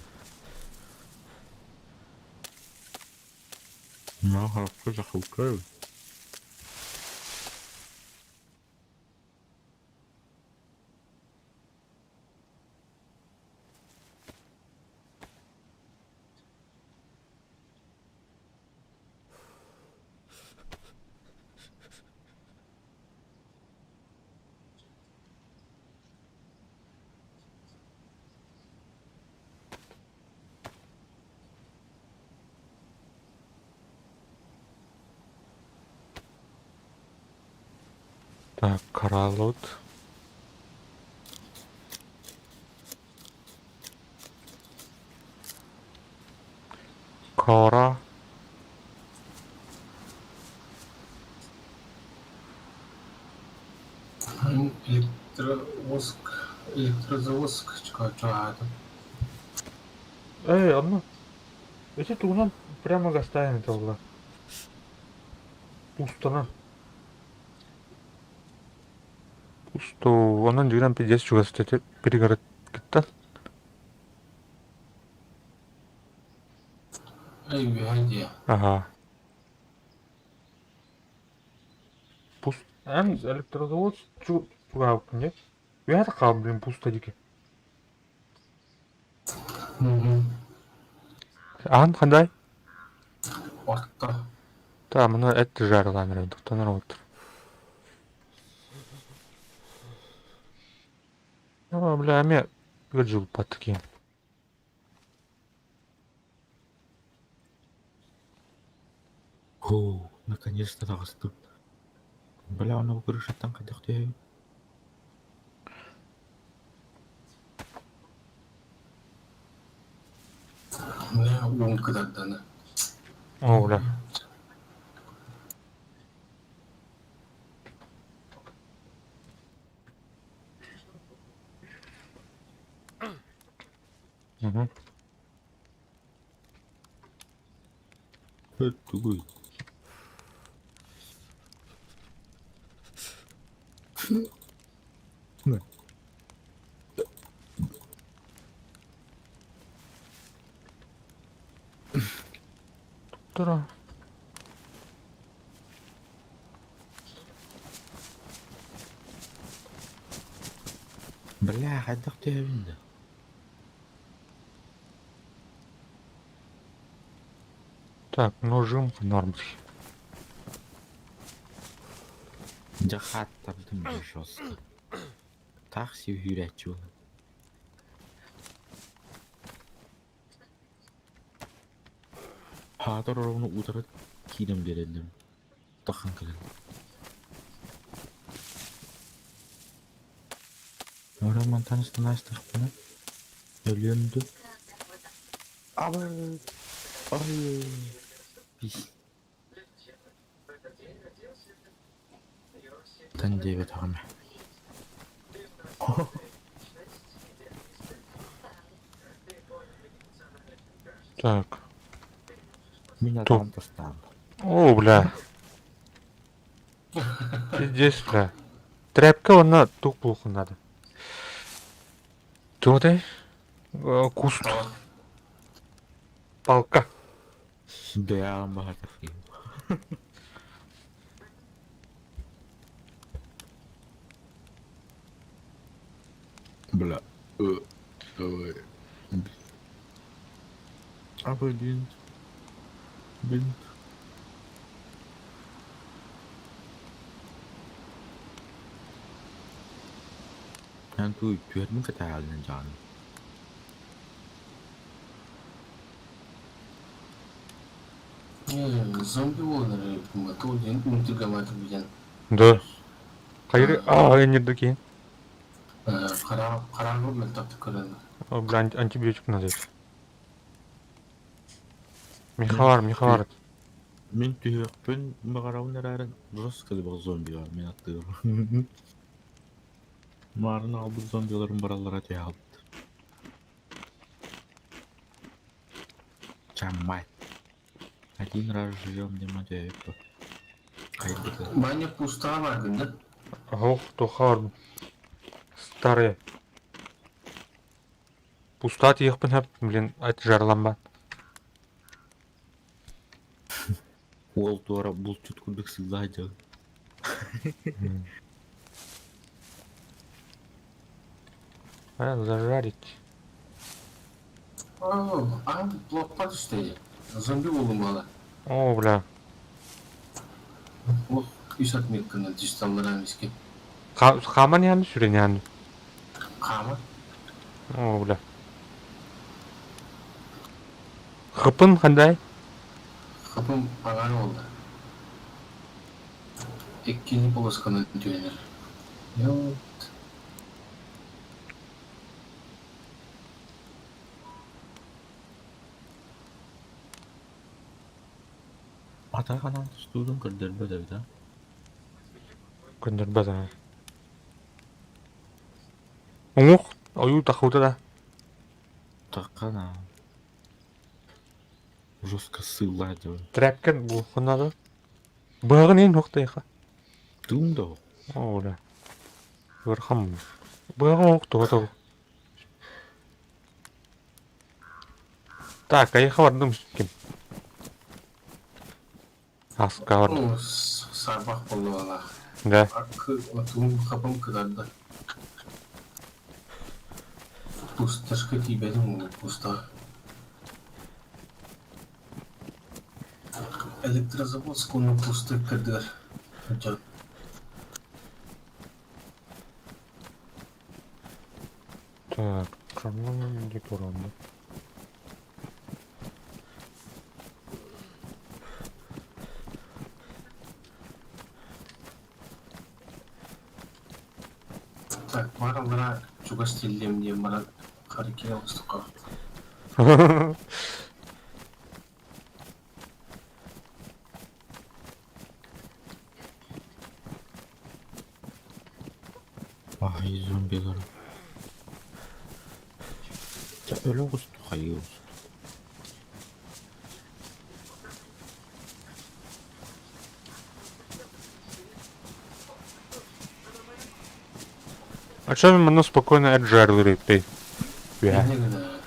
S6: На харахха сахалкай.
S1: Так, кораллот. Кора.
S3: Электровозк, электрозаводск чугаһаатым.
S1: Эй, онно эти тугунан прямо гастаем это было. Пустана. Пусто. Онон дьигинэн пиздец чугас эти перегородкиттан.
S3: Эй, үөһэ дии.
S1: Ага. Пуст. Эн электрозавод чугаһабыккын дии. Үөһэ хаал блин пусто диэки. Аан хандай?
S3: Орто.
S1: Та маны эт жарылаан эрэ тохтонор оҕуттар. О, бля, эмиэ ыалдьыбыппат киһи.
S6: Оо, наконец-то таҕыстым. Бля, ону крышаттан хайдах түһэбин?
S3: Бля, уум кытардана.
S1: О, бля. Мгм.
S6: Тугуй.
S1: Тура.
S6: Бля, хайдах түһэбин да?
S1: Так, ножым норм.
S6: Дьэ хааттардым дьэ жестко. Таах сүүһүүрээччи буолан. Хаатар ороҕуну утары киирэн биэрэллэр. Таххан кэлэн. Ora мантан ыстанаастахпына өлүөм дуу? Абы! Ой! Пис. Тан диэбэтэҕим.
S1: Так.
S6: Мин
S1: Ту.
S6: атаҕым тастаан.
S1: О, бля. Пиздец, бля. Тряпка онно тух буолуохун надо. Туотай? Куст. Палка.
S6: Бэйэҕин баһатах киһи. Бля. Давай. А блин. Блин. Эн туу түөрмүн кэтээҕинэн дьааны.
S3: Зомби буолан эрэр туох диэн үнтүргэмээтик бүтэн.
S1: Да. Хайыр аа эннирдэ киин.
S3: Хараҕы мөлтөхтүк көрөн.
S1: Бля, антибиотик надо. Михалар, Михалар.
S6: Мин түһүөхпүн баҕарабын эрээри жестко элбэх зомби баар мин аттыгар. Маарын аҕалбыт зомбиларым бараллара түһэ хаалбыт. Чаммай. Один раз живем дима түһэбит Хайбыты.
S3: Баня пустаҕа бардын да?
S1: Ох, тухар. Старые. Пуста тиийиэхпин сөп, блин, ат жарламмат.
S6: Уол туора булчут курдук сыллаах дьон.
S1: А, зажарить.
S3: О, а, плохо түстэ. Зомби буоллум баҕа.
S1: О, бля.
S3: Ох, үс отметканы түсталлара эмискэ.
S1: Хааман иһэн сүрэн иһэн.
S3: Хаама.
S1: О, бля. Хыпын хандай?
S3: Хапым аҥаар буолла. Иккини полосканы түһэнэр. Йот.
S6: Атаҕынан тустуутун көрдөрбөт эбит аа
S1: Көрдөрбөт аа. Уҥуох ойуу таххыбыта да.
S6: Таххан аа Жестко сыыллаах дьон.
S1: Тряпкин буолуохха наада. Быһаҕын иһин уохтайха.
S6: Тыын да оһох.
S1: Оо, бля. Ыарахан Быһаҕын оһох туга тоҕо. Так, эйиэхэ бардым ким? Аска бардым.
S3: Оо, саарбах буоллаҕалаах.
S1: Да.
S3: Отуум хапым кытарда. Пустошка тиийбэтим уу, пусто. Электрозаводск уонна пустырь кырдыгар дьон.
S1: Так, ханна туран
S3: Так, баралара чугас тиллиэм диэн баран харыкиа оҥостукка.
S6: Ай, зомбилар. Чэ, өлө оҕусту хайыы оҕусту.
S1: А чё манна спокойно эджерлерый Үһэ.
S3: Инньэ гына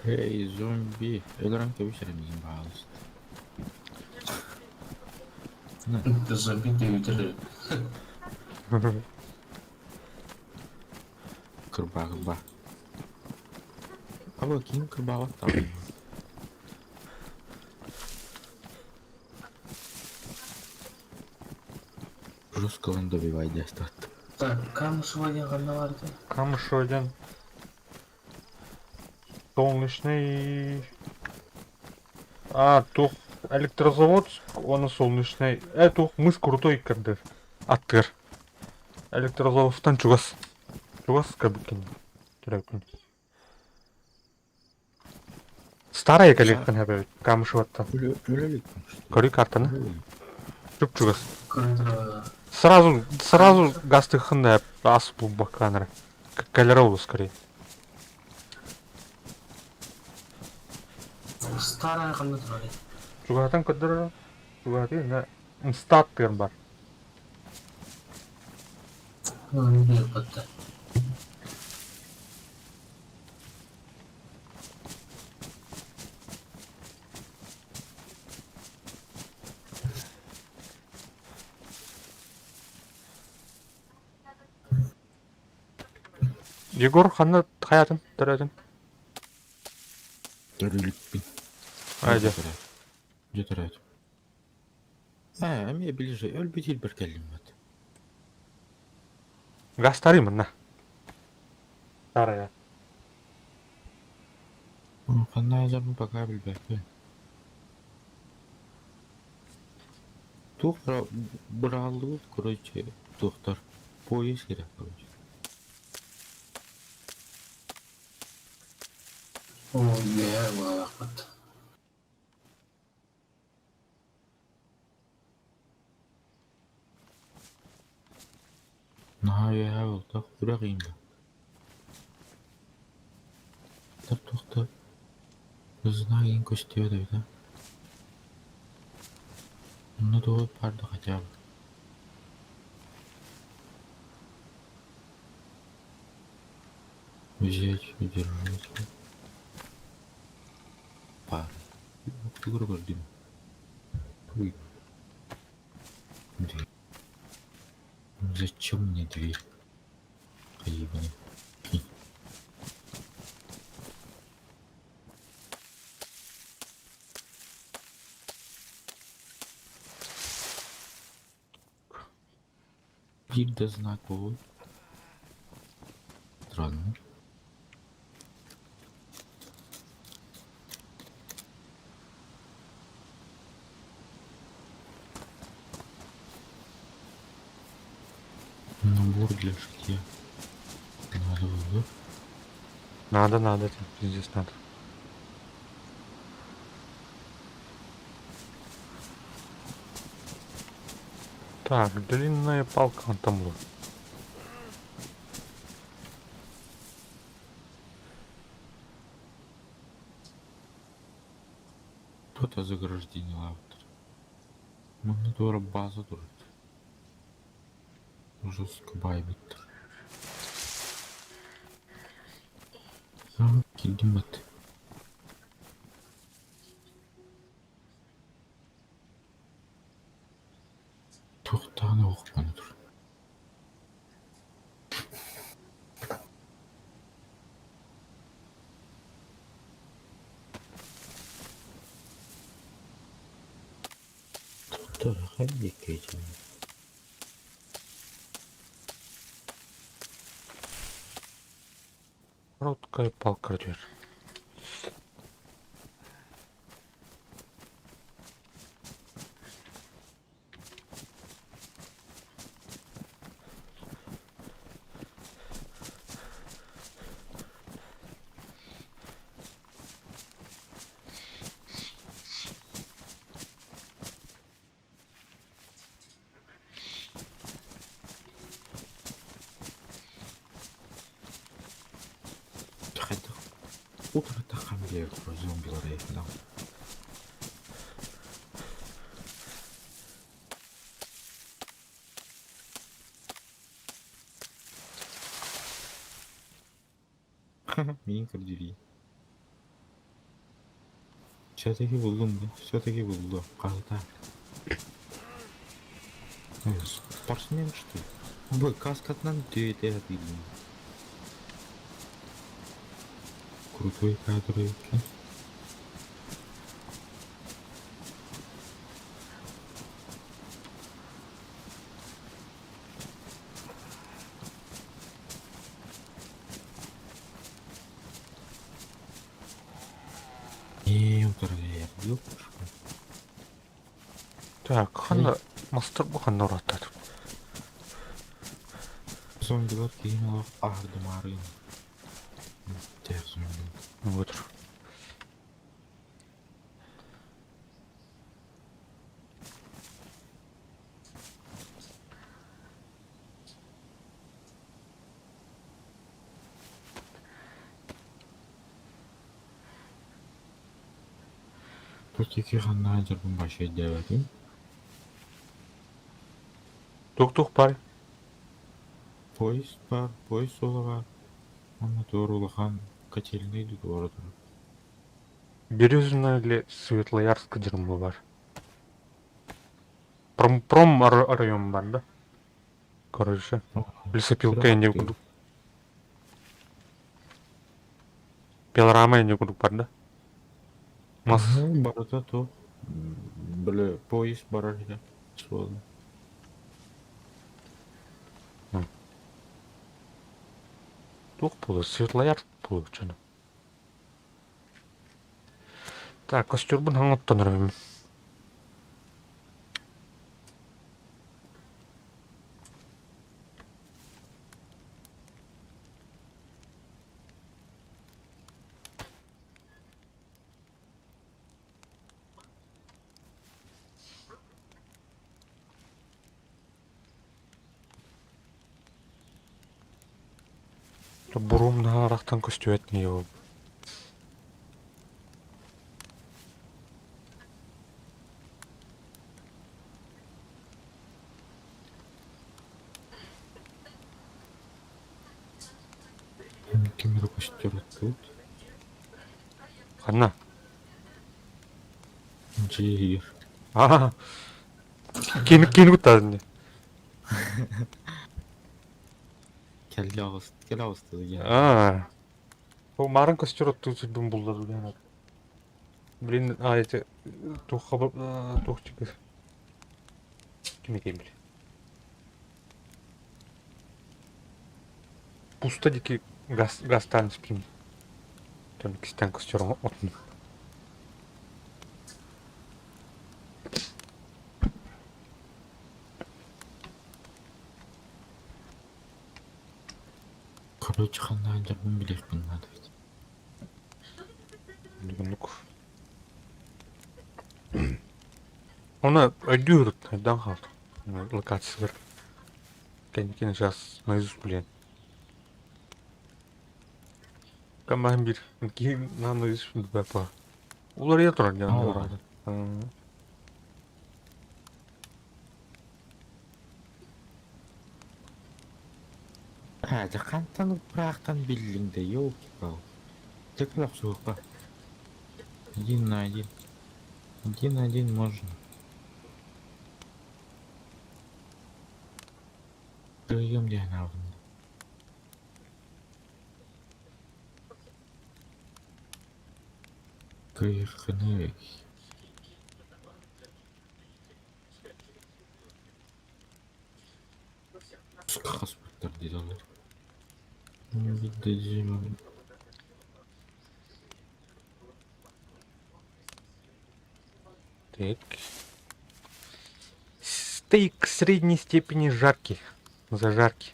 S6: Эй, зомби, өлөрөн кэбис эрэ миигин баҕаласт.
S3: Зомби дэбитэр
S6: Кырбаа, кырбаа. Аба ким кырбаабат даҕаны. Жестко он добивай диэстат.
S3: Так, Камышева диэн ханна баарый?
S1: Камышева диэн солнечный... А, туох Электрозаводск уонна Солнечный... Э, туох мыс крутой кырдыр. Аттыыр. Электрозаводтан чугас. Чугас кэбиккин. Төрөкүн. Старая кэлиэххин сөп эбит. Камышеваттан.
S6: Үлэликпин.
S1: Көрүй картаны. Чуп-чугас.
S3: Көрөн
S1: Сразу, сразу гастыхын да ас булбакканара. Кэлэрэ олус скорее.
S3: Старая ханна турарый?
S1: Чугаһатан көрдөрөр. Чугаһатыы на Мстат тыгар бар.
S3: Аны диэххэ.
S1: Егор ханна хайатын төрөтүн?
S6: Төрүүлүкпүн.
S1: Айда.
S6: Дьэ төрөөтүм. Ээ, эмиэ ближе өлбүт иирбэр кэллим бат.
S1: Гастары манна. Старая.
S6: Ханна сылдьарбын пока билбэппин. Туох бырааллыбыт, короче, туохтар. Поезд керек, короче.
S3: Оо, үөһээ буолаахпыт.
S6: Наһаа үөһээ буолтах, үрэх иҥнэ. Туох да знак иҥ көстүбэт эбит аа. Онно тугу баар да хотя бы. Взять, удержать. Паар. Тугу көрдүм. Тугуй? Дверь. Зачем мне дверь? Хайыбыный. Биир да знак буолуой. Странно. Набор для шитья. Надо было.
S1: Надо, надо, пиздец надо. Так, длинная палка он там был.
S6: Кто-то заграждение автор. Монитора база турар. Жестко байбыттар. Киирдим бат. Туохтаан оһохпун тур. Туохтаахан диэки
S1: Короткая палка дверь.
S6: Хайдах утарыта биэр зомбилар эйхинэ. Миин көрдүрүү. Все-таки буллум да, все-таки буллум. Хаһыта. Спортсмен что ли? Бу каскатынан түөтэ сатыыллар. Крутой кадры эбиккин. Ээ, утарыйар
S1: Так, ханна мастер бу ханна уратар.
S6: Зомбилар киһини олох аһардымаарыын. Тэр зомби.
S1: Вот.
S6: Тут ики ханна дьарбын баша өйдөөбөтүм.
S1: Тух-тух бар.
S6: Поезд бар, поезд суола баар. Уонна туора улахан котельнай дугуора турар.
S1: Березина или Светлоярск дерьмо бар. Пром, пром район бар, да? Короче, лесопилка не буду. Пилорама не буду бар, да? Мас.
S6: Барыта то. Били поезд барар этэ суола.
S1: Туох буолуо, Светлоярск буолуо дьоно. Так, костюрбун хаҥаттан эрэбин. Бурум наһаарахтан көстүбэт нии ол.
S6: Ким эрэ көстөр тут.
S1: Ханна?
S6: Дьиэ иһигэр.
S1: Аа, кини кини куттаатын дии.
S6: Кэллэ оҕус, кэлэ оҕуста диэн.
S1: Аа, ол марын көстөр оттуу сирбин буллар диэн. Блин, а эти туох туох чыгыр. Ким этейм били. Пусто дики газ газтаан испин. Тон кистэн көстөр отун.
S6: Короче, ханна дьарбын билиэхпин наада эбит.
S1: Оннук. Оны өйдүүр өйдөөн хаалта. Локациялар. Кэнникин сейчас наизусть билиэн. Камаһын бир киһи наан наизусть билбэт Уларыйа турар дьон
S6: Оо. Аа, дьэ хантан ыраахтан биллиҥ да, ёлки-палки. Дьэ кэл охсуһуохха. Один на один. Один на один можно. Кыайыам диэн аабын. Кыайыаххыный. Хаспыттар дии олор. Видимо,
S1: Так. Стейк средней степени жарки. Зажарки.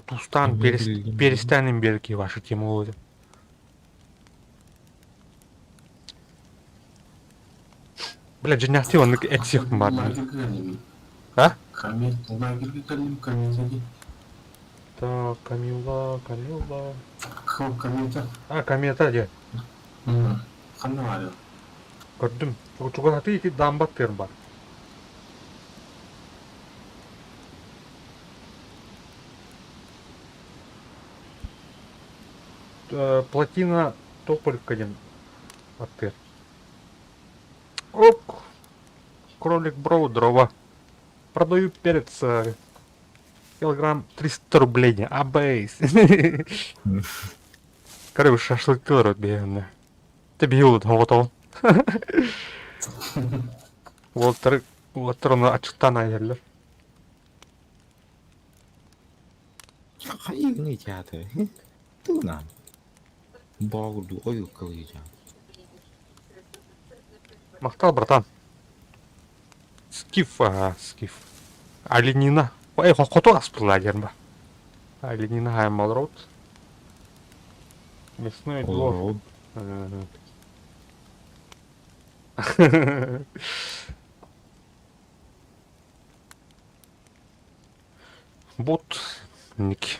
S1: Тустан перестанем берки ваши тему. Бля, дьиҥнээхтии оннук этсиэхпин баар. А?
S3: Лагерьга кэллим, комета дии.
S1: Так, Камила, Камила.
S3: Комета.
S1: А, комета дии.
S3: Ханна баар?
S1: Көрдүм. Чугасатыы ити дамбат тыыр бар. Плотина Тополевка диэн аттыыр. Ок, кролик бро, дрова. Продаю перец килограмм 300 рублей, абейс. Короче, шашлыктыыр биһиэнэ. Ты биһи оҕотоҕун. Уолаттар уолаттар ону аччыктаан айаллар.
S6: Хайыгыный театры? Тылынан. Боогурду ойууккалыйдьаан.
S1: Махтал, братан. Скиф, ага, скиф. Оленина. Эй, хоту аспыла диэн ба. Оленина хаймалрот. Мясной двор. Бот ник.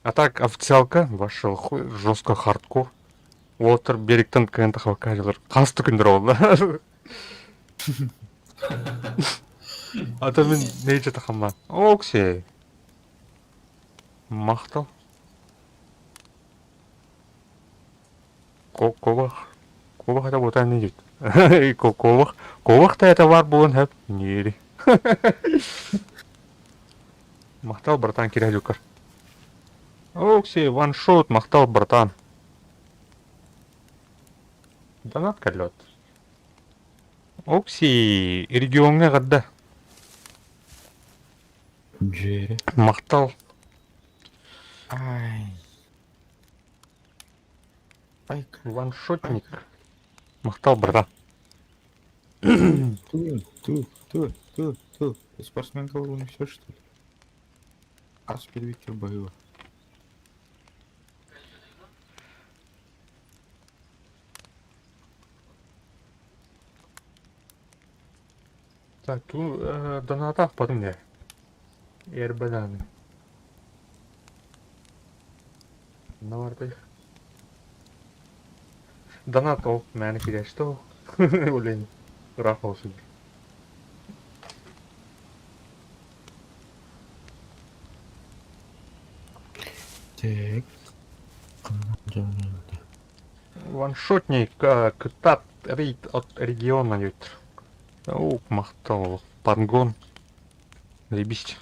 S1: А так официалка вошел жестко хардкор. Уолаттар берегтен кыайан тахабакка хас да күндер буолла. А то мин нейче тахамма. Оксей. Махтал. Кобах. Кобах это вот они идут. Кобах. Кобах-то это бар буолан хөп. Нири. Махтал, братан, Кирилюкар. Окси, ваншот, махтал, братан. Донат кэллэт. Окси, региоҥҥа эҕэрдэ.
S6: Дьиэрэ.
S1: Махтал.
S6: Ай. Айка.
S1: Ваншотник. Махтал, братан.
S6: Ту, ту, ту, ту, ту. Ты спортсмен голову не все, что ли? Ас первикер бою.
S1: Так, ту доната ахпатым дии. Эрбэ даҕаны. Онно бардай. Донат ол мээнэ киирээччи ол. Блин, ыраах ол сылдьар.
S6: Так. Ханна
S1: Ваншотник кытаат рейд от региона диэбит. Ук махтал Пангон. Заебись.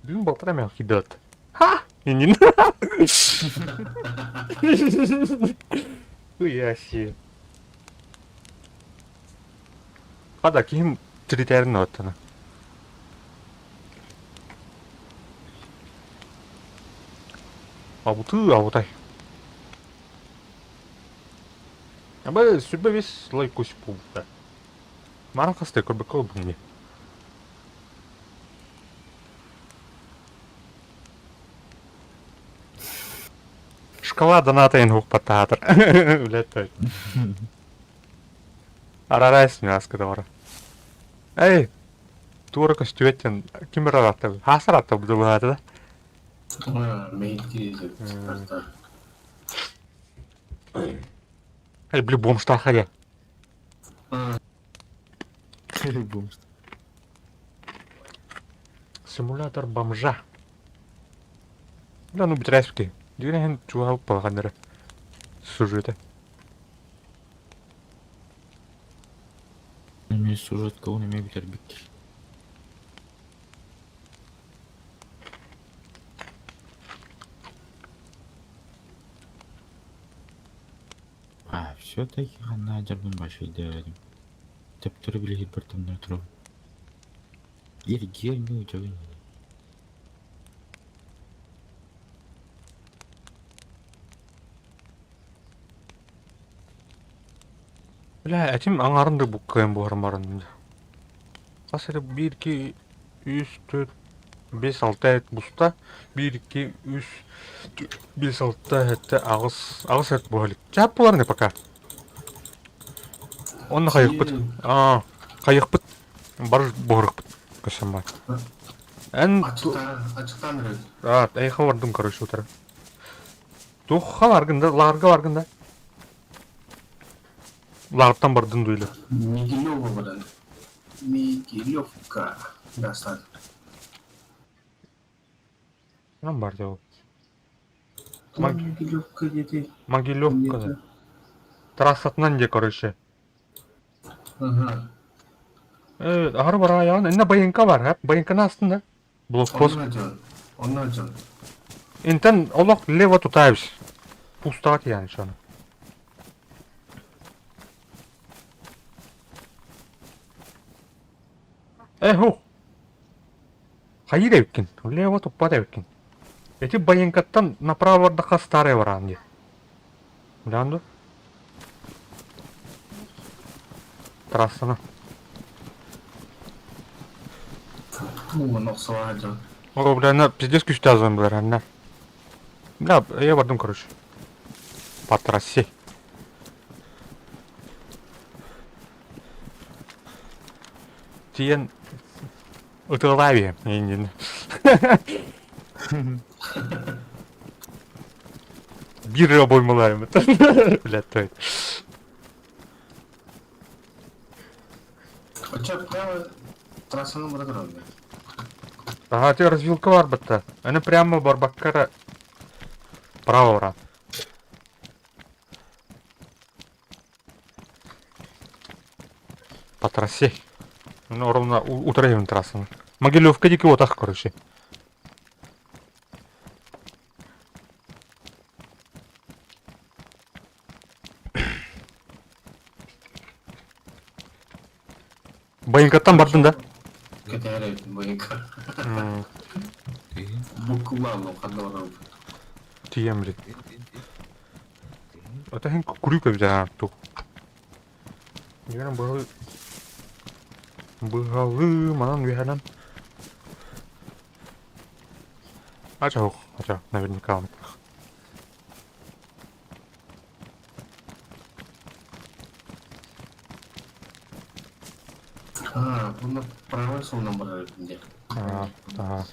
S1: Бүгүн балтараа эмээх киирдэ Ха! Иннин. Хуя себе. Хата киһим тиритээрин оттона. Абытыы абытай. Аба сүрбэ бес лайк көсүп буолбута. Марын хастай көрбөккө олбун дии. Шкала доната ин хук паттаатыр. Блядь, Арарайс мяска доҕоро. Эй, туора көстүбэт ким ыраатта? Хаасар атта быһаата да? Эй, бля, бомжтаха я.
S6: Бомж.
S1: Симулятор бомжа. Да ну бүтэрээспити. Дьиҥинэн чугаһап балаҕаннара сюжета.
S6: Эмиэ сюжетка он эмиэ бүтэрбит. А, все-таки ханна дьарбын башайдым. Төптөрү билиһир тымныы турабын. Иргиэр ньуу
S1: Бля, этим аҥарын да буккайан буһаран баран. Хас эрэ биир икки үс төрт бес алта эт буста. Биир икки үс бес алта сэттэ аҕыс аҕыс эт буһа илик. Чаап буолар ини пока. Онно хайыхпыт. Аа, хайыхпыт. Бар буһарыхпыт. Көссөм баар. Эн
S3: Ачыктаан эрэр.
S1: Аа, эйиэхэ бардым, короче, утары. Туохха баргын да, лаарга баргын да. Лаартан бардын дуйлар.
S3: Мигелева баран. Мигелевка. Дастан.
S1: Нам бар дьэ ол.
S3: Могилевка диэти.
S1: Могилевка да. Трассатынан дьэ, короче.
S3: Ага.
S1: Э, аһары бараайаҕын. Инна байыҥка бар, һэ? Байыҥканы астын да. Блокпост.
S3: Онно дьон. Онно дьон.
S1: Интен олох лево тутаебыз. Пустаҕа тиийэн шаны. Э, Хайыыр эбиккин, лево туппат эбиккин. Эти байыҥкаттан направо бардахха старая бараан дии. Билэҕин дуо? Трассаны.
S3: Уон охсуһа дьон.
S1: О, бля, на пиздец күүстээх зомбилар анна. Бля, я бардым, короче. По трассе. Тиийэн ытыалаа биһиэм иннин. Биир эрэ обоймалаайым. Блядь, той.
S3: Оччо прямо трассаны бара турар
S1: Ага, те развилка бар бытта. Аны прямо барбакка эрэ право баран. По трассе. Ну, ровно утроим трассаны. Могилевка диэки уотах, короче. Байыҥкаттан бардын да?
S3: Кэтэһэр эбит Байыҥка. Буккулаан ханна барабыт.
S1: Тиийэн билин. Ата иһин куруук эбит аа туох. Дьиҥинэн быһалыы быһалыы манан үөһэнэн. Ача хотя наверняка он.
S3: А, бұны правый солынан барар эбитин дии.
S1: Аа, аа.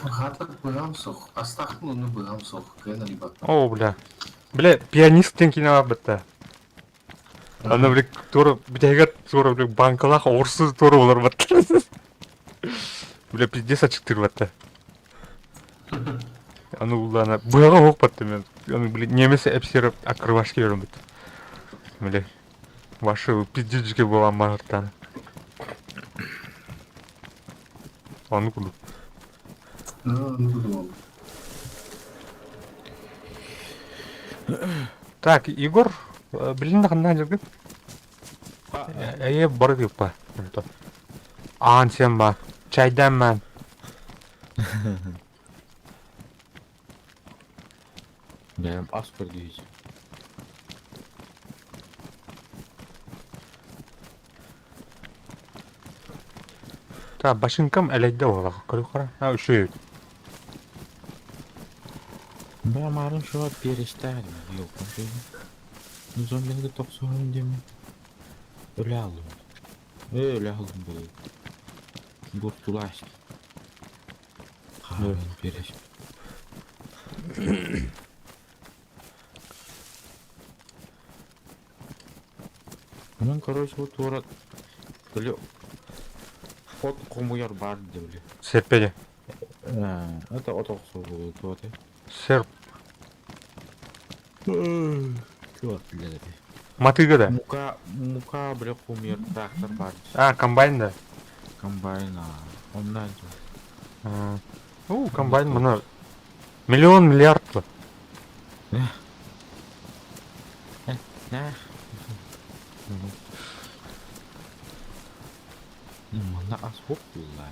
S3: Хата быһам суох, астаахпын онно быһам суох, кыайан арыйбаппын.
S1: О, бля. Бля, пианист диэн киинэ баар бытта. Аны, бля, туора, бүтэһигэр туора, бля, банкалаах оҕурсу туора булар батта. Бля, пиздец ачыктыыр батта. Аны улаана быһаҕа оһох батта мен. Аны, бля, немец эпсиэр открывашки берем бит. Бля, ваши пиздец буолан бараттан. Ону курдук.
S3: Ну, курдук.
S1: Так, Егор, билин да ханна дьаргын? Эйе бары тыыппа. Аан сен ба. Чайдан ман.
S6: Бэйэм ас көрдүүр.
S1: Так, башынкам элэйдэ буолла. Көрү А, үчүгэй.
S6: Бэйэм аарын шуа перестали, ёлка. Ну зомбига тохсуһун диэн өлө аллым. Э, өлө аллым буолуо. Буортулааш. Хаарын перес. Онон, короче, вот туора били от хомуйар баар дии били.
S1: Серпеде.
S6: Э, это от охсуу туоты.
S1: Серп.
S6: Чё, блядь.
S1: Матыга да.
S6: Мука, мука, бля, хомуйар трактор баар.
S1: А, комбайн да.
S6: Комбайн, а, онно
S1: А, Ну, комбайн мына миллион миллиард ба.
S6: Э, манна ас хоп буолла.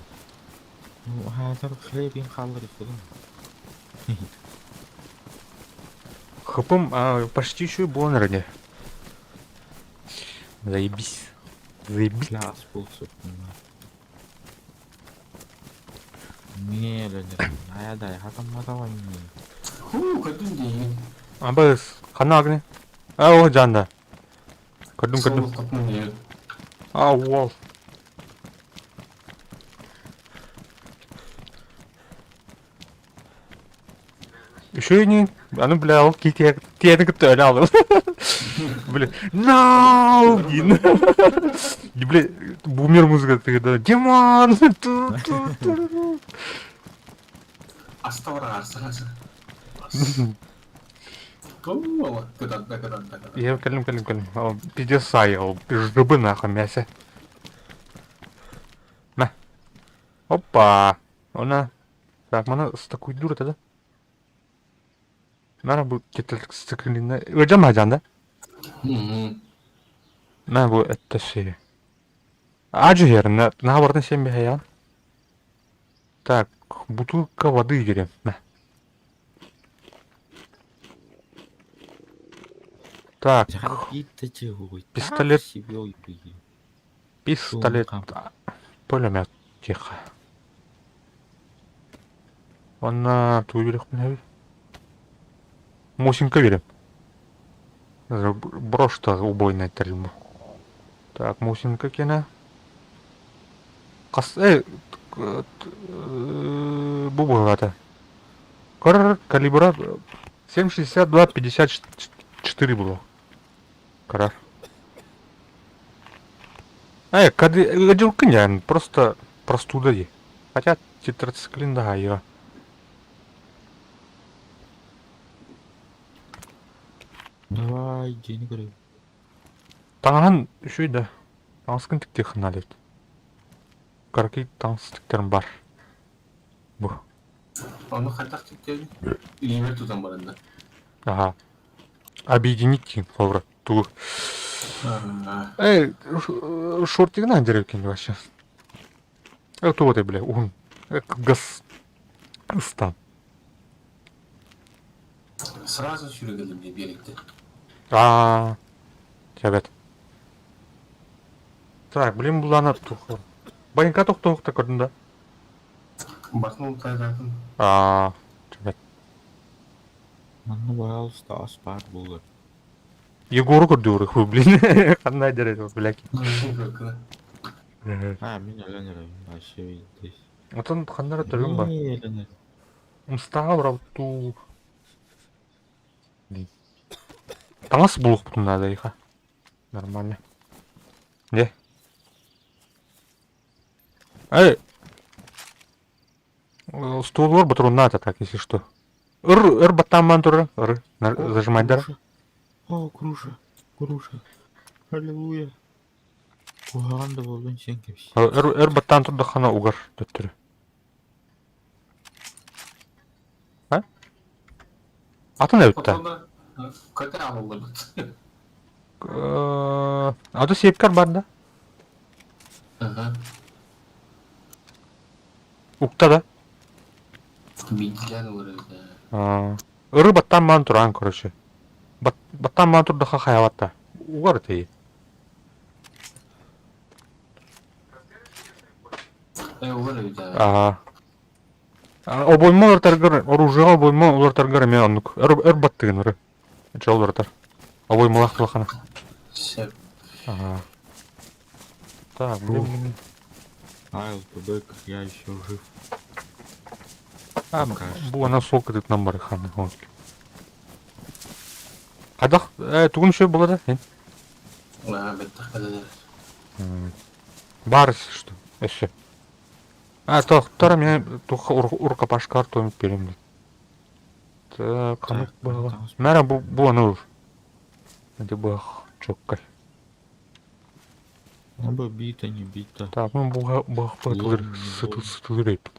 S6: Ну, хаатар хлебин хааллар иккодум.
S1: Хпм а, почти еще и буолан эрэ. Заебись. Заебись.
S6: Бля, ас буолсук. Не, бля, ая хатамматаҕын.
S3: Хуу, көрдүм диигин.
S1: Абыс, ханна агни? А, о, жанда. Көрдүм, көрдүм.
S3: Сол топун диигин.
S1: А, уол. Үчүгэй ини. Аны, бля, ол киһи тиэни кытта өлө алым. Бля, no! диин. Бля, бумер музыка тыгыда. Димон! Ту-ту-ту.
S3: Аста барар, арса, арса. Кытарда, кытарда, кытарда.
S1: Я кэллим, кэллим, кэллим. Ол пиздец сай, ол жыбы нахуй мясо. На. Опа! Она. Так, мана стакуйдур это да? Мана бу кетелстикилинэ ыдьам сылдьан да? Маа бу этте си. Аадьы иһэрин наһаа барытын сиэн биһэйэҕин. Так, бутылка воды дириэм. Мэ. Так, пистолет, пистолет, пулемет, тихо. Уонна тугу биэриэхпин эбит? Мусинка биэриэм. Брошь-то убойная тэрил Так, Мусинка киэнэ. Хас э бу быһыылаата. Көр калибра 7,62 54 было. Кара. Э, кады ыдьылкын просто простуда дии. Хотя тетрациклин да айыа.
S6: Давай, дьиэни көрөбүн.
S1: Таҥаһын үчүгэй да, таҥаскын тиктиэххин наада эбит. Кыракый таҥас тиктэрим баар. Бу.
S3: Ону хайдах тиктэбин? Илиибэр тутан баран да.
S1: Аха. Объединить диэн холобура тугу? Э, шортигынан дьэрэ вообще. Тугу этэй бля, уһун кылгас ыстаан.
S3: Сразу сүүрэ кэллим дии биэриктэ.
S1: Аа, чэбэт. Так, блин, булаана тух. Байыҥка тохтоохта көрдүм да.
S3: Басын ултаатаатын.
S1: Аа, чэбэт.
S6: Манна пожалуйста ас баар буолар.
S1: Егору көрдүүр, ху, блин. Ханна дэрэ, блядь.
S6: А, мин өлөн эрэбин, вообще здесь.
S1: Отон ханна эрэ төрүм бар.
S6: Не өлөн эрэбин.
S1: Мстаҕа барабыт Таҥас булуохпутун наада эйиэхэ. Нормально. Не? Эй! Столлар батрунната так, если что. Ыр, ыр баттааммаан турар, ыр, зажимайдар.
S6: О, груша, груша. Аллилуйя. Куһаҕан да буоллун сиэн кэбис.
S1: Өр, өр баттаан турдаххына угар төттөрү. А? Атын эбит да.
S3: Көтө аҕыллыбыт.
S1: Аты сиэпкэр бар да? Укта да?
S3: Биирдиилээн угар
S1: Ыры баттаан маан тураан короче. Баттаан маан турдахха хайабатта. Угар тей. Аа. Обойма уларытаргар, оружиеҕа обойма уларытаргар эмиэ оннук. Өр, өр баттыгын ыры. Чэ уларытар. Обоймалаах улахана.
S3: Сөп.
S1: Ага. Так, блин.
S6: Айл, бык, я еще жив.
S1: А, бу ана сол кытытынан бар ханы. Хайдах, тугун үчүгэй буолла да?
S3: Бэттэх кэлэлэр.
S1: Баар что, өссө. А, тохтор эмиэ туха урукапашкалар туомут биэрим дии. Так, ханнык буолла? Мэра бу бу аны ур. Ити быах чоккай.
S6: Оба бита, не бита.
S1: Так, ну буга быах быатылыр сытыл сытылыр эбит.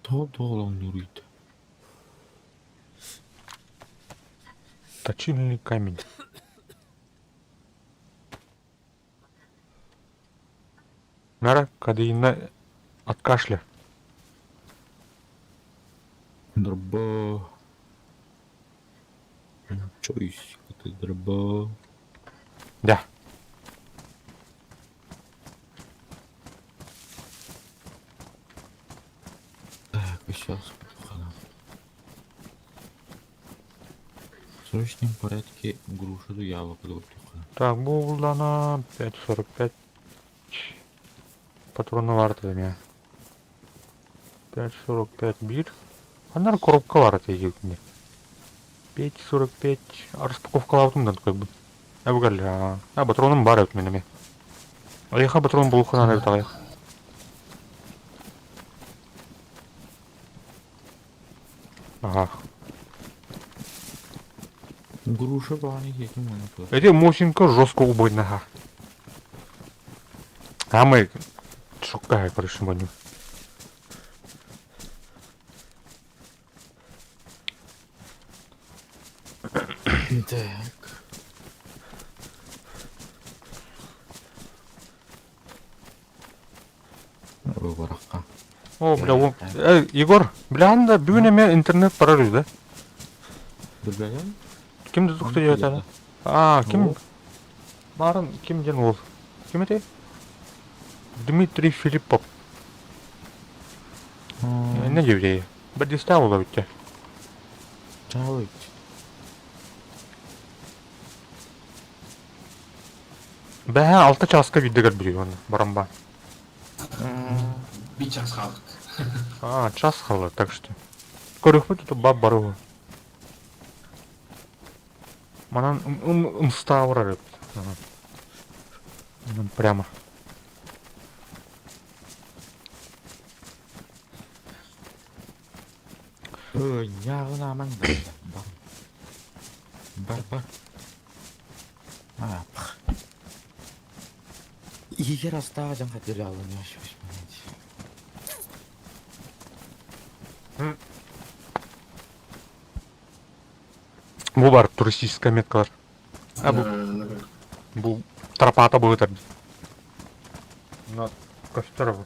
S6: Тоҕо тоҕолоҥнууруйда?
S1: Точильный камень. Нара кадыйна от кашля.
S6: Дроба. Чойс, ты дроба.
S1: Да.
S6: Так, сейчас В срочном порядке грушу до яблоко туха.
S1: Так, буллана 5.45 патрона бар этэ 5.45 биир. Ханна коробка бар этэ икини. 5.45 распаковкалаабытым да такой Эбигэл а патроным бар эбит мин эмиэ. Эйиэхэ патрон булуохха эбит аҕыйах. Ага.
S6: Груша баҕаны киэтим уонна туох.
S1: Эти Мосинка жестко убойнаха. А мы шокка короче будем.
S6: Так. Выборка.
S1: О, бля, о, э, Егор, бля, анда бүгүн эмиэ интернет барар үһү да?
S6: Билбэтим.
S1: Ким да тухта диэбэтэ? А, ким? Баарын ким диэн уол? Ким этэй? Дмитрий Филиппов. Не еврей. Бадиста буола бүттэ.
S6: Чаалык.
S1: Бэһэ алта чааска биирдэ көрбүтүй уонна баран баар.
S3: Bir час хаалбыт.
S1: А, час хаалла, так что. Көрүөхпүт тут бап барыһы. Манан ымстаабырар эбит. Прямо.
S6: Ньааҕынаамаҥ бар. Бар бар. А, Иһигэр астаах дьон хатыры
S1: Бу бар туристическая меткалар. А бу бу тропата быһытар. На костер бу.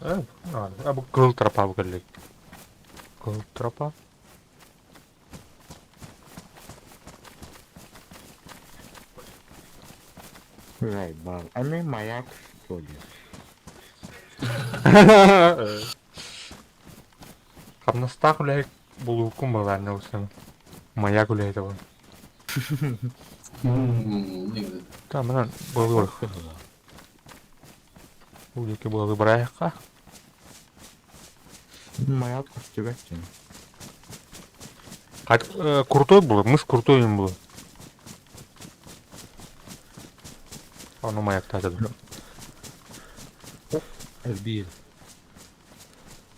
S1: Э, а бу кыл тропа бу кэллик. Кыл тропа.
S6: Заебал. А мы маяк, что ли?
S1: Хамнастаах үлэһит булууккун балаанна ылсан. Маяк үлэһитэ бол. Тамынан буолуор. Бу диэки буолу барайахха.
S6: Маяк көстүбэт
S1: Крутой было, мыс крутой им было. Ону маяктаата да.
S6: Эрбиир.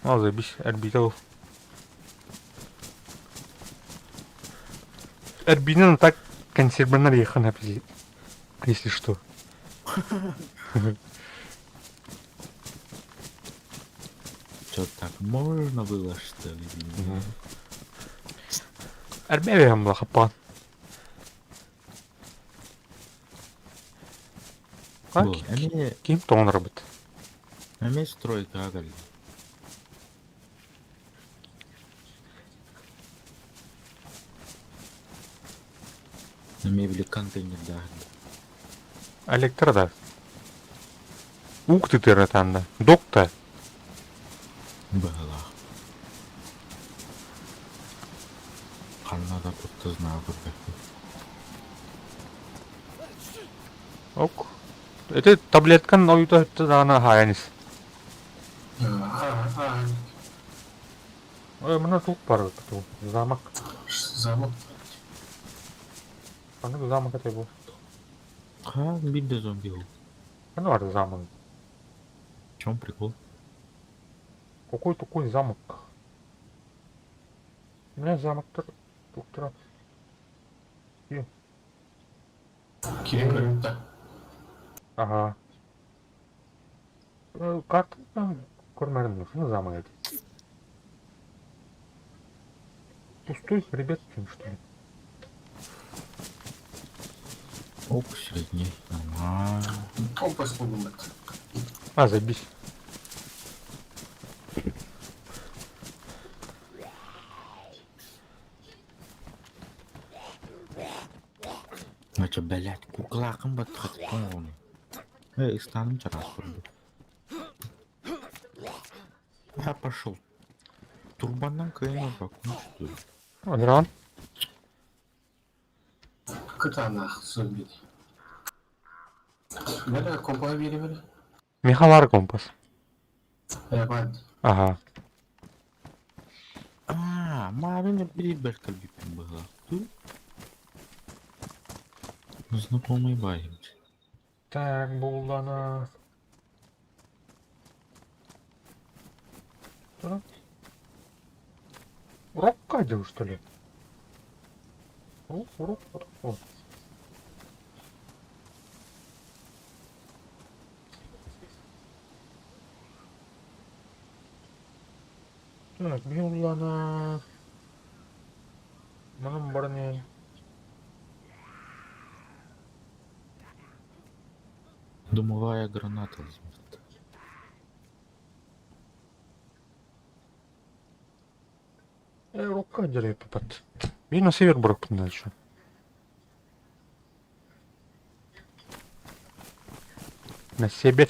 S1: Ал заебись, эрбиитэ ол. Эрбиинэн так консерванар ехана если что.
S6: Что так можно было, что ли?
S1: Эрбэбэһэн була хаппаан.
S6: Бу, эмиэ
S1: Ким тоҥонорбут?
S6: эмиэ стройкаҕа кэллим. Эмиэ били контейнердаах
S1: Электро да. Ук ты тырытанна. Докта.
S6: быһыылаах. Ханна да куттазнаа көрбөппүн.
S1: Ок. Ити таблеткан ойута даҕаны хаайан ис. Ой, мына тук бар замок.
S3: Замок.
S1: Ханнык замок это был?
S6: Ха, биир да зомби ол.
S1: Ханна бар замок?
S6: В чем прикол?
S1: Какой такой замок? У меня замок туктура.
S3: Кирин көрүктэ.
S1: Ага. Карта көрмәдем, шуны замок эти. Пустой хребет, что ли?
S6: Оп, средний. Нормально.
S3: Компас булгуммут.
S1: А, забись.
S6: Значит, блядь, куклакым баттахаттан оҕону. Э, ыстааным чараас курдук. Я пошел. Турбаннан кыайан барбаккын что ли?
S1: Дрон.
S3: Кытаанах зомби. Бэрэ компаһы биэримэр.
S1: Михалар компас.
S3: Эбат.
S1: Ага.
S6: А, мамин бир кэлбиппин быһыылаах дуу? Знакомый байым.
S1: Так, буллана. Что? Урок что ли? Урок, урок, о. Так, буллана. Манан баран
S6: Дымовая граната.
S1: Рука дереппат. Биир на север барыппын дальше. На север.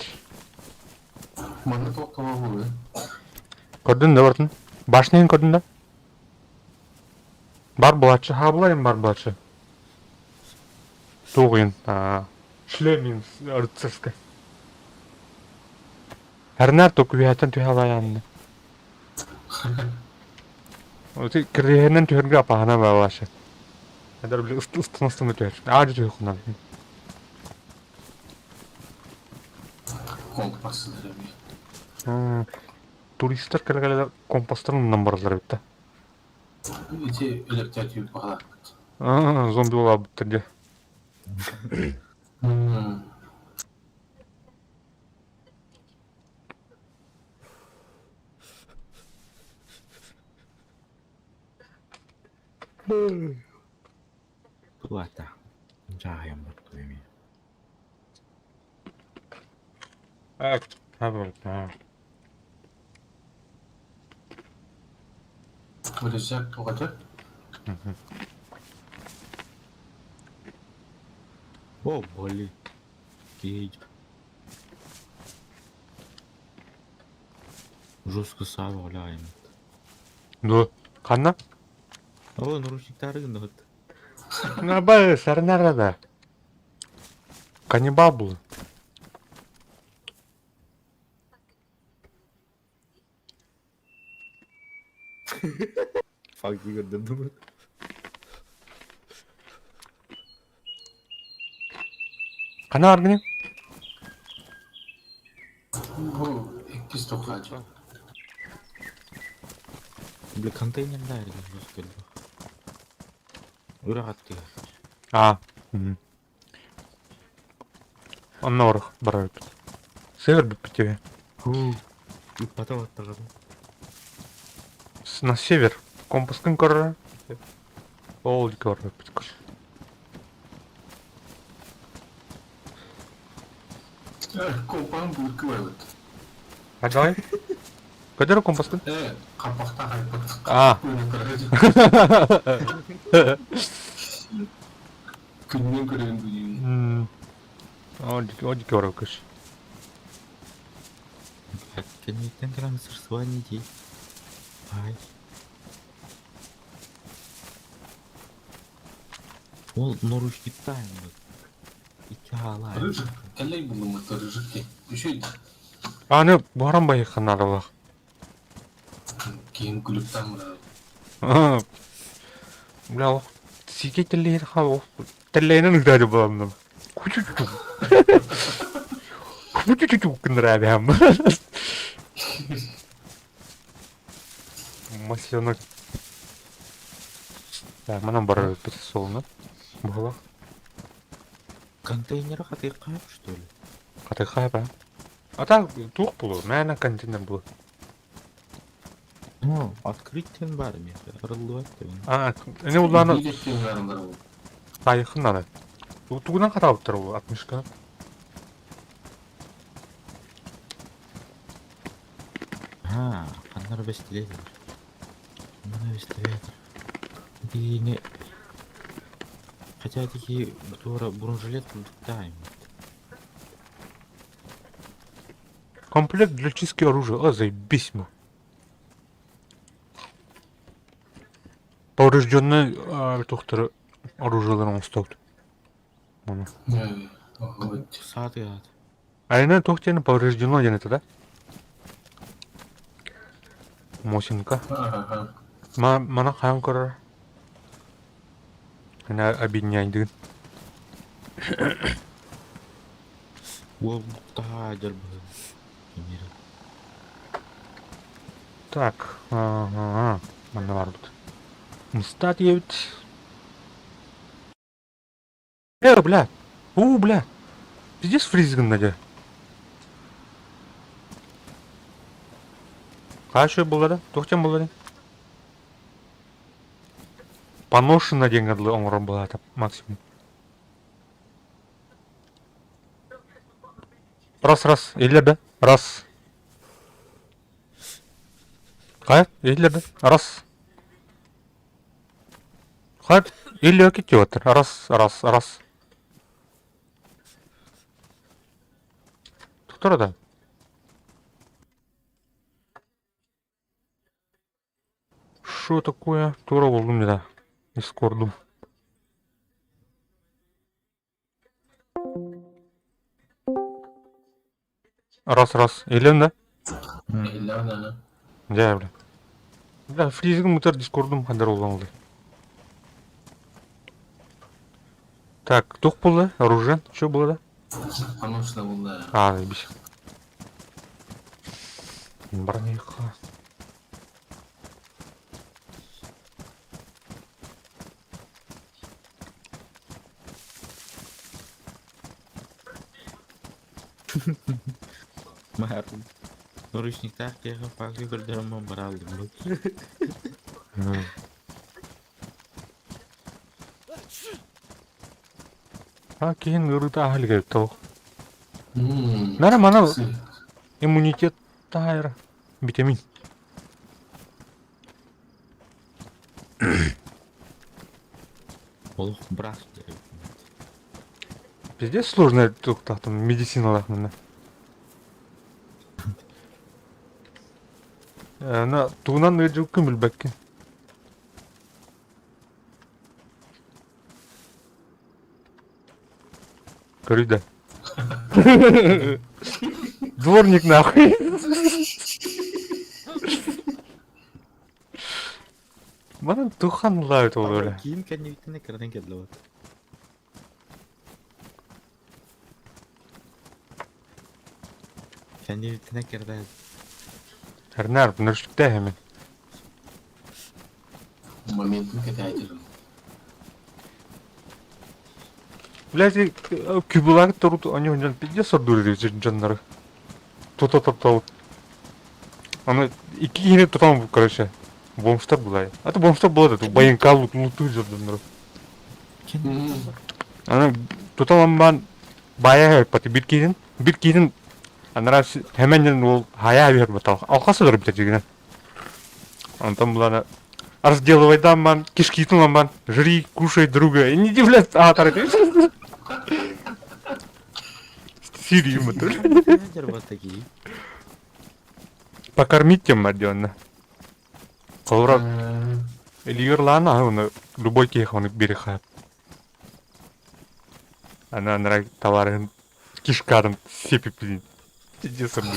S3: Манна туох буолуой?
S1: Көрдүн да бартын. Башняны көрдүн да? Бар булааччы, хаабылайын бар булааччы. Тугуйун. Шлемин рыцарскай. Хэрнаар токуйааттан түһэ алайаанна. Оти кириэһинэн түһэргэ апаһана баалашы. Эдэр били ыстын ыстын түһэр. Аадьы түһүхунан.
S3: Компас эми.
S1: Туристар кэлэ-кэлэ компастарын умнан бараллар эбит да.
S3: Ити өлөктөөтүүп баҕалаахпыт.
S1: Зомби буолаабыттар дии.
S6: Плата. Дьааһыйан бардым эмиэ.
S3: Рюкзак туҕата.
S6: О, блин. Киһи жестко саба оляймыт.
S1: Ду, ханна?
S6: О, наручниктары гынныгыт.
S1: Наба, сарнарада. Каннибал был.
S6: Fuck you көрдөрдүм.
S1: Хана аргыны?
S3: Бу иккис тохаачы.
S6: Бля, контейнерда эргин кэлбэх. Үрэх аттыгар.
S1: А. Онно орох барарбыт. Сыыр бүппүт тебе.
S6: Ыппата баттаҕына.
S1: На север. Компаскын көрөр. Ол көрөр.
S3: Компан булку барбыт.
S1: А давай. Көдөр компаскын?
S3: Э, қапақта қайпат.
S1: А.
S3: Күннен көрген бүгін.
S1: Ол көрөр көш.
S6: Кэнниттэн кэлэн сырсыбан дии. Ай. Ол наручниктаан Икки хаалаа.
S3: Рыжик, кэллэй булуммут рыжик дии. Үчүй
S1: Аны баран байыхханарылах.
S3: киин күлүктан мына.
S1: Бля, ох, сике теллейин ха, ох, теллейинен ыгдады буламным. Кучу-чу. Кучу-чу кындыра бям. Масленок. Так, манан барар өтпөт солуна. Була.
S6: Контейнер хатыйкаап, что ли?
S1: Катыхай ба. А так тух булу, мәна контейнер булу.
S6: Ну, открыть тен бар меха. Арыллыбат деп.
S1: А, эне уланы
S3: Билеттен барымдар ол.
S1: тайыхын аны. Тугунан каталыптыр бу отмышка.
S6: Ha, ханнар бестилетер. Мана бестилетер. Дигини Хотя такие тура бронежилет тайм.
S1: Комплект для чистки оружия. А, заебись мы. Поврежденный тухтар оружиеларын оңостолду. Муну.
S3: Вот.
S6: Сааты ат.
S1: Айна тухтен повреждено диэн это да? Мосинка.
S3: Ага.
S1: Ма мана хаан көрөр. Ана объединяйдыгын.
S6: Ол таа жарбы. Эмир.
S1: Так, ага, манна бар бут. Мстат ебит. Э, бля. У, бля. Пиздец фризгын надя. Кашы булады? Тохтен булады? Поношено диэҥҥэ дылы оҥорор буолаата максимум. Раз, раз, иһиллэр да? Раз. Хайа, иһиллэр да? Раз. Хайа, иһиллэр киттиэбэттэр. Раз, раз, раз. Тохтор да? Что такое? Тура булдум да. Дискордум. Раз, раз. Илен да?
S3: Иһиллэҕин аны.
S1: Дьэ, бля. Бля, фризигин мутар дискордум хандар улаан Так, туох буолла? Оружие? Что было да?
S3: Поношено булла.
S1: А, заебись. Брониха.
S6: Маар. Наручниктаах киһиэхэ факты көрдөрөн бараалдым.
S1: А, киһин ыарыыта аһа илик тоҕо.
S3: Мм.
S1: Нара мана иммунитет таайра. Витамин.
S6: Олох брас.
S1: Пиздец сложная туохтаах там медициналаах манна. На тугунан ыалдьыбыккын билбэккин. Көрүй да. Дворник нахуй. Манан тухан лаайт ол өлө.
S6: Киим кэннибиттэн кырдан кэллэ вот. Кэннибиттэн кырдан.
S1: Эрнар, нөрүстүктэй хэмин.
S3: Моментын кэтээтим.
S1: Блядь, кюбулаг турут они онжон пиздец сордуур дьоннору. Тута топтообут. Аны икки киһини тутан короче бомжтар булай. А то бомжтар буолар это байынка лутуу дьоннору. Аны тутан баан баайа пати бир киһин бир киһин анара хэмэннен ол хая бер батал. Алхасы дор битер дигинен. Антон булана разделывайдан ман кишкитин ламбан жри, кушай друга. И не дивлять, а тар Сирию Покормить тем мадьонна. Холура Илигер лаана оны любой киһи оны бириха. Ана анара товарын кишкарын сепип блин. Пиздец, блин.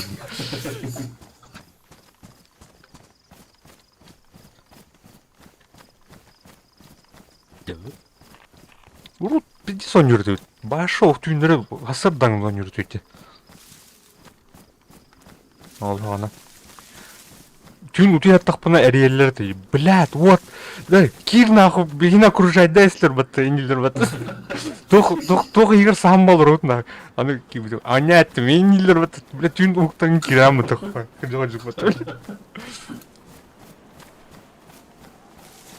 S1: Урут пиздец оонньуур Башов түүннэри хасырдаҥ оонньуур үтү. Ол аны. Түүн утуйа аттахпына эрийэллэр этэ. Блядь, вот. Да, киир нахуй, биһини окружать да эслэр батта, инилер батта. Туох туох туох игр саһан болорут на. Аны кибит. Аня эттим, инилер батта. Блядь, түүн уһуктан кирэм тохпа. Кыдьык батта.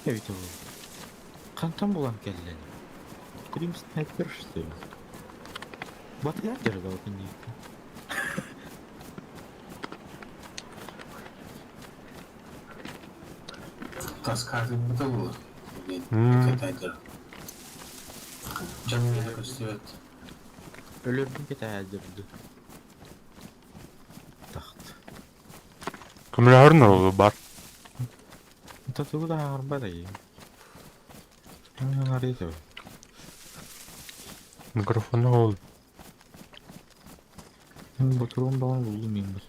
S6: Эбитэ буолла. Хантан булан кэллин? Крим снайпер что ли? Батыйар дьарыга киниэхэ.
S3: Таскаатыйбыта буолар. Кэтээдэр. Дьон миэнэ көстүбэт.
S6: Өлөрбүн кэтээдэрди. Тахт.
S1: Көмөлөһөрүн оруолу бар.
S6: Та тугу да ааҕарбат айыы.
S1: Микрофону ол.
S6: Ботуруон баҕан буллум мин бут.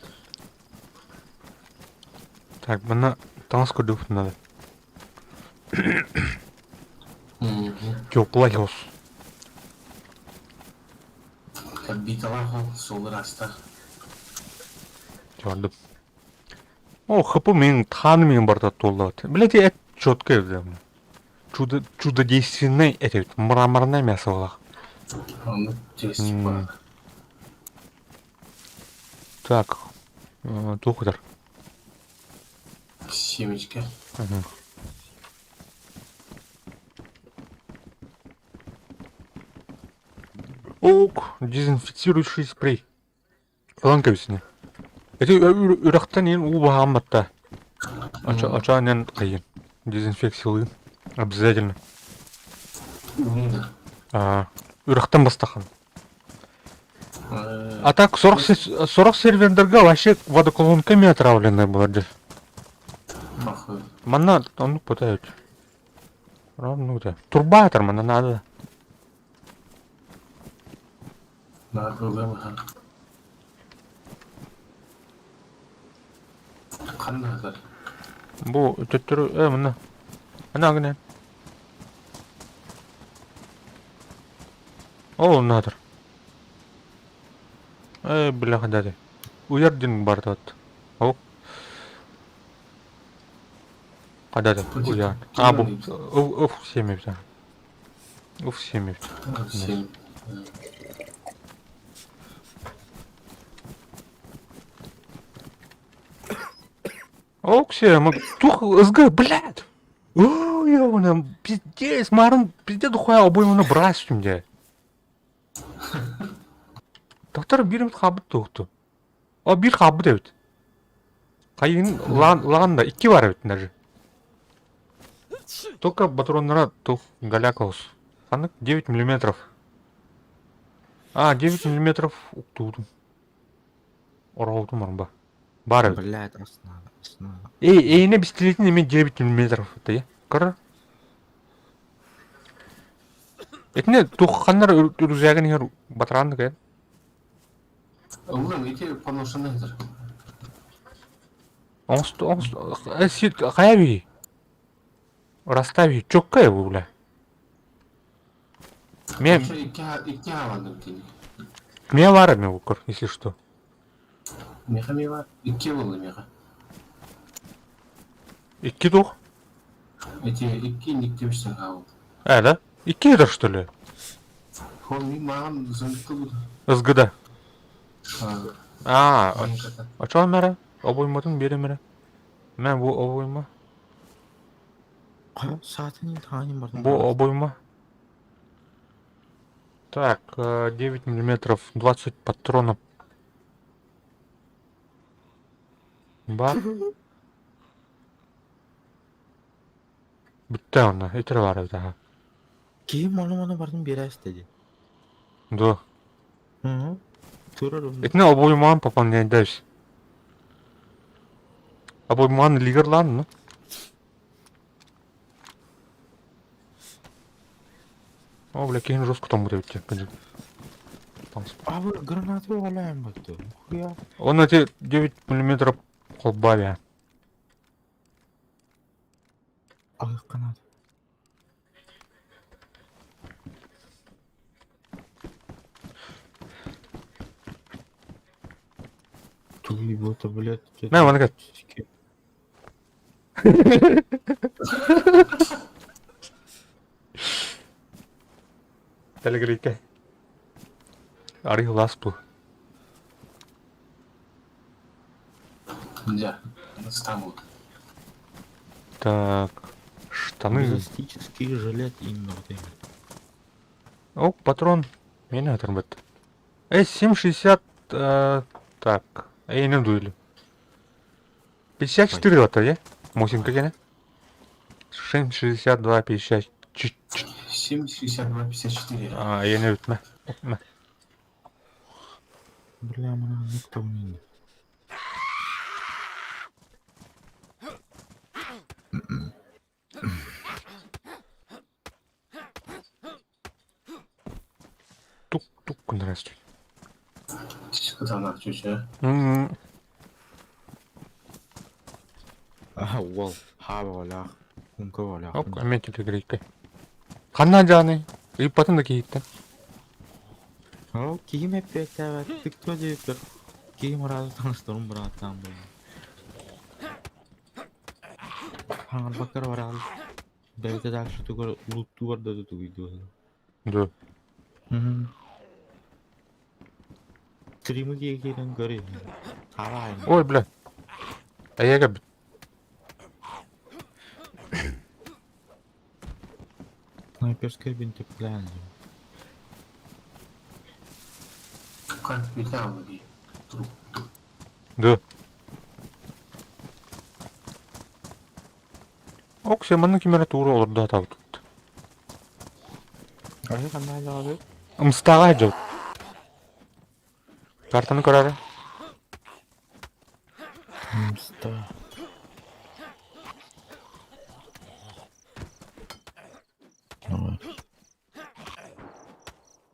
S1: Так, манна таҥас көрдүөхпүт надо. Теплай хос.
S3: Кабиталаах ол суол ыраастар.
S1: Чордум. О, хп мин хааны мин барыта туоллабат. Блядь, эт четко эбит. Чудо чудодейственный эт мраморное мясо буолах.
S3: Оннук тест бар.
S1: Так, туох ытар?
S3: Семечка.
S1: Ок, дезинфицирующий спрей. Ылан кэбисинэ. Ити үрэхтэн иһин уу баһаан батта. Очоонен хайын. Дезинфекциялыын. Обязательно. Аа, үрэхтэн бастахан. А так 40 сервердерге вообще водоколонками отравленная была дьэ. Манна оннук пытают. Равно да. Турбатор манна надо.
S3: Наадалыам аһа. Ханна сытар?
S1: Бу төттөрү э мына. Ана гына. Ол наадыр. Э бляха дады. Уяр дин бардат. Ол. Кадады. Уяр. А бу уф семепти. Уф семепти.
S3: Семь.
S1: Оксия, тух ызгы, блядь. Оо, ёбана, пиздец, марын, пиздец, духуя обойманы брать дьэ. Доктор биир эмит хаалбыт туохту. О, биир хаалбыт эбит. Хайын лаан да икки бар эбит даже. Только патроннара тух голяк оҕус. Ханнык 9 миллиметров. А, 9 миллиметров уктуутум. Ороһутум арба. Баар эбит.
S6: Блядь, основа, основа.
S1: Эй, эйине бистилетин эме 9 миллиметров это Кыр. Этине тухханнар үрүзәген иһэр батарааннык эн.
S3: Ыллым, ити поношенный этер.
S1: Оҥосту, оҥосту, сит, хайа бии? Расстави, чоккай бу, бля. Мен...
S3: Икки хааланным тини.
S1: Мен бар эми букур, если что.
S3: Меха ми бар. Икки болду меха.
S1: Икки тух?
S3: Эти икки никтебиштен хаалды.
S1: Э, да? Икки это что ли?
S3: Ол ми маған зыңты буду.
S1: СГД. А, очо мэра? Обойматын бере мэра. Мен бу обойма.
S6: Саатын таанин бардым.
S1: Бу обойма. Так, 9 миллиметров, 20 патронов. Бар. Бүттэ онно, итир бар эбит аха.
S6: Киһим ону-маны бардым биэрээс дии.
S1: Дуо?
S6: Мм. Турар онно.
S1: Итини обоймаан пополняйдайбыз. Обоймаан лигерлаан ну. О, бля, киһини жестко тоҥмут эбит диэн кырдьык.
S6: Абы гранаты оҕолоон баттı. Хуя.
S1: Он эти 9 миллиметров холбавия.
S6: Алыкканат. Тугуй буолта, блядь,
S1: Мэ, маны кэт. Тэлэгириикэ. Арый лас бу.
S3: Дьэ, Стамбул.
S1: Так, штаны.
S6: Эластический жилет инногден.
S1: О, патрон. Мени атырбыт. Э, 7,60... Э, так, эйнен дуйли. 54 ватта, е? Мусинка кене? 7,62, 54.
S3: 7,62, 54.
S1: А, эйне бүтмэ. Мэ.
S6: Бля, мана никто не.
S1: Тук тук гыннара
S3: Кытаанах чүчэ.
S6: Аха, уол, хаабалаах, хунка
S1: Оп, эмиэ тилигирииккэ. Ханна дьааный? Ыйыппатын да киһиттэн.
S6: Ол киһим эппиэттээбэт, тыктыа диэбиппэр киһим ыраата таҥастарын бырааттаан буолла. Хаҥарбакка эрэ бараҕын, бэйэтэ дальше тугар луттуу барда да тугуй дуо
S1: Дуо?
S6: Стримы киирэн көр Хараайын.
S1: Ой, бля. Эйэгэ бүт.
S6: Снайперская винтовка.
S3: Как металлы. Труп.
S1: Дуо? Ок, манна ким эрэ туура олордо сатаабыт.
S6: Аһы ханна дьаҕабыт?
S1: Ымстааҕа сылдьабыт. Картаны көрөөрү.
S6: Мста.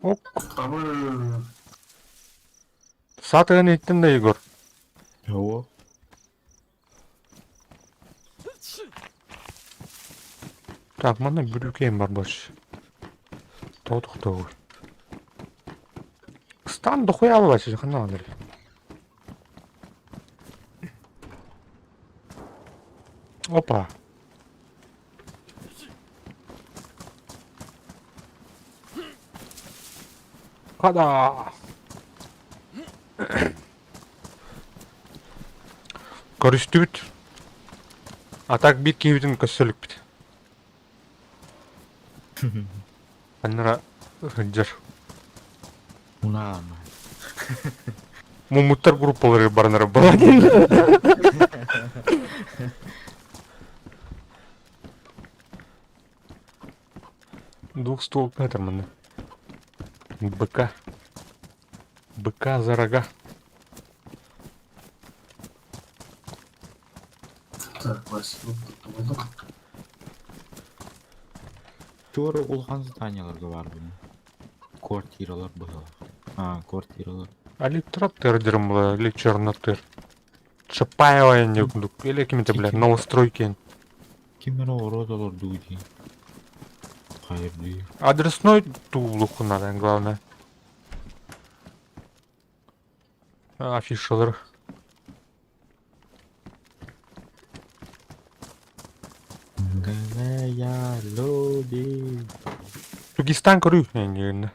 S1: Ок.
S3: Абы
S1: Саатыгын иһиттин да Егор.
S6: Ого.
S1: Так, манна бүрүүкэйим бар больше. Тоҕо тохтообуй? Стан дохуя буолааччы ханна бааллар? Опа. Хада! Көрүстүбүт. А так биир киһибитин көрсө иликпит. Аннара сылдьар.
S6: Унаама.
S1: Муммуттар группалары баранара буолан. Двухстволка это манна. БК. Быка за рога.
S3: Так, Вася, ну, буоллум.
S6: Туора улахан зданияларга баарбын. Квартиралар быһалар. А, квартиралар.
S1: Алитротер дирим була, или чернотыр. Чапаева не или какими-то, блядь, новостройки.
S6: Ким эрэ оҕуруот олордуу дии. Хайырдыы.
S1: Адресной туулух надо, главное. Афишалар.
S6: Я люди.
S1: Тугистан көрүү эҥин.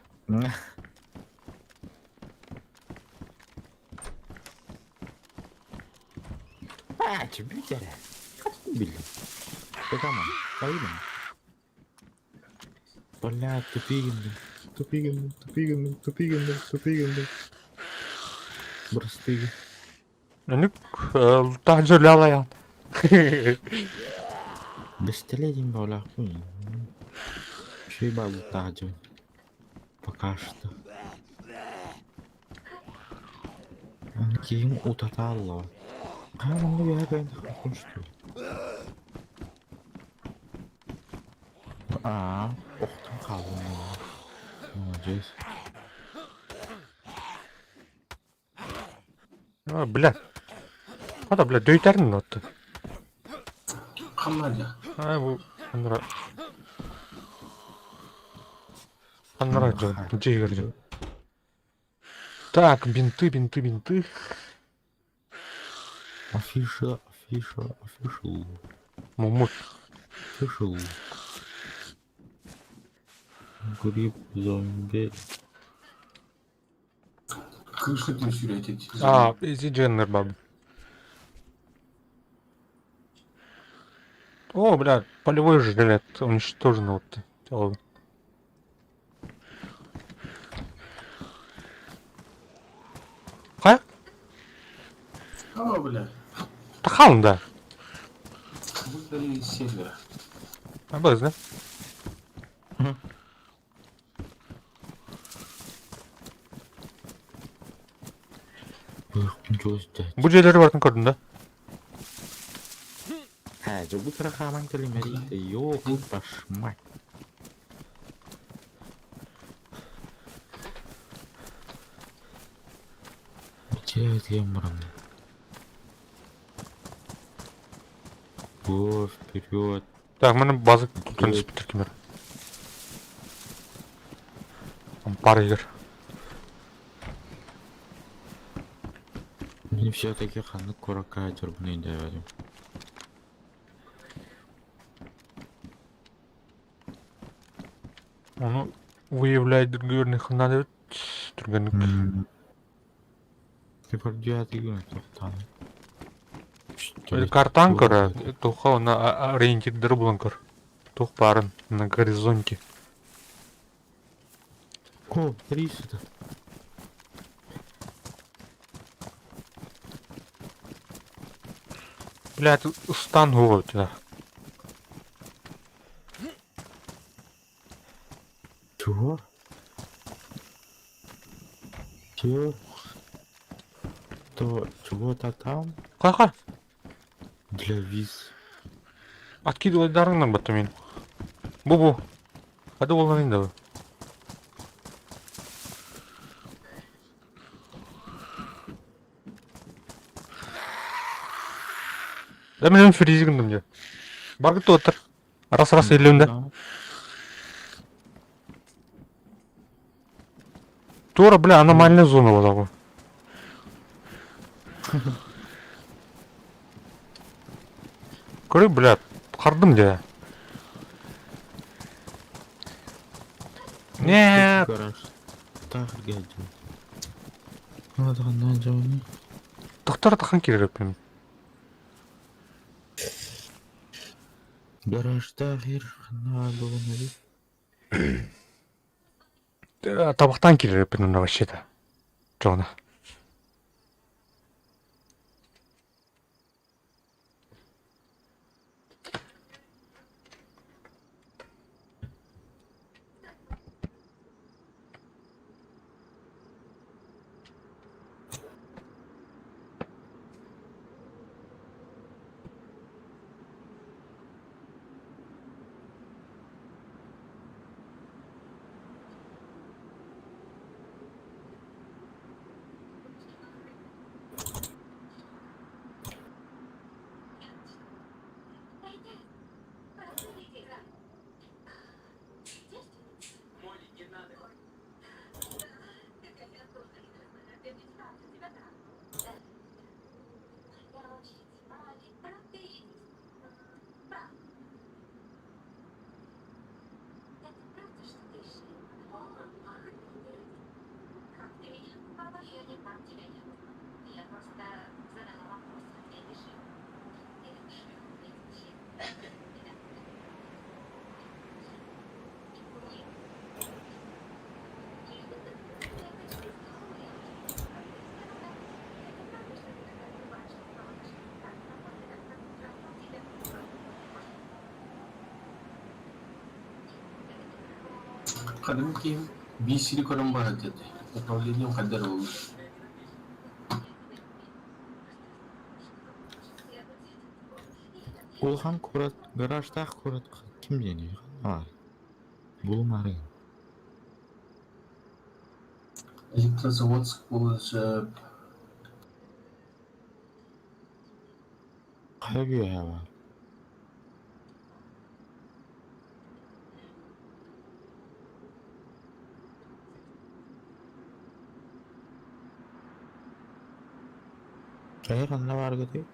S6: А, чүбүтэрэ. Биллим. Кытаман. Кайдым. Бля, тупик гынным. Тупик гынным, тупик гынным, тупик гынным, тупик гынным. Бырастыы.
S1: Өнүк таах дьөлө
S6: Бэстэлэ диэн баҕалаахпын. Үчүгэй баалыктаах дьон. Пока что. Киһим утата аллаҕа. Хаһан онно үөһэ кэлэн тахсыбыккын что ли? Аа, охтон хааллым. Молодец.
S1: А, бля. Хата, бля, дөйтәрин отты.
S3: Ханна дьэ?
S1: А, бу анара. Анара дьон, дьиэгэр дьон. Так, бинты, бинты, бинты.
S6: Афиша, афиша, афишу.
S1: Мумут.
S6: Афишу. Гриб, зомби.
S3: Кыыс сүрэтит.
S1: А, изи Дженнер баб. О, бля, полевой жилет уничтожен вот. Тело. Хайа?
S3: О, бля.
S1: Тахалын да.
S3: Выдали из сервера.
S1: Абыз, да? Бу дьиэлэри барытын көрдүм да?
S6: Э, дьэ бу кыра хааман кэлимэрийдэ, ёлки башмать. Дьэ, баран. О, вперед.
S1: Так, маны база тутан испиттер кимер. Пара игр.
S6: Мин все-таки ханнык куоракка дьорбун өйдөөбөтүм.
S1: Ону выявляет других надо түргэнник. Картан көрө, туха она ориентирдер булан көр. Тух барын на горизонте.
S6: О, 300.
S1: Блядь, стан у тебя.
S6: Чего? Чего? То чего-то там
S1: Ха-ха.
S6: для виз.
S1: Откидывай дарыңнан баттым. Бу-бу. Hadi olanayım da. Да мен фризи гындым же. Баргыт отыр. Раз раз элемде. Тура, бля, аномальная зона была бы. Көрü, бля, қардым де. Нет.
S6: Гараж. Тахыр
S1: Доктор тахан керек мен.
S6: Гараж тахир на
S1: Табақтан керек мен вообще-то. Джона.
S3: Кадым киһим биир сири көрөн баран диэтэ, управлением хайдах эрэ буолла.
S6: Улахан куорат, гаражтаах куорат ким диэний, ханна баар? Булумаарыҥ.
S3: Электрозаводск буолуон сөп.
S6: Хайа үөһэ баар? Эһи ханна бааргытый?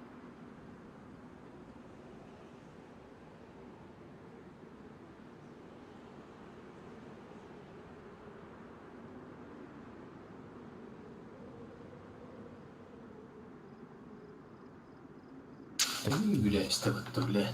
S3: Үгүрээстэ батта бля.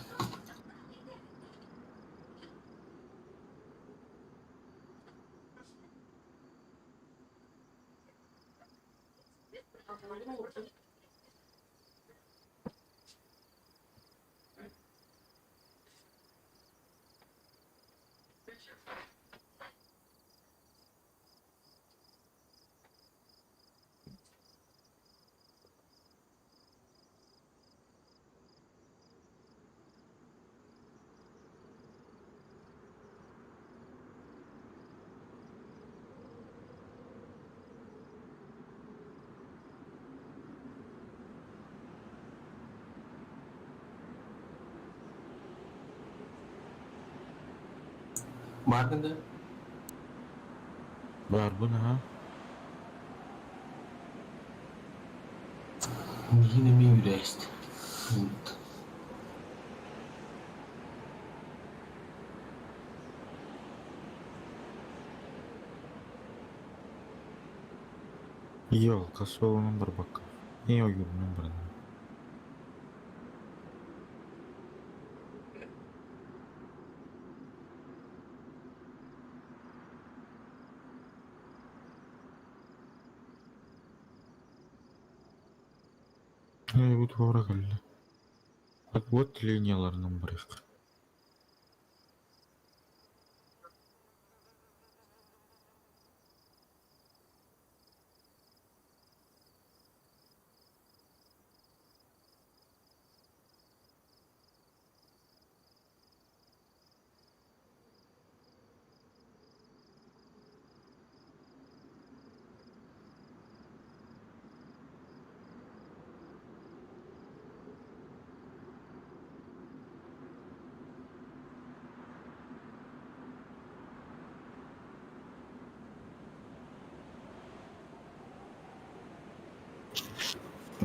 S3: Бааргын да?
S6: Баарбын аһа.
S3: Миигин эмиэ үөрээст.
S6: Елка суолунан барбакка, ийэ ойуурунан баранна. Ээ, бу туора кэллэ. Вот линияларынан барыахха.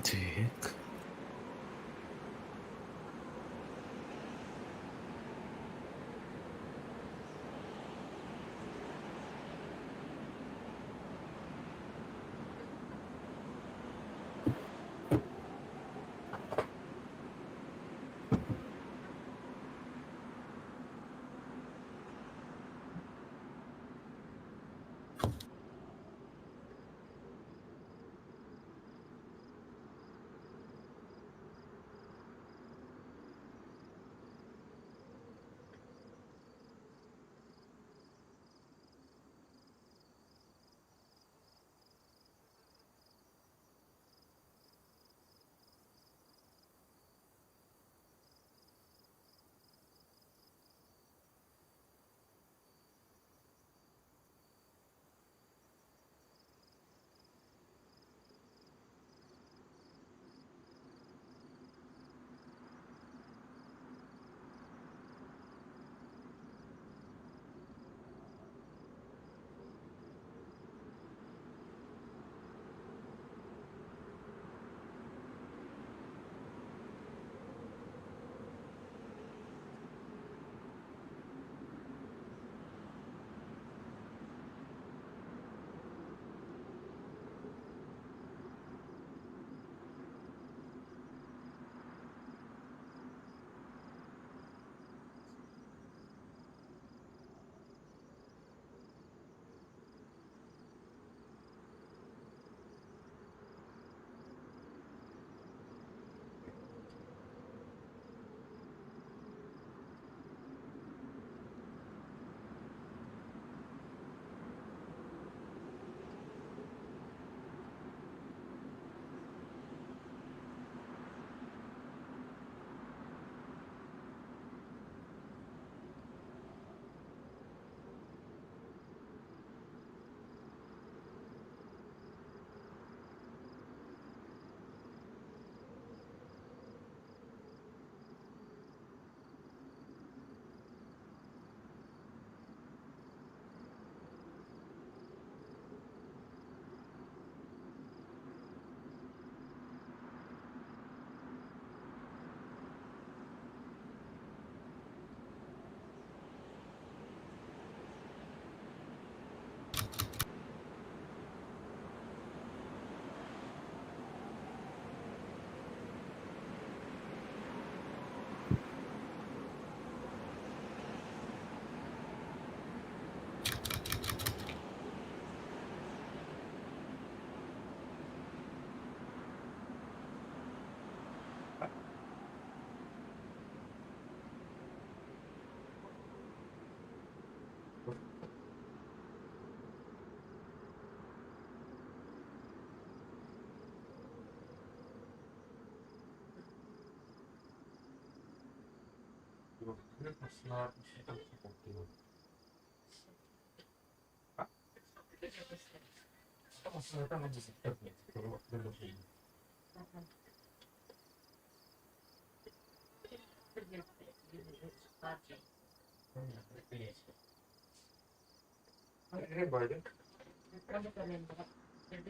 S6: Так.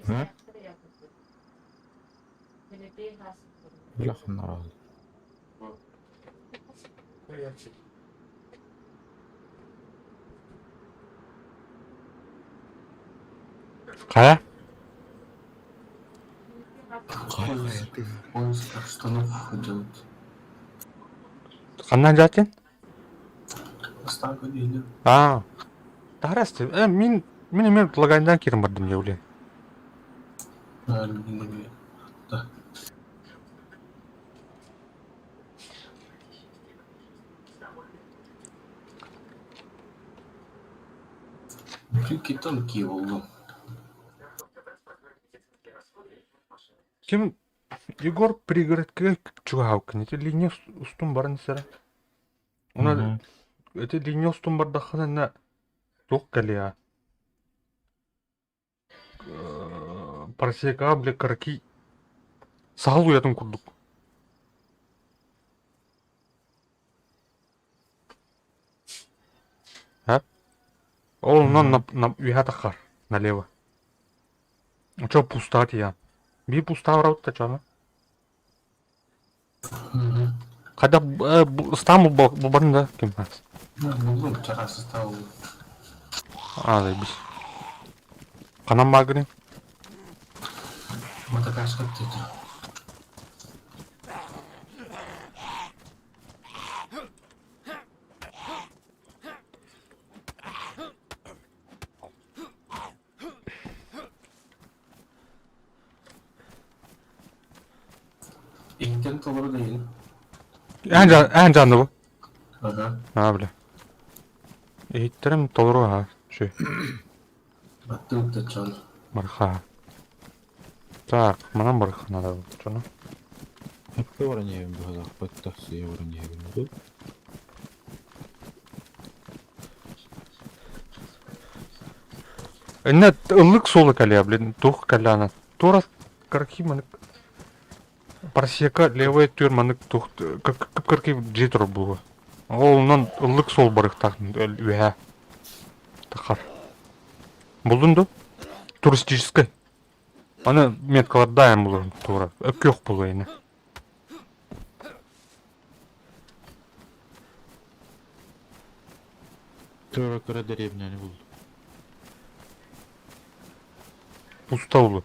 S6: Һа? Улахан аҕал.
S1: Хайа?
S3: Поиск штанов делать.
S1: Ханна дьаатын?
S3: Поставка диэни.
S1: Аа. Тарас, мин мин эмиэ лаганьдан киирэн бардым дьэ блин.
S3: Да. Китон киеволу.
S1: Ким Егор пригородка чугаһаабыккын ити линия устун баран истэрэ. Она ити линия устун бардаххына инна туох кэлиэ Просекаҕа били кыракый саһыл уйатын курдук. А? Ол онон үөһэ таххар налево. Чо пустаҕа тиийэҕин. Биир пустаҕа барабыт да чоно. Хайдах ыстаан булбатын да ким
S3: Буллум чараас ыстаал.
S1: А, заебись. Ханан бааргыный?
S3: Мадагаскар диэтэ. Иһиттэн толору да иһин.
S1: Эн жанны бу.
S3: Ага.
S1: Аа бля. Иһиттэрим толору аха. Шү.
S3: Баттым тачан.
S1: Барха. Так, манан барха надо чону.
S6: Эппе баран иһэбин быһалаахпыт тахсыйа баран иһэбин дуу.
S1: Иннэ ыллык суолу кэлиэ, блин, туох кэллэҕинэ. Туора кыракый маннык просека левая түөр маннык туох кып-кыракый дьиэ турар буолуо. Ол онон ыллык суол барыахтаах үөһээ тахар. Булдун дуо? Туристическай. Аны меткалардаайан булуом туора. Өккүөх буолуо ини.
S6: Туора кыра дэриэбинэни булдум.
S1: Пуста улу.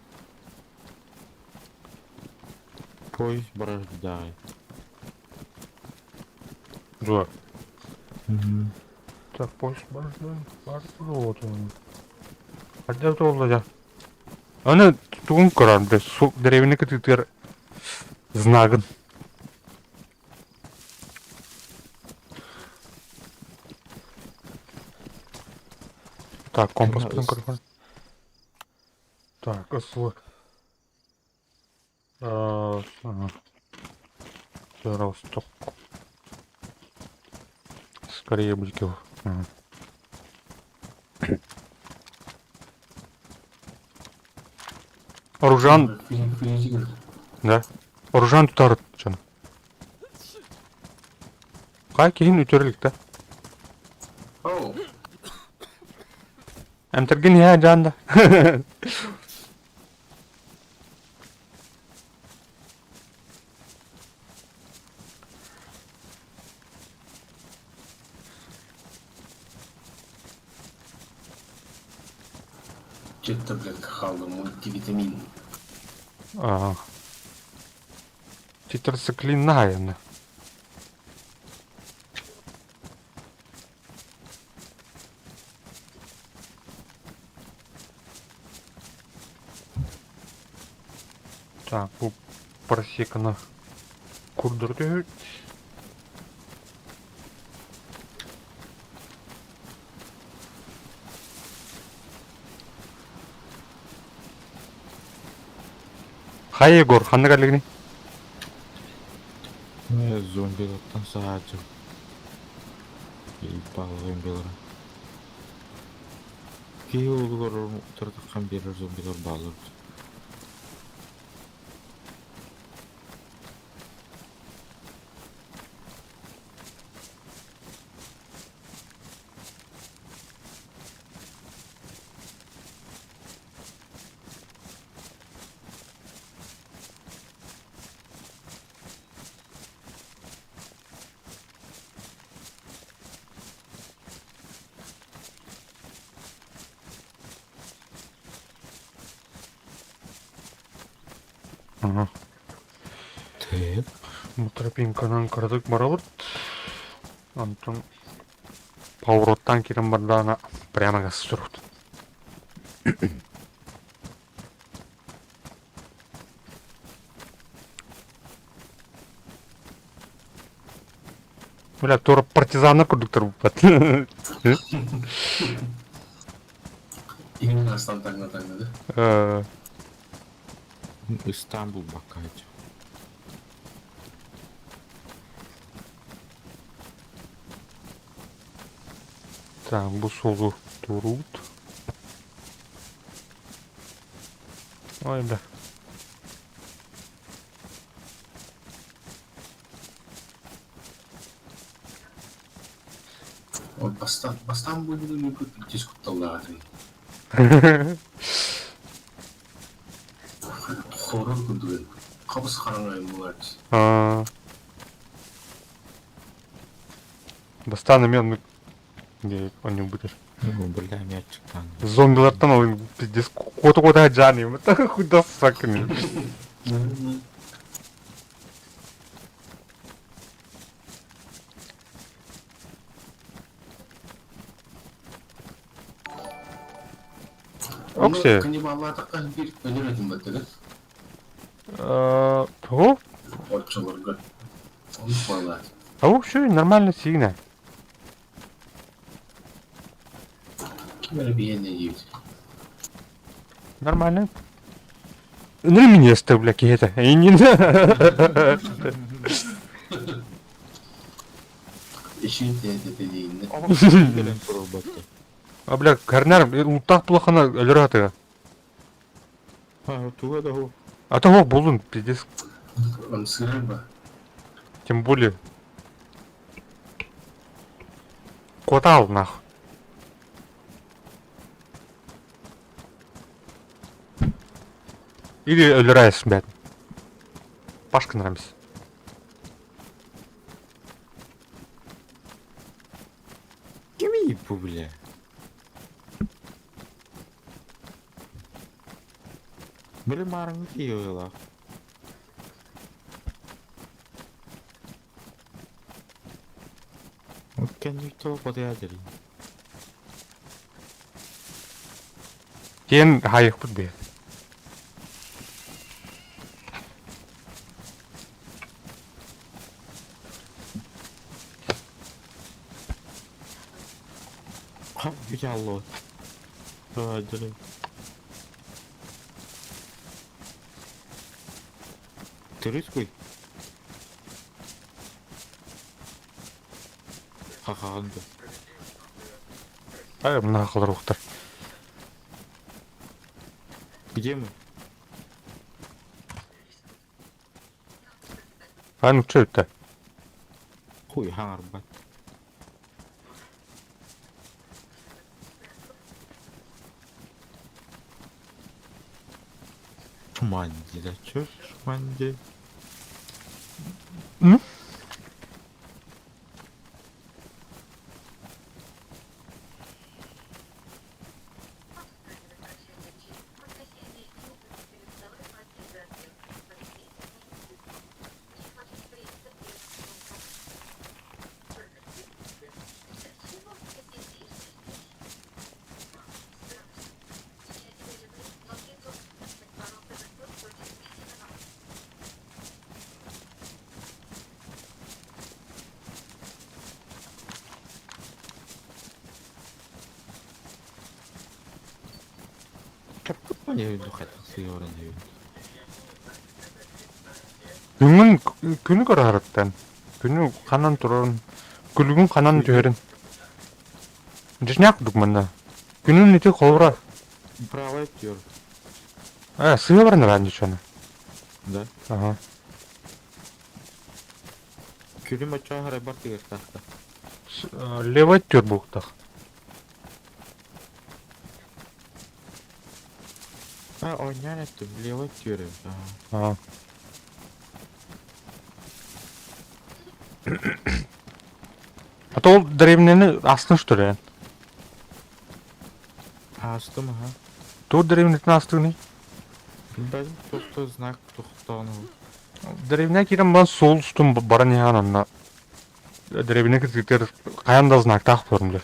S6: Поезд барар дааҕай.
S1: Дуо? Так, поезд барар, бар вот он. Хайдах туолла дьэ? Аны тугун көрөр, бля, дэриэбинэ кытыытыгар знагын. Так, компаспытын көрөр. Так, ысылы. Ага. Росток. Скорее будет его. Ага. Оружан, да. Оружан тутар дьон. Хай киһин үтүрүлүк да.
S3: Оу.
S1: Эмтэргин иһээ дьаан да.
S3: Чет таблетка хаалла мультивитамин.
S1: Аа. Тетрациклин наһайана. Так, бу просеканы курдур түһүт. Хайа Егор, ханна кэллигиний?
S6: Зомбилартан саһааччы. Зомбилара. Киһи уолугар утары таххан биэрэр зомбилар бааллар.
S1: Ага.
S6: Так.
S1: Бу тропинканан кыратык барабыт. Онтон повороттан киирэн бардаҕына прямо газ турбут. Бля, туора партизаннар курдуктар буппат.
S3: Иһин астан таҥна таҥнады.
S6: Истанбул баккааччы.
S1: Так, бу суолу туруут. Ой, бля.
S3: Ой, бастаан, бастаан буолбутун пиздец кутталлаах этим. Хоррор курдук хабыс хараҥа буолааччы.
S1: Бастаан эмиэ оннук оонньуубутар.
S6: Бля, мячиктан.
S1: Зомбилартан ол пиздец куота-куота дьааны куда сакны. Окси.
S3: Каннибаллаатахха биир өлөр этим баттыгы.
S1: Того?
S3: Оччолорго. Оннук буоллаат.
S1: А вообще нормально сильно.
S3: Ким эрэ биһиэнэ диэбит.
S1: Нормально. Ну министр, бля, киһитэ. Иннин.
S3: Ишин тиэтэтэ дииннэ.
S6: Кэлэн турбатты.
S1: А, бля, Карнар, ултах плохана өлөрө атыга.
S6: А, туга да ху.
S1: А то булун, пиздец.
S3: Ымсыырар ба?
S1: Тем более. Куотал, нах. Или өлөрөөс, блядь. Пашка нравится.
S6: Кими бля? Били маарыҥҥы киһи быһыылаах. Кэнникто хотуйа дэрин.
S1: Диэн хаайыахпыт бэйэ.
S6: Хап бүтэ Дэрин. Төрүскүй. Хахаҕын да.
S1: Ай, мына халар
S6: Где мы?
S1: А ну что это?
S6: Хуй хаҥарбат. Шуманди, да чё шуманди?
S1: М? Күҥүн күнү көрө сырыттан. Күнү ханан турарын, күлүгүн ханан түһэрин. Дьиҥнээх курдук манна. Күнүн ити холобура
S6: Правый актер.
S1: Э, сыа баран ылаан дьоно.
S6: Да.
S1: Ага.
S6: Күнүм оччоҕо харайбар тыгыахтаахта.
S1: Левый түөр буолуохтаах.
S6: А, оонньоон эттим, левый түөр эбит.
S1: Ага. А то ол древнени астын что ли?
S6: Аастым аха.
S1: Туох древнетин астыгыный?
S6: Билбэтим туох знак тохтоон
S1: Древне киирэн баран суол устун баран иһэн онно древне кытыытыгар хайан да знактаах буоларым бile.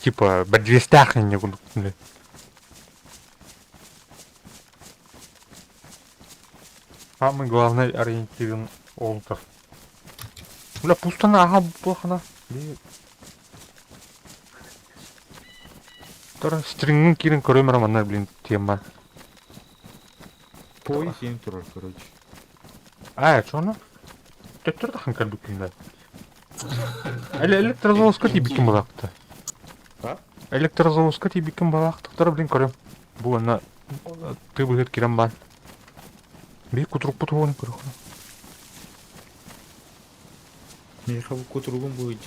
S1: Типа бэрдьигэстээх инньэ курдук бile. Самый главный ориентирин олтор. Бля, пустана, ага, плохо Тора стрингин киирэн көрөм эрэ манна, блин, тема.
S6: Поезд син турар, короче.
S1: А, что оно? Төттөр тахан кэлбиккин да. Электрозаводска тиийбиккин балаакта.
S6: А?
S1: Электрозаводска тиийбиккин балаактыктара, блин, көрөм. Бу ана ты быһыт кирэн баар. Бии кутурукпут уон көрөхө.
S6: Миэхэ бу кутуругум будет.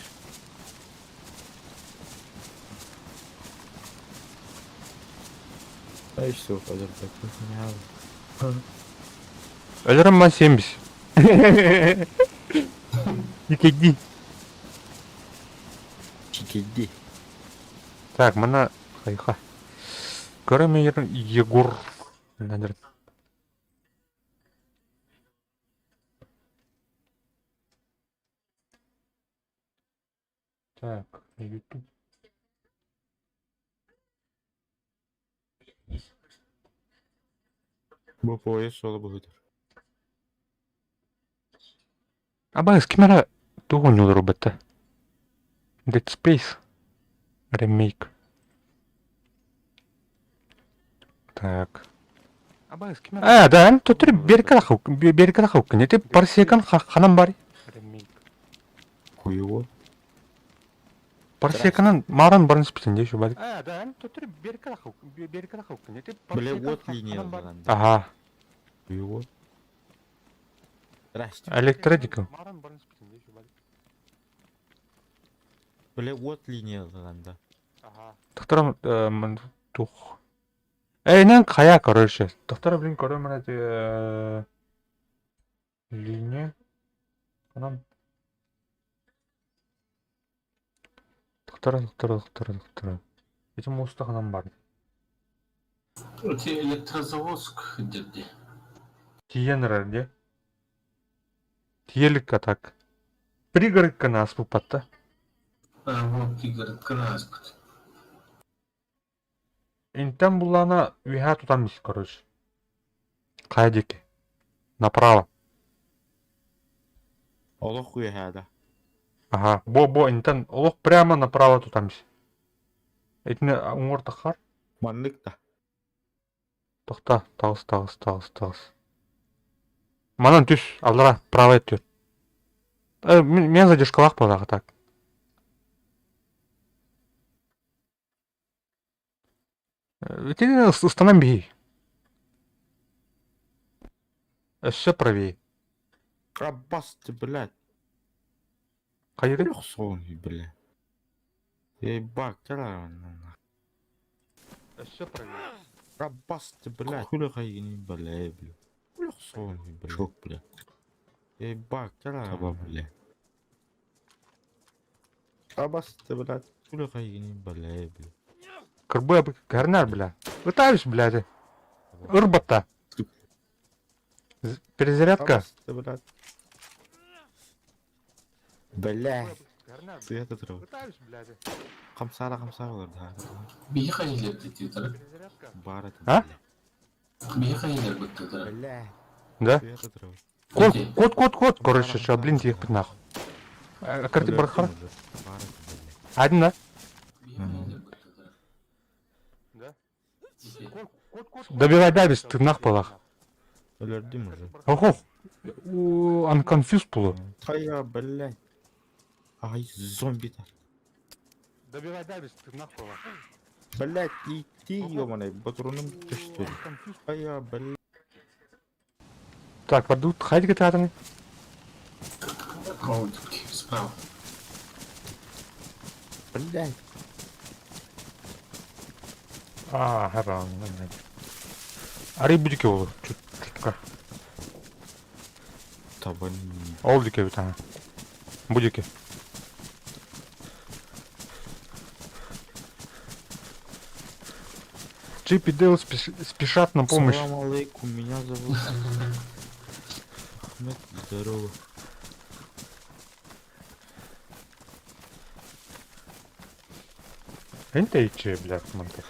S6: Ай, все, подождать, не
S1: Өлөрөм ман 70. Никеди.
S6: Чикиди.
S1: Так, мана хайха. Көрөм Егор. Так, YouTube.
S6: Бу поезд суола быһыытар.
S1: Абаас ким эрэ туох оонньуулар ылбатта? Dead Space ремейк. Так. А, да, эн төттөрү беркалахуккун. Ити парсекан ханан бар?
S6: Хуево.
S1: Парсеканан маран барын спитин еще бар.
S6: Бля, вот линия ылларан.
S1: Ага.
S6: Хуево. Здрасте.
S1: Электродика.
S6: Бля, вот линия ылларан да.
S1: Тохтор тух. Эйнен хая, короче. Тохтор, блин, көрөм линия. Анан Тохтор, тохтор, тохтор, тохтор. Ити муста ханан бар.
S3: Ити Электрозаводск диэбди.
S1: Тиийэн эрэр дии. Тиэликка так. Пригородканы ааспыппат да.
S3: А, вот пригородканы ааспыт.
S1: Интэн буллаҕына үөһээ тутан ис короче. Хайа диэки. Направо.
S6: Олох үөһээ да.
S1: Ага, бо-бо интэн олох прямо направо тутан ис. Итини уҥуор таххар.
S6: Маннык да.
S1: Тохто, таҕыс, таҕыс, таҕыс, таҕыс. Манан түс, аллара, правая түр. Мен задержкалаах буолаҕа так. Итини ыстанан биһий. Өссө правее.
S6: Аббас ты, блядь.
S1: Хайыры?
S6: Охсон, бля. Ебать, кара.
S1: Өссө правее.
S6: Аббас ты, блядь. Хули хайгини, бля, бля. Охсон, бля. Шок, бля. Ебать, кара. Таба, бля. Аббас ты, блядь. Хули хайгини, бля, бля.
S1: Кырбы кэрнэр, бля. Пытаюсь, блядь. Ырбатта. Перезарядка.
S6: Аббас ты, блядь. Бля. Света трав.
S1: Пытаюсь, блядь.
S6: Хамсара хамсара олар да.
S3: Биһи хайылар тиитара.
S6: Бар это.
S1: А?
S3: Биһи хайылар быттытара.
S6: Бля.
S1: Да?
S6: Света трав.
S1: Кот, кот, кот, кот, короче, что, блин, тиэх нахуй. Карты бархара.
S6: Бар это, бля.
S1: Один, да?
S3: Биһи хайылар быттытара.
S1: Да?
S3: Ити.
S1: Добивай дабис, ты нах полах.
S6: Өлөрдүм уже.
S1: Охо. Он конфьюз полу.
S6: Хайа, блядь. Ай, зомби-то.
S1: Добивай дабис, ты нахуй.
S6: Блять, идти, ёбаный, батруным түстү. А я, блядь.
S1: Так, падут, хайди кытаатаны.
S3: Ол справа.
S6: Блять.
S1: А, хапа. Арый будики ол, чутка.
S6: Табан.
S1: Ол дике бит, ага. Будики. Чип и Дейл спешат на помощь.
S6: Салам алейкум, меня зовут Ахмед, здорово.
S1: Энтейчи, блядь, манта.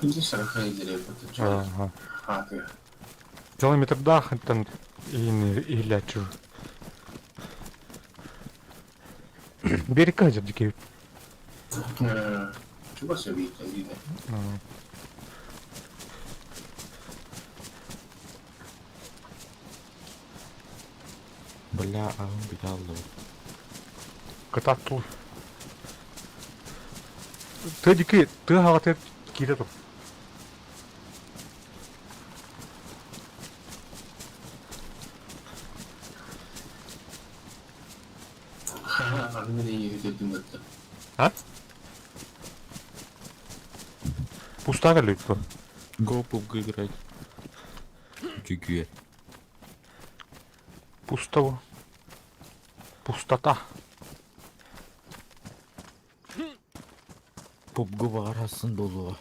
S3: Иди сарахай деревья,
S1: Ага.
S3: А, ты.
S1: Километрдаах тан иһиллээччи. Берекке дьэ
S3: Чего себе видно?
S6: Бля, а он бежал.
S1: Кытаат тул. Тыа диэки тыа хаҕатыгар киирэ тур. А? Пустая липа.
S6: Го PUBG играть. Чүгүө.
S1: Пусто. Пустота.
S6: PUBG баҕарассын буолуо.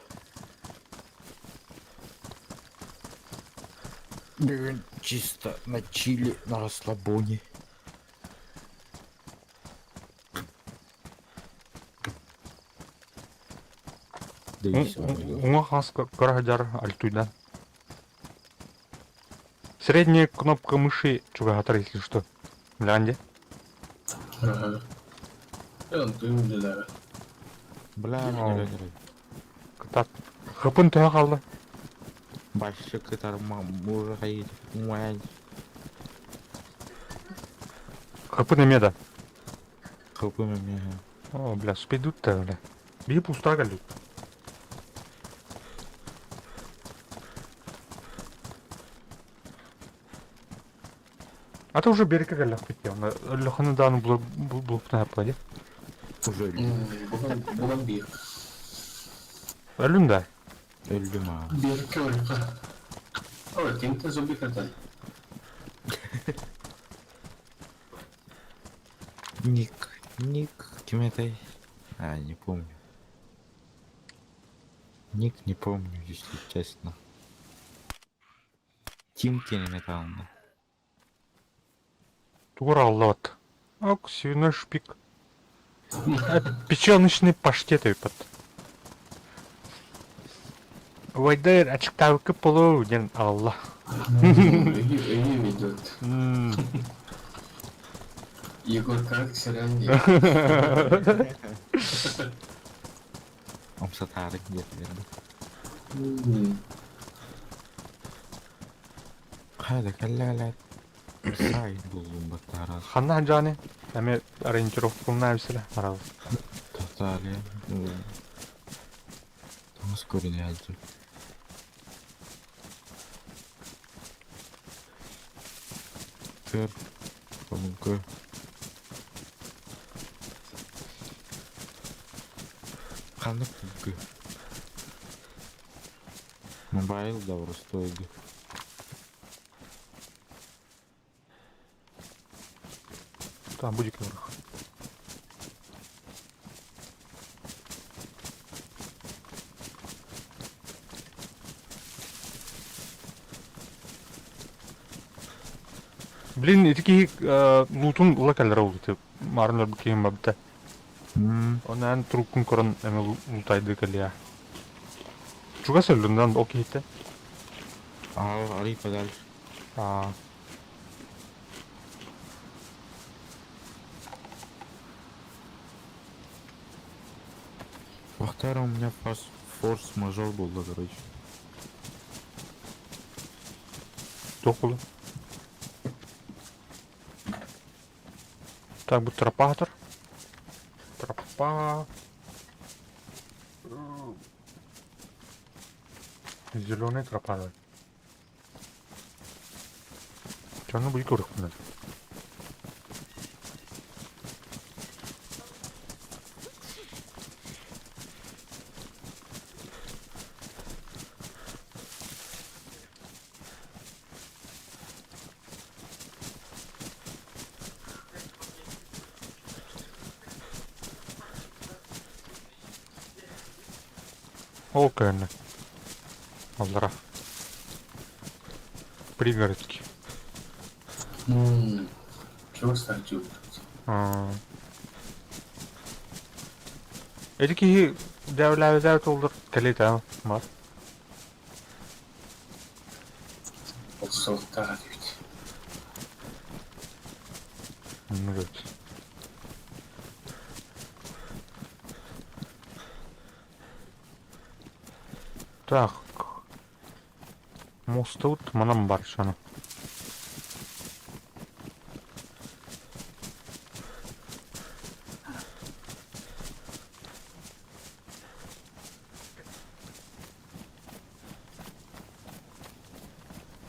S6: Бүгүн чисто на чили, на расслабоне.
S1: Уҥа хас кыра альтуйдан. Средняя кнопка мыши чугаһатар, если что. Гляньте.
S3: Ага.
S6: Бля,
S1: Кытат. Хапын төһө хаалла?
S6: Башы кытарма мурай муай.
S1: Хапын эмиэ да?
S6: Хапын эмиэ.
S1: О, бля, спидут-то, бля. Бии пустаа кэллик. А то уже берекке кэллэхпит дии. Өлөхөнү дааны булупна хаппа дии.
S6: Уже
S3: Буган бир.
S1: Өлүн да?
S6: Өлдүм аа.
S3: Берекке өлүккө. Ой, кемте зомби кырдан.
S6: Ник, Ник, ким этэй? А, не помню. Ник не помню, если честно. Тимки металлно.
S1: Тугура аллабат. Ок, свиной шпик. Печеночный паштет өйпөт. Вайдайр ачыктаабыкка полу диэн аҕалла.
S3: Өйү ведет. Егор как сэрэн
S6: Умсатаарык диэтилэр. Хайда кэллэ Сай буллум баттара.
S1: Ханна жаны? Эми ориентировкална эбисэлэ арабыз.
S6: Тотале. Тоҥус көрүнэ сылдьар. Көр. Помука. Ханнык PUBG? Мобайл да простой.
S1: Там будет вверх. Блин, ити киһи луутун ыла кэлэр ол ити маарын өлбүт киһим барбыта. Онон трупкун көрөн эмэ лутайды кэлиэ. Чугас өллүн ол киһиттэн.
S6: Аа, арый подальше.
S1: Аа.
S6: Вахтара у меня форс-мажор был, да, короче.
S1: Туох буолла? Так, бу тропа атар. Тропа. Зеленая тропа. Дьону бу көрүөхпүнэн. Ол кэннэ аллара пригородки.
S3: Чего стартил?
S1: Эти киһи дьээбэлээбитэ толдур кэлиитэ бар.
S3: Охсуохтаах этибит.
S1: Оннук эбит. Так. Мостабыт манан бар сону.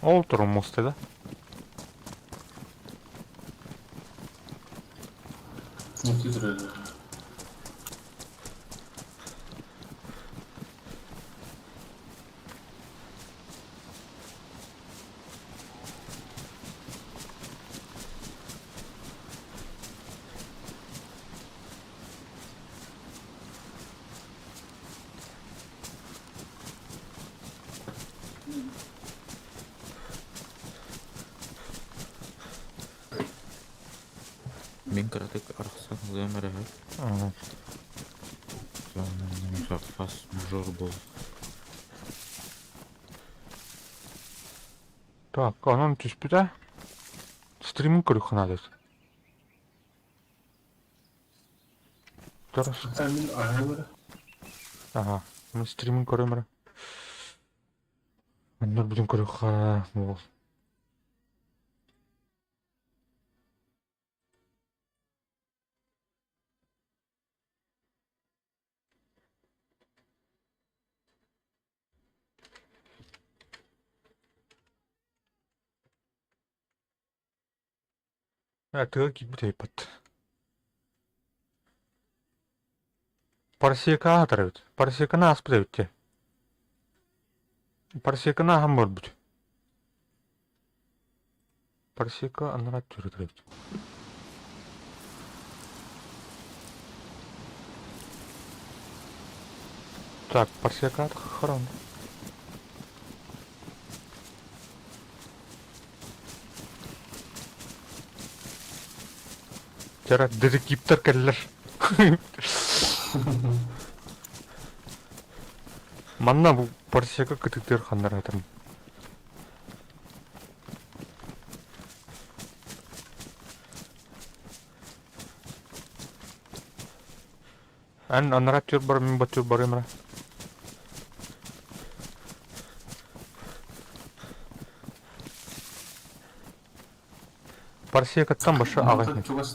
S1: Ол турар муоста да?
S6: Мин кыратык арахсан ылыам эрэ Фас мажор буол.
S1: Так, онон түспүтэ. Стримин көрүөххэ наада.
S3: Мин аһыыр.
S1: Аха, мин стримин көрөм эрэ. Оннор бүтүн көрүөххэ буол. Тыа киирбит эбиппит. Парсека аһатар эбит. Парсеканы ааспыт эбит дии. Парсеканы ааһан барбыт. Парсека анараа түрүтэр эбит. Так, парсека хорон. Дьэ, детективтэр кэллэр. Манна бу парсека кытыктыыр ханнара этим. Эн анараа түр бар, мин баттыр барыам эрэ. Парсекаттан башы аҕай.
S3: Чугас.